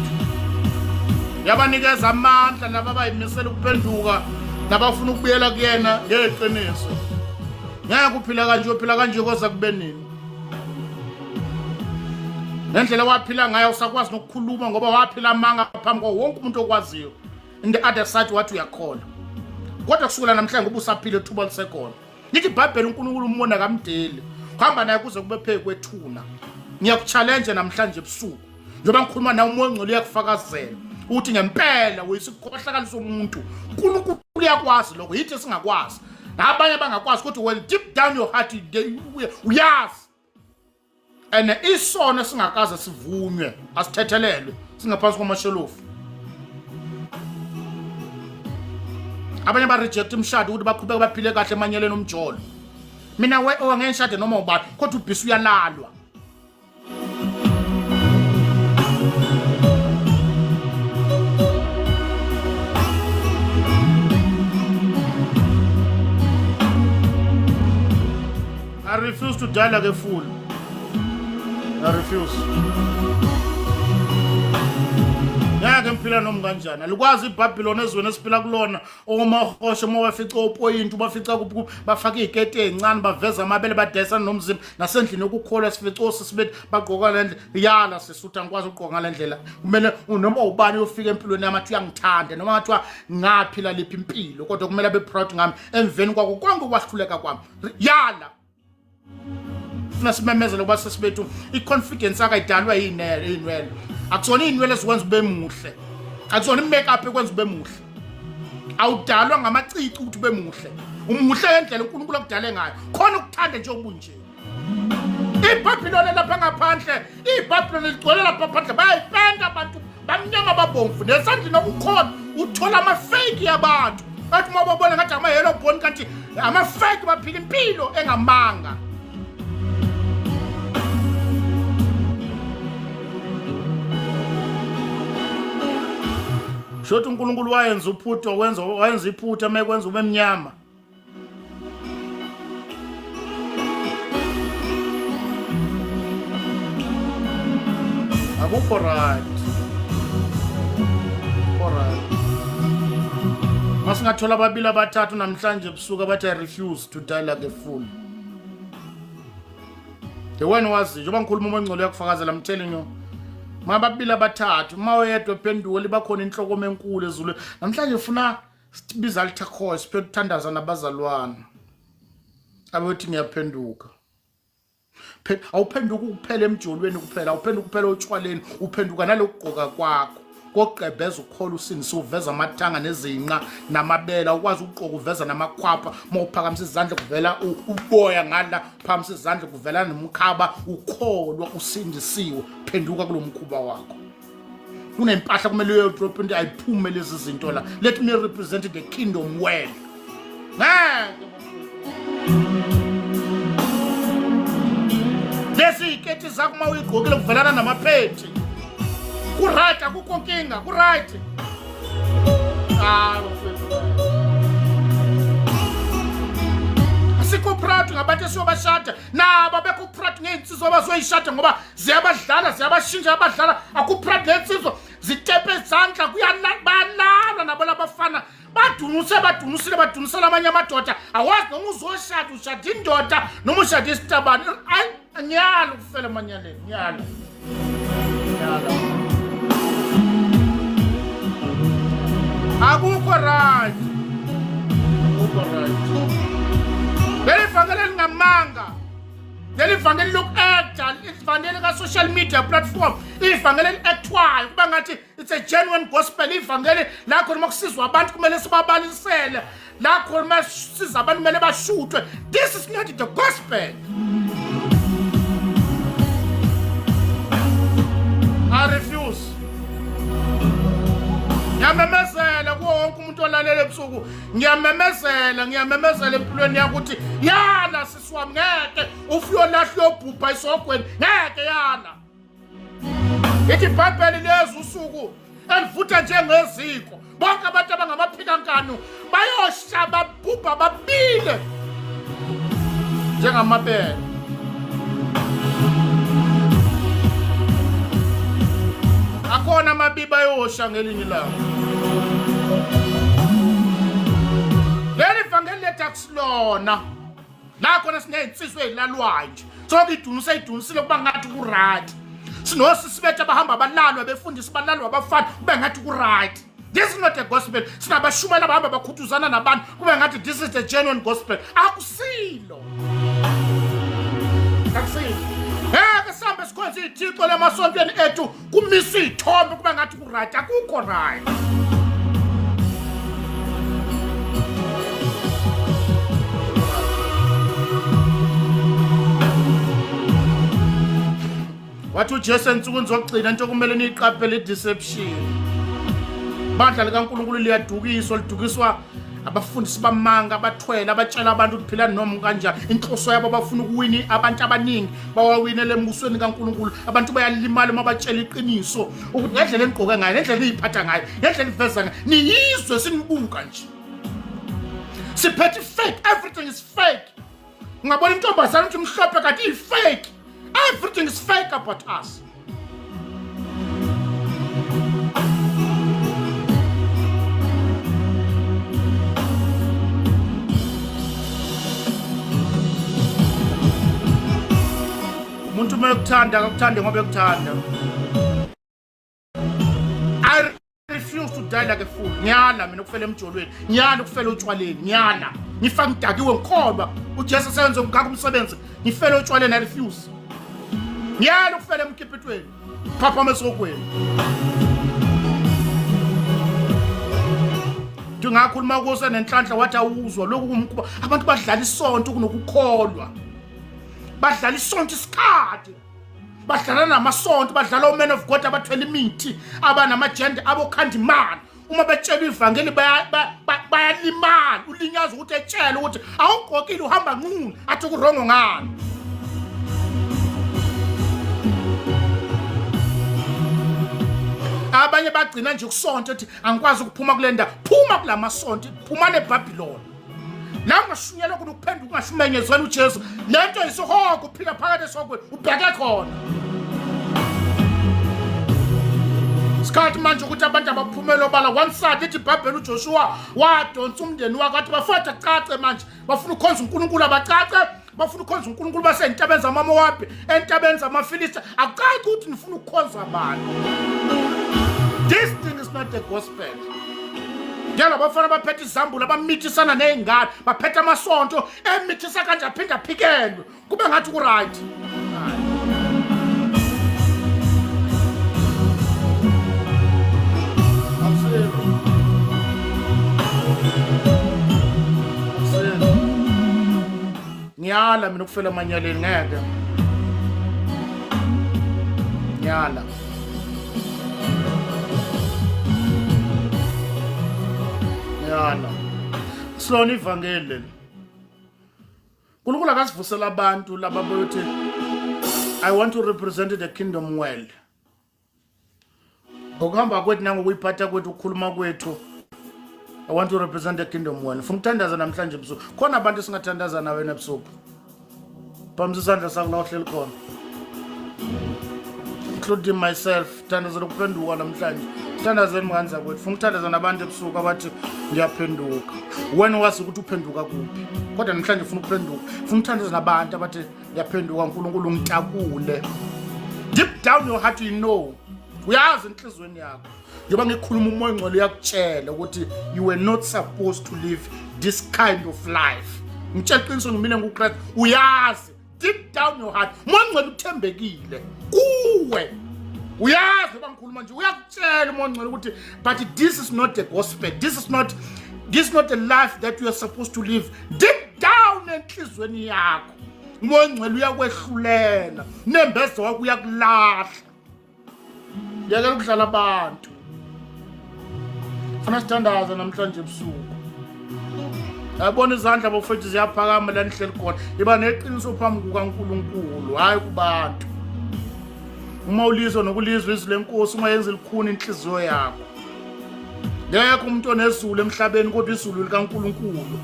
Yabanikeza amandla laba abayimisela ukuphenduka nabafuna ukubuyela kuyena ngeqiniso. Ngeke uphila kanje uphila kanje koza kube nini? Ngendlela waphila ngayo usakwazi nokukhuluma ngoba waphila amanga phambi kwawo wonke umuntu okwaziyo. In the other side wathi uyakholwa. Kodwa kusukela namhlanje ubusaphila ethuba lisekhona. Ngithi iBhayibheli uNkulunkulu umbona kamdeli. Hamba naye kuze kube phezu kwethuna. Ngiyakuchallenge namhlanje ebusuku. Njengoba ngikhuluma nawe umoya ongcwele uyakufakazela ukuthi ngempela uyisikhohlakali somuntu. uNkulunkulu uyakwazi lokho, yithi esingakwazi. Nabanye abangakwazi kodwa well deep down your heart uyazi. And isono esingakaze sivunywe asithethelelwe singaphansi kwamashalofu. Abanye ba reject imishado ukuthi baqhubeke baphile kahle emanyeleni omjolo. Mina we owangeshade noma ubani kodwa ubhisi uyalalwa. I refuse to die like a fool. I refuse. Ngeke ngiphila noma kanjani. Alikwazi iBabylon ezweni esiphila kulona omahosha uma bafica opoyinti bafica kuphi bafaka iy'keti ey'ncane baveza amabele badayisana nomzimba nasendlini yokukholwa sifice osisi bethu bagqoka le ndlela yala sisuthu angikwazi ukugqoka ngale ndlela kumele noma ubani uyofika empilweni yami athi uyangithanda noma ngathiwa ngaphila liphi impilo kodwa kumele abe proud ngami emveni kwako konke ukwahluleka kwami yala funa simemezele kuba sesibethu i-confidence akayidalwa iy'nwele akusona iy'nwele ezikwenza ube muhle akusona i-make-up ekwenza ube muhle awudalwa ngamacici ukuthi ube muhle umuhle ngendlela uNkulunkulu akudale ngayo khona ukuthanda nje obunje iBhabhiloni lapha ngaphandle iBhabhiloni ligcwele lapha phandle bayayipenda abantu bamnyama babomvu nesandleni okukhona uthola amafake yabantu bathi uma babona ngathi ama-yellow bone kanti amafake baphila impilo engamanga Shothi uNkulunkulu wayenza uphutha wenza wayenza iphutha mekwenza ube mnyama. Akukho right. Akukho right. Masingathola ababili abathathu namhlanje ebusuku abathi I refuse to die like a fool. The one wazi njengoba ngikhuluma uma ngcolo yakufakazela I'm telling you. Mababili abathathu uma oyedwa ephenduka liba khona inhloko enkulu ezulwini. Namhlanje ufuna sibiza altar call siphe ukuthandaza nabazalwane. Abethi ngiyaphenduka. Awuphenduka ukuphela emjolweni kuphela, awuphenduka kuphela otshwaleni, uphenduka nalokugqoka kwakho. Kogqebheza ukukhola usindise uveza amathanga nezinqa namabele awukwazi ukugqoka uveza namakhwapha uma uphakamisa izandla kuvela uboya ngala uphakamisa izandla kuvela nomkhaba ukholwa usindisiwe phenduka kulo mkhuba wakho kunempahla kumele uyodrop into ayiphume lezi zinto la let me represent the kingdom well ngeke lezi iketi zakho uma uyigqokile kuvelana namaphenti ku-right akukho nkinga ku-right hayi mfethu asikho proud ngabantu esiyobashada nabo abekho proud ngey'nsizwa abazoyishada ngoba ziyabadlala ziyabashintsha abadlala akho proud ngey'nsizwa zitepe izandla bayalalwa nabo labafana badunuse badunusile badunusela amanye amadoda awazi noma uzoshada ushada indoda noma ushada isitabane ayi ngiyala ukufela emanyaleni ngiyala ngiyala akukho right akukho right leli vangeli elingamanga leli vangeli loku-acta ivangeli ka-social media platform ivangeli eli-actwayo kuba ngathi it's a genuine gospel ivangeli la khona uma kusizwa abantu kumele sibabalisele la khona uma siza abantu kumele bashuthwe this is not the gospel I refuse ngiyamemezela kuwo wonke umuntu olalela ebusuku ngiyamemezela ngiyamemezela empilweni yakho ukuthi yana sisi wami ngeke ufe uyolahla uyobhubha esogweni ngeke yana Ithi iBhayibheli liyeza usuku elivutha njengeziko. Bonke abantu abangamaphikankanu bayosha babhubha babile njengamabele. Akhona amabibi ayosha ngelinye ilanga. Leli vangeli lethu akusilona. La khona sinezinsizwa ezilalwayo nje. Sonke idunuse idunisile kuba ngathi ku right. Sinosisi bethu abahamba balalwa befundisa balalwa abafana kube ngathi ku right. This is not a gospel. Sinabashumayela abahamba bakhuthuzana nabantu kube ngathi this is the genuine gospel. Akusilo. Akusilo. Ngeke sihambe sikhonze ithixo lemasontweni ethu kumiswe iy'thombe kube ngathi ku-right akukho right wathi uJesu ensukwini zokugcina into okumele niyiqaphele i-deception bandla likaNkulunkulu liyadukiswa lidukiswa abafundisi bamanga abathwele abatshela abantu ukuthi phila noma kanjani inhloso yabo bafuna ukuwina abantu abaningi bawawinele embusweni kaNkulunkulu abantu bayalimala uma batshela iqiniso ukuthi ngendlela enigqoke ngayo ngendlela eniyiphatha ngayo ngendlela eniveza ngayo niyizwe sinibuka nje siphethe fake everything is fake ungabona intombazane ukuthi mhlophe kanti iyi-fake everything is fake about us umuntu uma ekuthanda akakuthande ngoba ekuthanda I refuse to die like a fool ngiyala mina ukufela emjolweni ngiyala ukufela otshwaleni ngiyala ngifa ngidakiwe ngikholwa uJesu seyenze ngaka umsebenzi ngifele otshwaleni I refuse ngiyala ukufela emkipitweni phaphama esokweni Ngakhuluma kuse nenhlanhla wathi awuzwa lokhu kumkhuba abantu badlala isonto kunokukholwa badlala isonto isikhathi badlala namasonto badlala o-man of god abathwele imithi abanamajende abokhandimali uma betshelwa ivangeli bayalimala ulinyaza ukuthi etshele ukuthi awugqokile uhamba nqunu athi kurongo ngani Abanye bagcina nje kusonto ethi angikwazi ukuphuma kule ndawo. Phuma kulamasonto, phuma neBabylon. La ungashunyelwa khona ukuphenduka ungashumenyezwela uJesu. Lento isihogo uphila phakathi esihogweni ubheke khona. Sikhathi manje ukuthi abantu abaphumele obala one side ethi iBhayibheli uJoshua wadonsa umndeni wakhe wathi bafowethu cace manje bafuna ukukhonza uNkulunkulu abacace bafuna ukukhonza uNkulunkulu basentabeni zamaMowabi entabeni zamaFilista akucaci ukuthi nifuna ukukhonza bani. This thing is not the gospel. Njalo bafana baphethe izambulo abamithisana nezingane baphethe amasonto emithisa kanje aphinde aphikelwe kube ngathi ku right. Ngiyala mina ukufela emanyaleni ngeke. Ngiyala. Ngiyala. Silona ivangeli leli. uNkulunkulu akasivusela abantu laba boyothi I want to represent the kingdom well. Ngokuhamba kwethu nangokuyiphatha kwethu ukukhuluma kwethu I want to represent the kingdom well. Ngifuna ukuthandaza namhlanje ebusuku. Khona abantu esingathandaza nawe ebusuku. Phamisa isandla sakho la uhleli khona. Including myself, thandazela ukuphenduka namhlanje. Thandazeni mngane zakwethu. Funa ukuthandaza nabantu ebusuku abathi ngiyaphenduka. Wena wazi ukuthi uphenduka kuphi. Kodwa namhlanje ufuna ukuphenduka. Funa ukuthandaza nabantu abathi ngiyaphenduka uNkulunkulu ngitakule. Deep down your heart you know. Uyazi enhlizweni yakho. Njengoba ngikhuluma umoya ongcwele uyakutshela ukuthi you were not supposed to live this kind of life. Ngitshela iqiniso ngimile nguKristu. Uyazi deep down your heart umoya ongcwele uthembekile kuwe. Uyazi ngoba ngikhuluma nje uyakutshela umoya ongcwele ukuthi but this is not the gospel. This is not the life that you are supposed to live. Deep down enhlizweni yakho umoya ongcwele uyakwehlulela, nembeza wakho uyakulahla. Yekela ukudlala abantu. Funa sithandaze namhlanje ebusuku. Yabona izandla bafethu ziyaphakama la nihleli khona. Iba neqiniso phambi kukaNkulunkulu, hayi kubantu. Uma ulizwa nokulizwa izwi lenkosi ungayenzi likhuni inhliziyo yakho. Ngekho umuntu onezulu emhlabeni kodwa izulu likaNkulunkulu.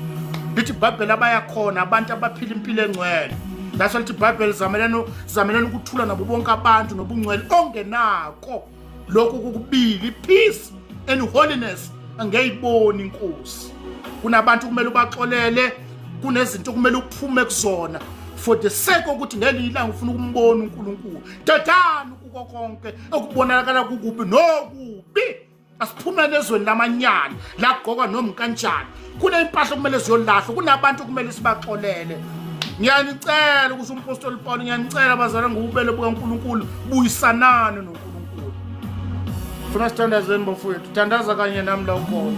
Lithi iBhayibheli abayakhona abantu abaphila impilo engcwele. That's why lithi iBhayibheli zamelene zamelene ukuthula nabo bonke abantu nobungcwele ongenako. Lokhu kukubili peace and holiness angeyiboni inkosi. Kunabantu kumele ubaxolele, kunezinto kumele uphume kuzona for the sake ukuthi ngelinye ilanga ufuna ukumbona uNkulunkulu. Dadani kuko konke okubonakala kukubi nokubi. Asiphumele ezweni lamanyala la kugqokwa noma kanjani. Kunempahla okumele ziyolahlwa, kunabantu okumele sibaxolele. Ngiyanicela ukuthi umpostoli Paul, ngiyanicela bazalwane ngobubele bukaNkulunkulu, buyisanani noNkulunkulu. Funa sithandazeni bafowethu, thandaza kanye nami la ukhona.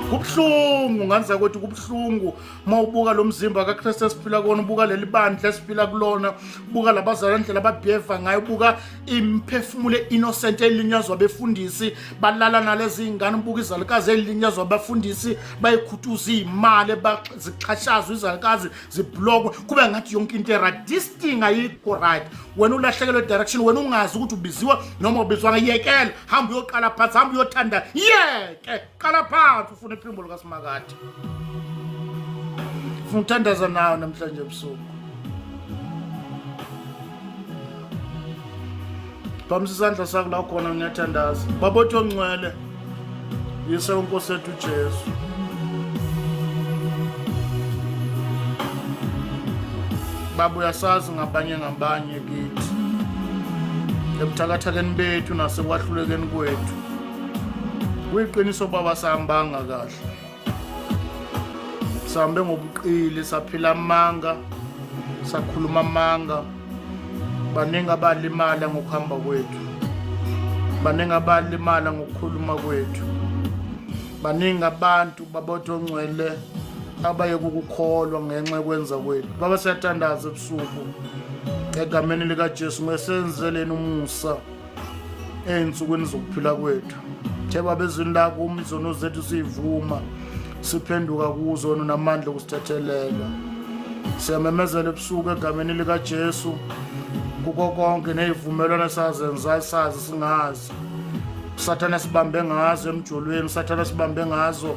Kubuhlungu nganza kwethu, kubuhlungu uma ubuka lo mzimba kaKristu esiphila kuwona, ubuka leli bandla esiphila kulona, ubuka labazalwane indlela ababheva ngayo, ubuka imiphefumulo innocent elinyazwa abefundisi balala nalezi ingane, ubuka izalukazi elinyazwa abafundisi bayikhuthuza izimali zixhashazwa izalukazi ziblokwe kube ngathi yonke into right. This thing ayikho right. Wena ulahlekelwe direction, wena ungazi ukuthi ubiziwa noma ubizwanga. Yekela, hamba uyoqala phansi, hamba uyothanda, yeke qala phansi ufuna iphimbo likaSimakade. Ufuna ukuthandaza nawe namhlanje ebusuku. Phamisa isandla sakho la khona, ngiyathandaza. Baba othi ongcwele, yise uNkosi ethu uJesu. Baba uyasazi ngabanye ngabanye kithi. Ebuthakathakeni bethu nasekwahlulekeni kwethu. Kuyiqiniso baba sihambanga kahle. Sihambe ngobuqili, saphila amanga, sakhuluma amanga. Baningi abalimala ngokuhamba kwethu. Baningi abalimala ngokukhuluma kwethu. Baningi abantu babodwa ongcwele abaye kukukholwa ngenxa yokwenza kwethu. Baba siyathandaza ebusuku egameni likaJesu ngesenzeleni umusa ey'nsukwini zokuphila kwethu. Theba Baba ezwini lakho uma izono zethu siyivuma siphenduka kuzo namandla okusithethelela. Siyamemezela ebusuku egameni likaJesu Kuko konke nezivumelwano sazenza sazi singazi. Usathane sibambe ngazo emjolweni, usathane sibambe ngazo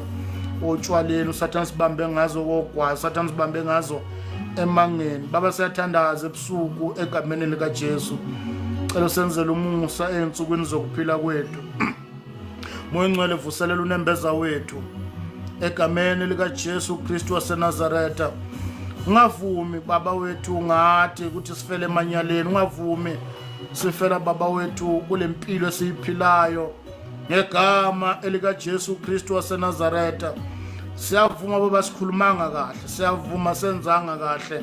otshwaleni, usathane sibambe ngazo kogwazi, usathane sibambe ngazo emangeni. Baba siyathandaza ebusuku egameni likaJesu. Cela usenzele umusa ezinsukwini zokuphila kwethu. Moya Ongcwele vuselela unembeza wethu egameni likaJesu Kristu waseNazaretha. Ungavumi baba wethu ngathi ukuthi sifele emanyaleni, ungavumi sifela baba wethu kule mpilo esiyiphilayo ngegama elikaJesu Kristu waseNazaretha. Siyavuma baba sikhulumanga kahle, siyavuma senzanga kahle.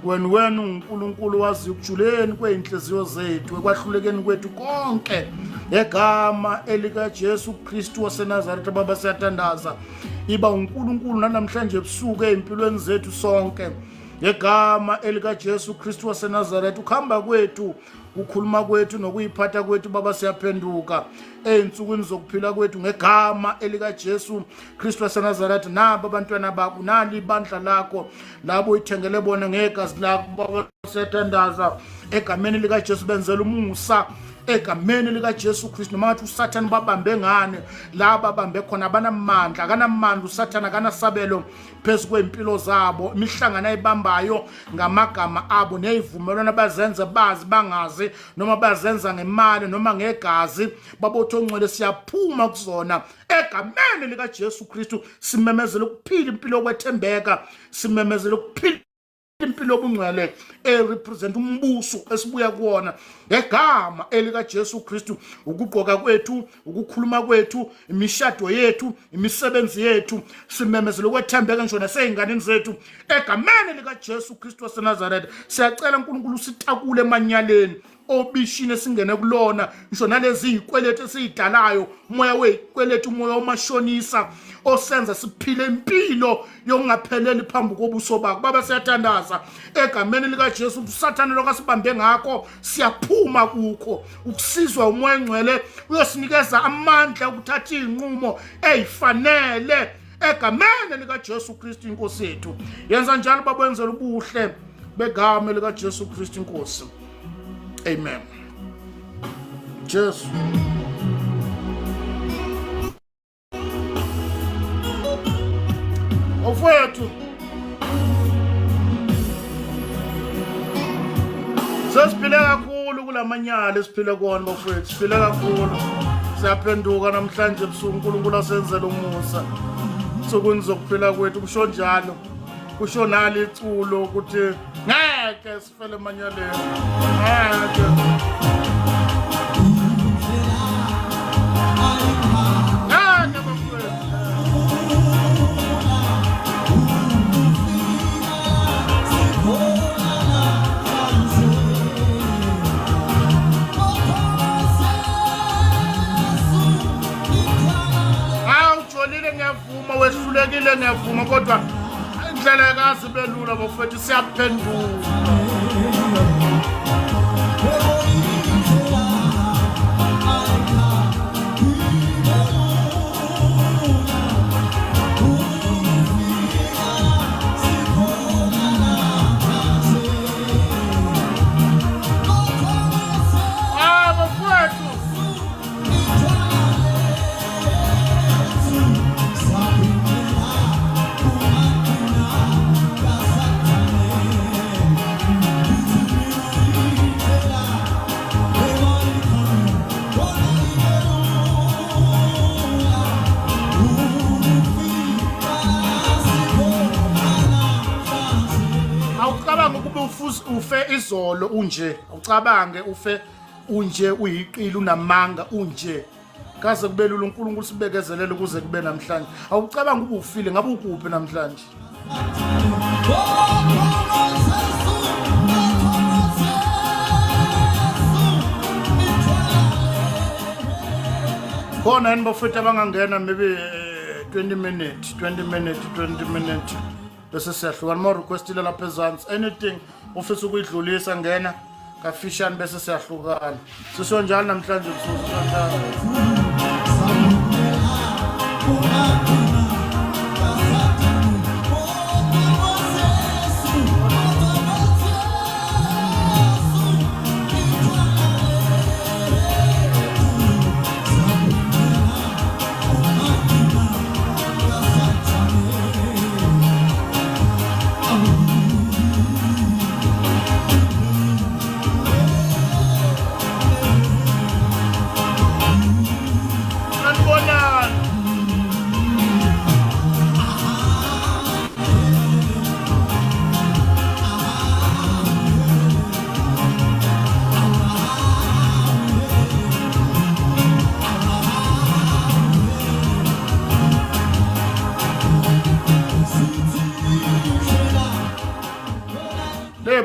Wena wena uNkulunkulu wazi ukujuleni kweyinhliziyo zethu ekwahlulekeni kwethu konke ngegama elikaJesu Kristu waseNazaretha. Baba siyathandaza, iba uNkulunkulu namhlanje ebusuku ezimpilweni zethu sonke ngegama elikaJesu Kristu waseNazaretha. Ukuhamba kwethu, ukukhuluma kwethu nokuyiphatha kwethu baba siyaphenduka ezinsukwini zokuphila kwethu ngegama elikaJesu Kristu waseNazaretha. Nabo abantwana bakho, nali ibandla lakho labo uyithengele bona ngegazi lakho baba siyathandaza egameni likaJesu, benzela umusa egameni likaJesu Kristu. Noma ngathi uSathane babambe ngane la babambe khona, abanamandla, akanamandla uSathane, akanasabelo phezu kwey'mpilo zabo. Imihlangano ayibambayo ngamagama abo ney'vumelwano abazenze bazi bangazi, noma bazenza ngemali noma ngegazi, babotho ongcwele siyaphuma kuzona egameni likaJesu Kristu. Simemezela ukuphila impilo yokwethembeka, simemezela ukuphila impilo yobungcwele erepresent umbuso esibuya kuwona ngegama elikaJesu Kristu. Ukugqoka kwethu, ukukhuluma kwethu, imishado yethu, imisebenzi yethu, simemezela ukwethembeka ngisho nasey'nganeni zethu egameni likaJesu Kristu waseNazaretha. Siyacela uNkulunkulu usitakule emanyaleni obishini esingene kulona, ngisho nalezi zikweletu esiyidalayo, umoya wezikweletu, umoya omashonisa osenza siphile impilo yokungapheleli phambi kobuso bakho. Baba siyathandaza egameni likaJesu, uSathane lokho asibambe ngakho siyaphuma kukho. Ukusizwa umoya ongcwele uyosinikeza amandla okuthatha izinqumo ezifanele egameni likaJesu Kristu inkosi yethu. Yenza njalo baba, wenzela ubuhle begama likaJesu Kristu inkosi. Amen. Jesu. Mfowethu sesiphile kakhulu kulamanyala esiphile kuwona bafowethu, siphile kakhulu. Siyaphenduka namhlanje ebusuku, uNkulunkulu asenzele umusa nsukwini zokuphila kwethu. Kusho njalo, kusho nali iculo ukuthi ngeke sifele emanyaleni, ngeke. Ngeke bafowethu. Hawu ujolile ngiyavuma, wehlulekile ngiyavuma, kodwa indlela yakazi belula bafowethu, siyaphenduka. Ah bafowethu, awucabange ukuba ufe izolo unje, awucabange ufe unje, uyiqili, unamanga unje, kaze kube lula. uNkulunkulu sibekezelele kuze kube namhlanje. Awucabanga ukuba ufile ngabe ukuphi namhlanje? Khona yini bafethu abangangena maybe 20 minutes, 20 minutes, 20 minutes bese siyahlukana? Uma requestile lapha ezansi anything ufisa ukuyidlulisa, ngena kafishane bese siyahlukana. Sisho njalo namhlanje busuku, sisho njalo.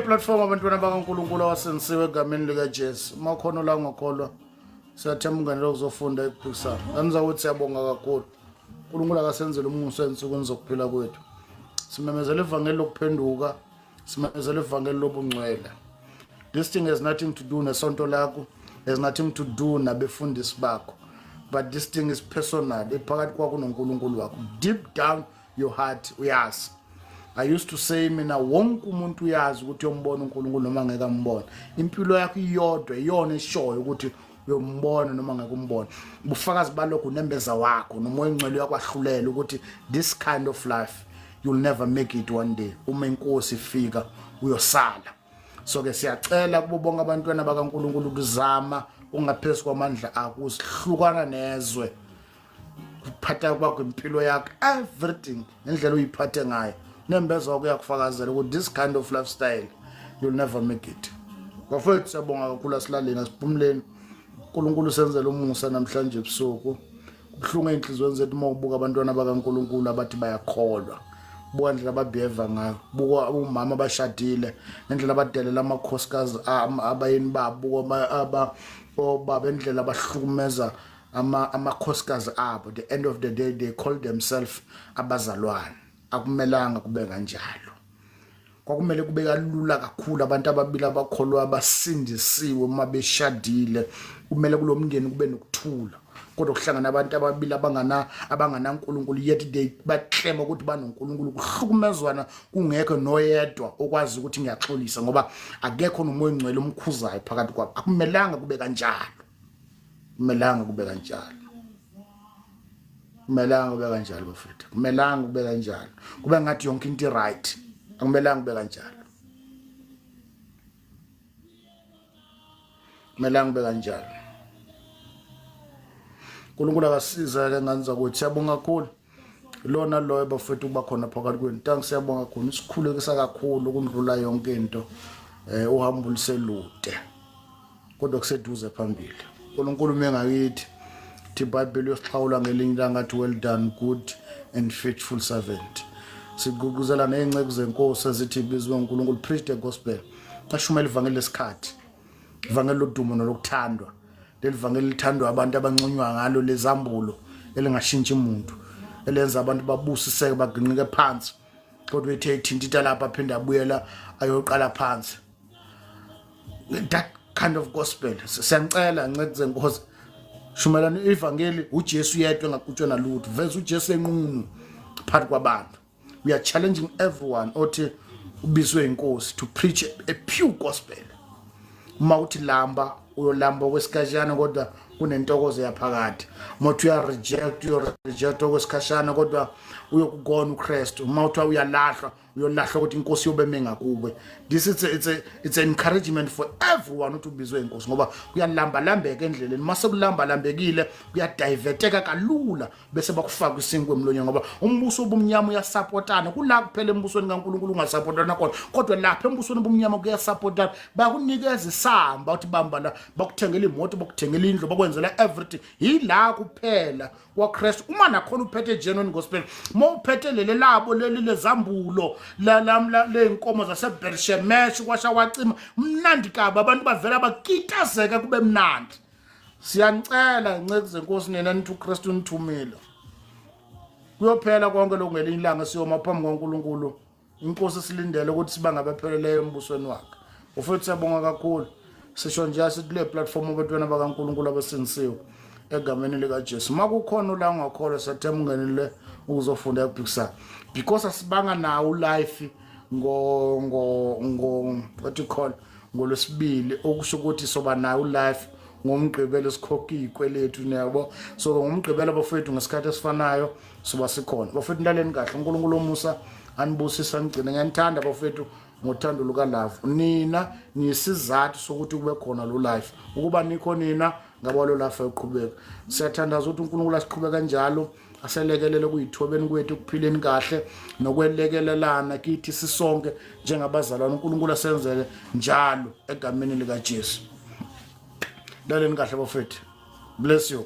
platform abantwana bakaNkulunkulu awasensiwe egameni likaJesu. Uma khona la ungakholwa siyathemba ungenela ukuzofunda ekuphikisana. Nganiza ukuthi siyabonga kakhulu. uNkulunkulu akasenzele umusa ensukwini zokuphila kwethu. Simemezela ivangeli lokuphenduka, simemezela ivangeli lobungcwele. This thing has nothing to do nesonto lakho, has nothing to do nabefundisi bakho. But this thing is personal. Iphakathi kwakho noNkulunkulu wakho. Deep down your heart uyazi. I used to say mina wonke umuntu uyazi ukuthi uyombona uNkulunkulu noma ngeke ambone. Impilo yakho iyodwa iyona eshoyo ukuthi uyombona noma ngeke umbone. Ubufakazi balokho unembeza wakho nomoya ongcwele uyakwahlulela ukuthi this kind of life you'll never make it one day. Uma inkosi ifika uyosala. So ke siyacela kubo bonke abantwana bakaNkulunkulu ukuzama ungaphezulu kwamandla akho usihlukana nezwe. Kuphatha kwakho impilo yakho everything ngendlela uyiphathe ngayo nembeza wakho uyakufakazela ukuthi this kind of lifestyle you'll never make it. Bafowethu siyabonga kakhulu asilaleni asiphumuleni. uNkulunkulu senzele umusa namhlanje ebusuku. Kubuhlungu ey'nhliziyweni zethu uma ubuka abantwana bakaNkulunkulu abathi bayakholwa. Buka indlela ababeheva ngayo, buka omama abashadile ngendlela abadelela amakhosikazi abayeni babo, buka obaba indlela abahlukumeza amakhosikazi abo. The end of the day they call themselves abazalwane. Akumelanga kube kanjalo. Kwakumele kube kalula kakhulu abantu ababili abakholwa abasindisiwe uma beshadile, kumele kulo mndeni kube nokuthula. Kodwa kuhlangana abantu ababili abanganaNkulunkulu yet they baclaim ukuthi banoNkulunkulu, kuhlukumezwana kungekho noyedwa okwazi ukuthi ngiyaxolisa ngoba akekho nomoya ongcwele omkhuzayo phakathi kwabo. Akumelanga kube kanjalo. Kumelanga kube kanjalo. Kumelanga kube kanjalo bafethu. Kumelanga kube kanjalo. Kube ngathi yonke into right. Akumelanga kube kanjalo. Kumelanga kube kanjalo. uNkulunkulu akasiza ke ngane zakwethu. Siyabonga kakhulu. Lona loyo bafethu kuba khona phakathi kwenu. Thanks, siyabonga kakhulu. Isikhulekisa kakhulu ukundlula yonke into. Uhambo luselude. Kodwa kuseduze phambili. uNkulunkulu mengakithi thi iBhayibheli uyosixhawula ngelinye ilanga athi well done good and faithful servant. Sigqugquzela nezinceku zenkosi ezithi bizwe uNkulunkulu, preach the gospel. Ashumela ivangeli lesikhathi. Ivangeli lodumo nolokuthandwa. Leli vangeli lithandwa abantu abanconywa ngalo lezambulo elingashintshi umuntu, elenza abantu babusiseke baginqike phansi. Kodwa ethe ethintitha lapha aphinde abuyela ayoqala phansi. That kind of gospel siyanicela nceke zenkosi, shumelani ivangeli uJesu yedwa engaqutshwa nalutho. Veza uJesu enqunu phakathi kwabantu. We are challenging everyone othi ubizwe inkosi to preach a pure gospel. Uma uthi lamba uyolamba okwesikhashana kodwa kunentokozo yaphakade. Uma uthi uya reject uyo reject okwesikhashana kodwa uyokugona uKristu. Uma uthi uyalahlwa uyolahlwa ukuthi inkosi yobe mengakuwe. This is it's an encouragement for everyone ukuthi ubizwe inkosi ngoba kuyalamba lambeka endleleni. Mase kulamba lambekile kuyadiverteka kalula bese bakufaka isinkwa emlonyeni ngoba umbuso obumnyama uyasupportana. Kula kuphela embusweni kaNkulunkulu ungasupportana khona, kodwa lapha embusweni obumnyama kuyasupportana. Bakunikeza isamba uthi bamba la, bakuthengela imoto, bakuthengela indlu, bakwenzela everything. Yila kuphela kwaKristu uma nakhona uphethe genuine gospel. Uma uphethe leli labo leli lezambulo ley'nkomo zaseBershemesh kwasha wacima mnandi kabi, abantu bavela bakitazeka kube mnandi. Siyanicela nceku zenkosi nina nithi uKristu nithumile. Kuyophela konke lokhu ngelinye ilanga siyoma phambi kwaNkulunkulu. Inkosi silindele ukuthi siba ngabapheleleyo embusweni wakhe. Ufethu siyabonga kakhulu. Sisho nje asithi kule platform abantwana bakaNkulunkulu abasindisiwe egameni likaJesu. Uma kukhona la ungakholwa siyathemba ungenile ukuzofunda ekuphikisana. Because asibanga nawo life ngo ngo ngo what you call ngolwesibili, okusho ukuthi soba nayo life ngomgqibelo sikhokha izikweletu niyabo. So ngomgqibelo bafethu ngesikhathi esifanayo soba sikhona. Bafethu nilaleni kahle. uNkulunkulu omusa anibusisa nigcine. Ngiyanithanda bafethu ngothando luka love. Nina nisizathu sokuthi kube khona lo life. Ukuba nikho nina ngaba lo life ayoqhubeka. Siyathandaza ukuthi uNkulunkulu asiqhube kanjalo, aselekelele kuyithobeni kwethu, ukuphileni kahle nokwelekelelana kithi sisonke njengabazalwane. uNkulunkulu asenzele njalo egameni likaJesu. Laleni kahle bafethu. Bless you.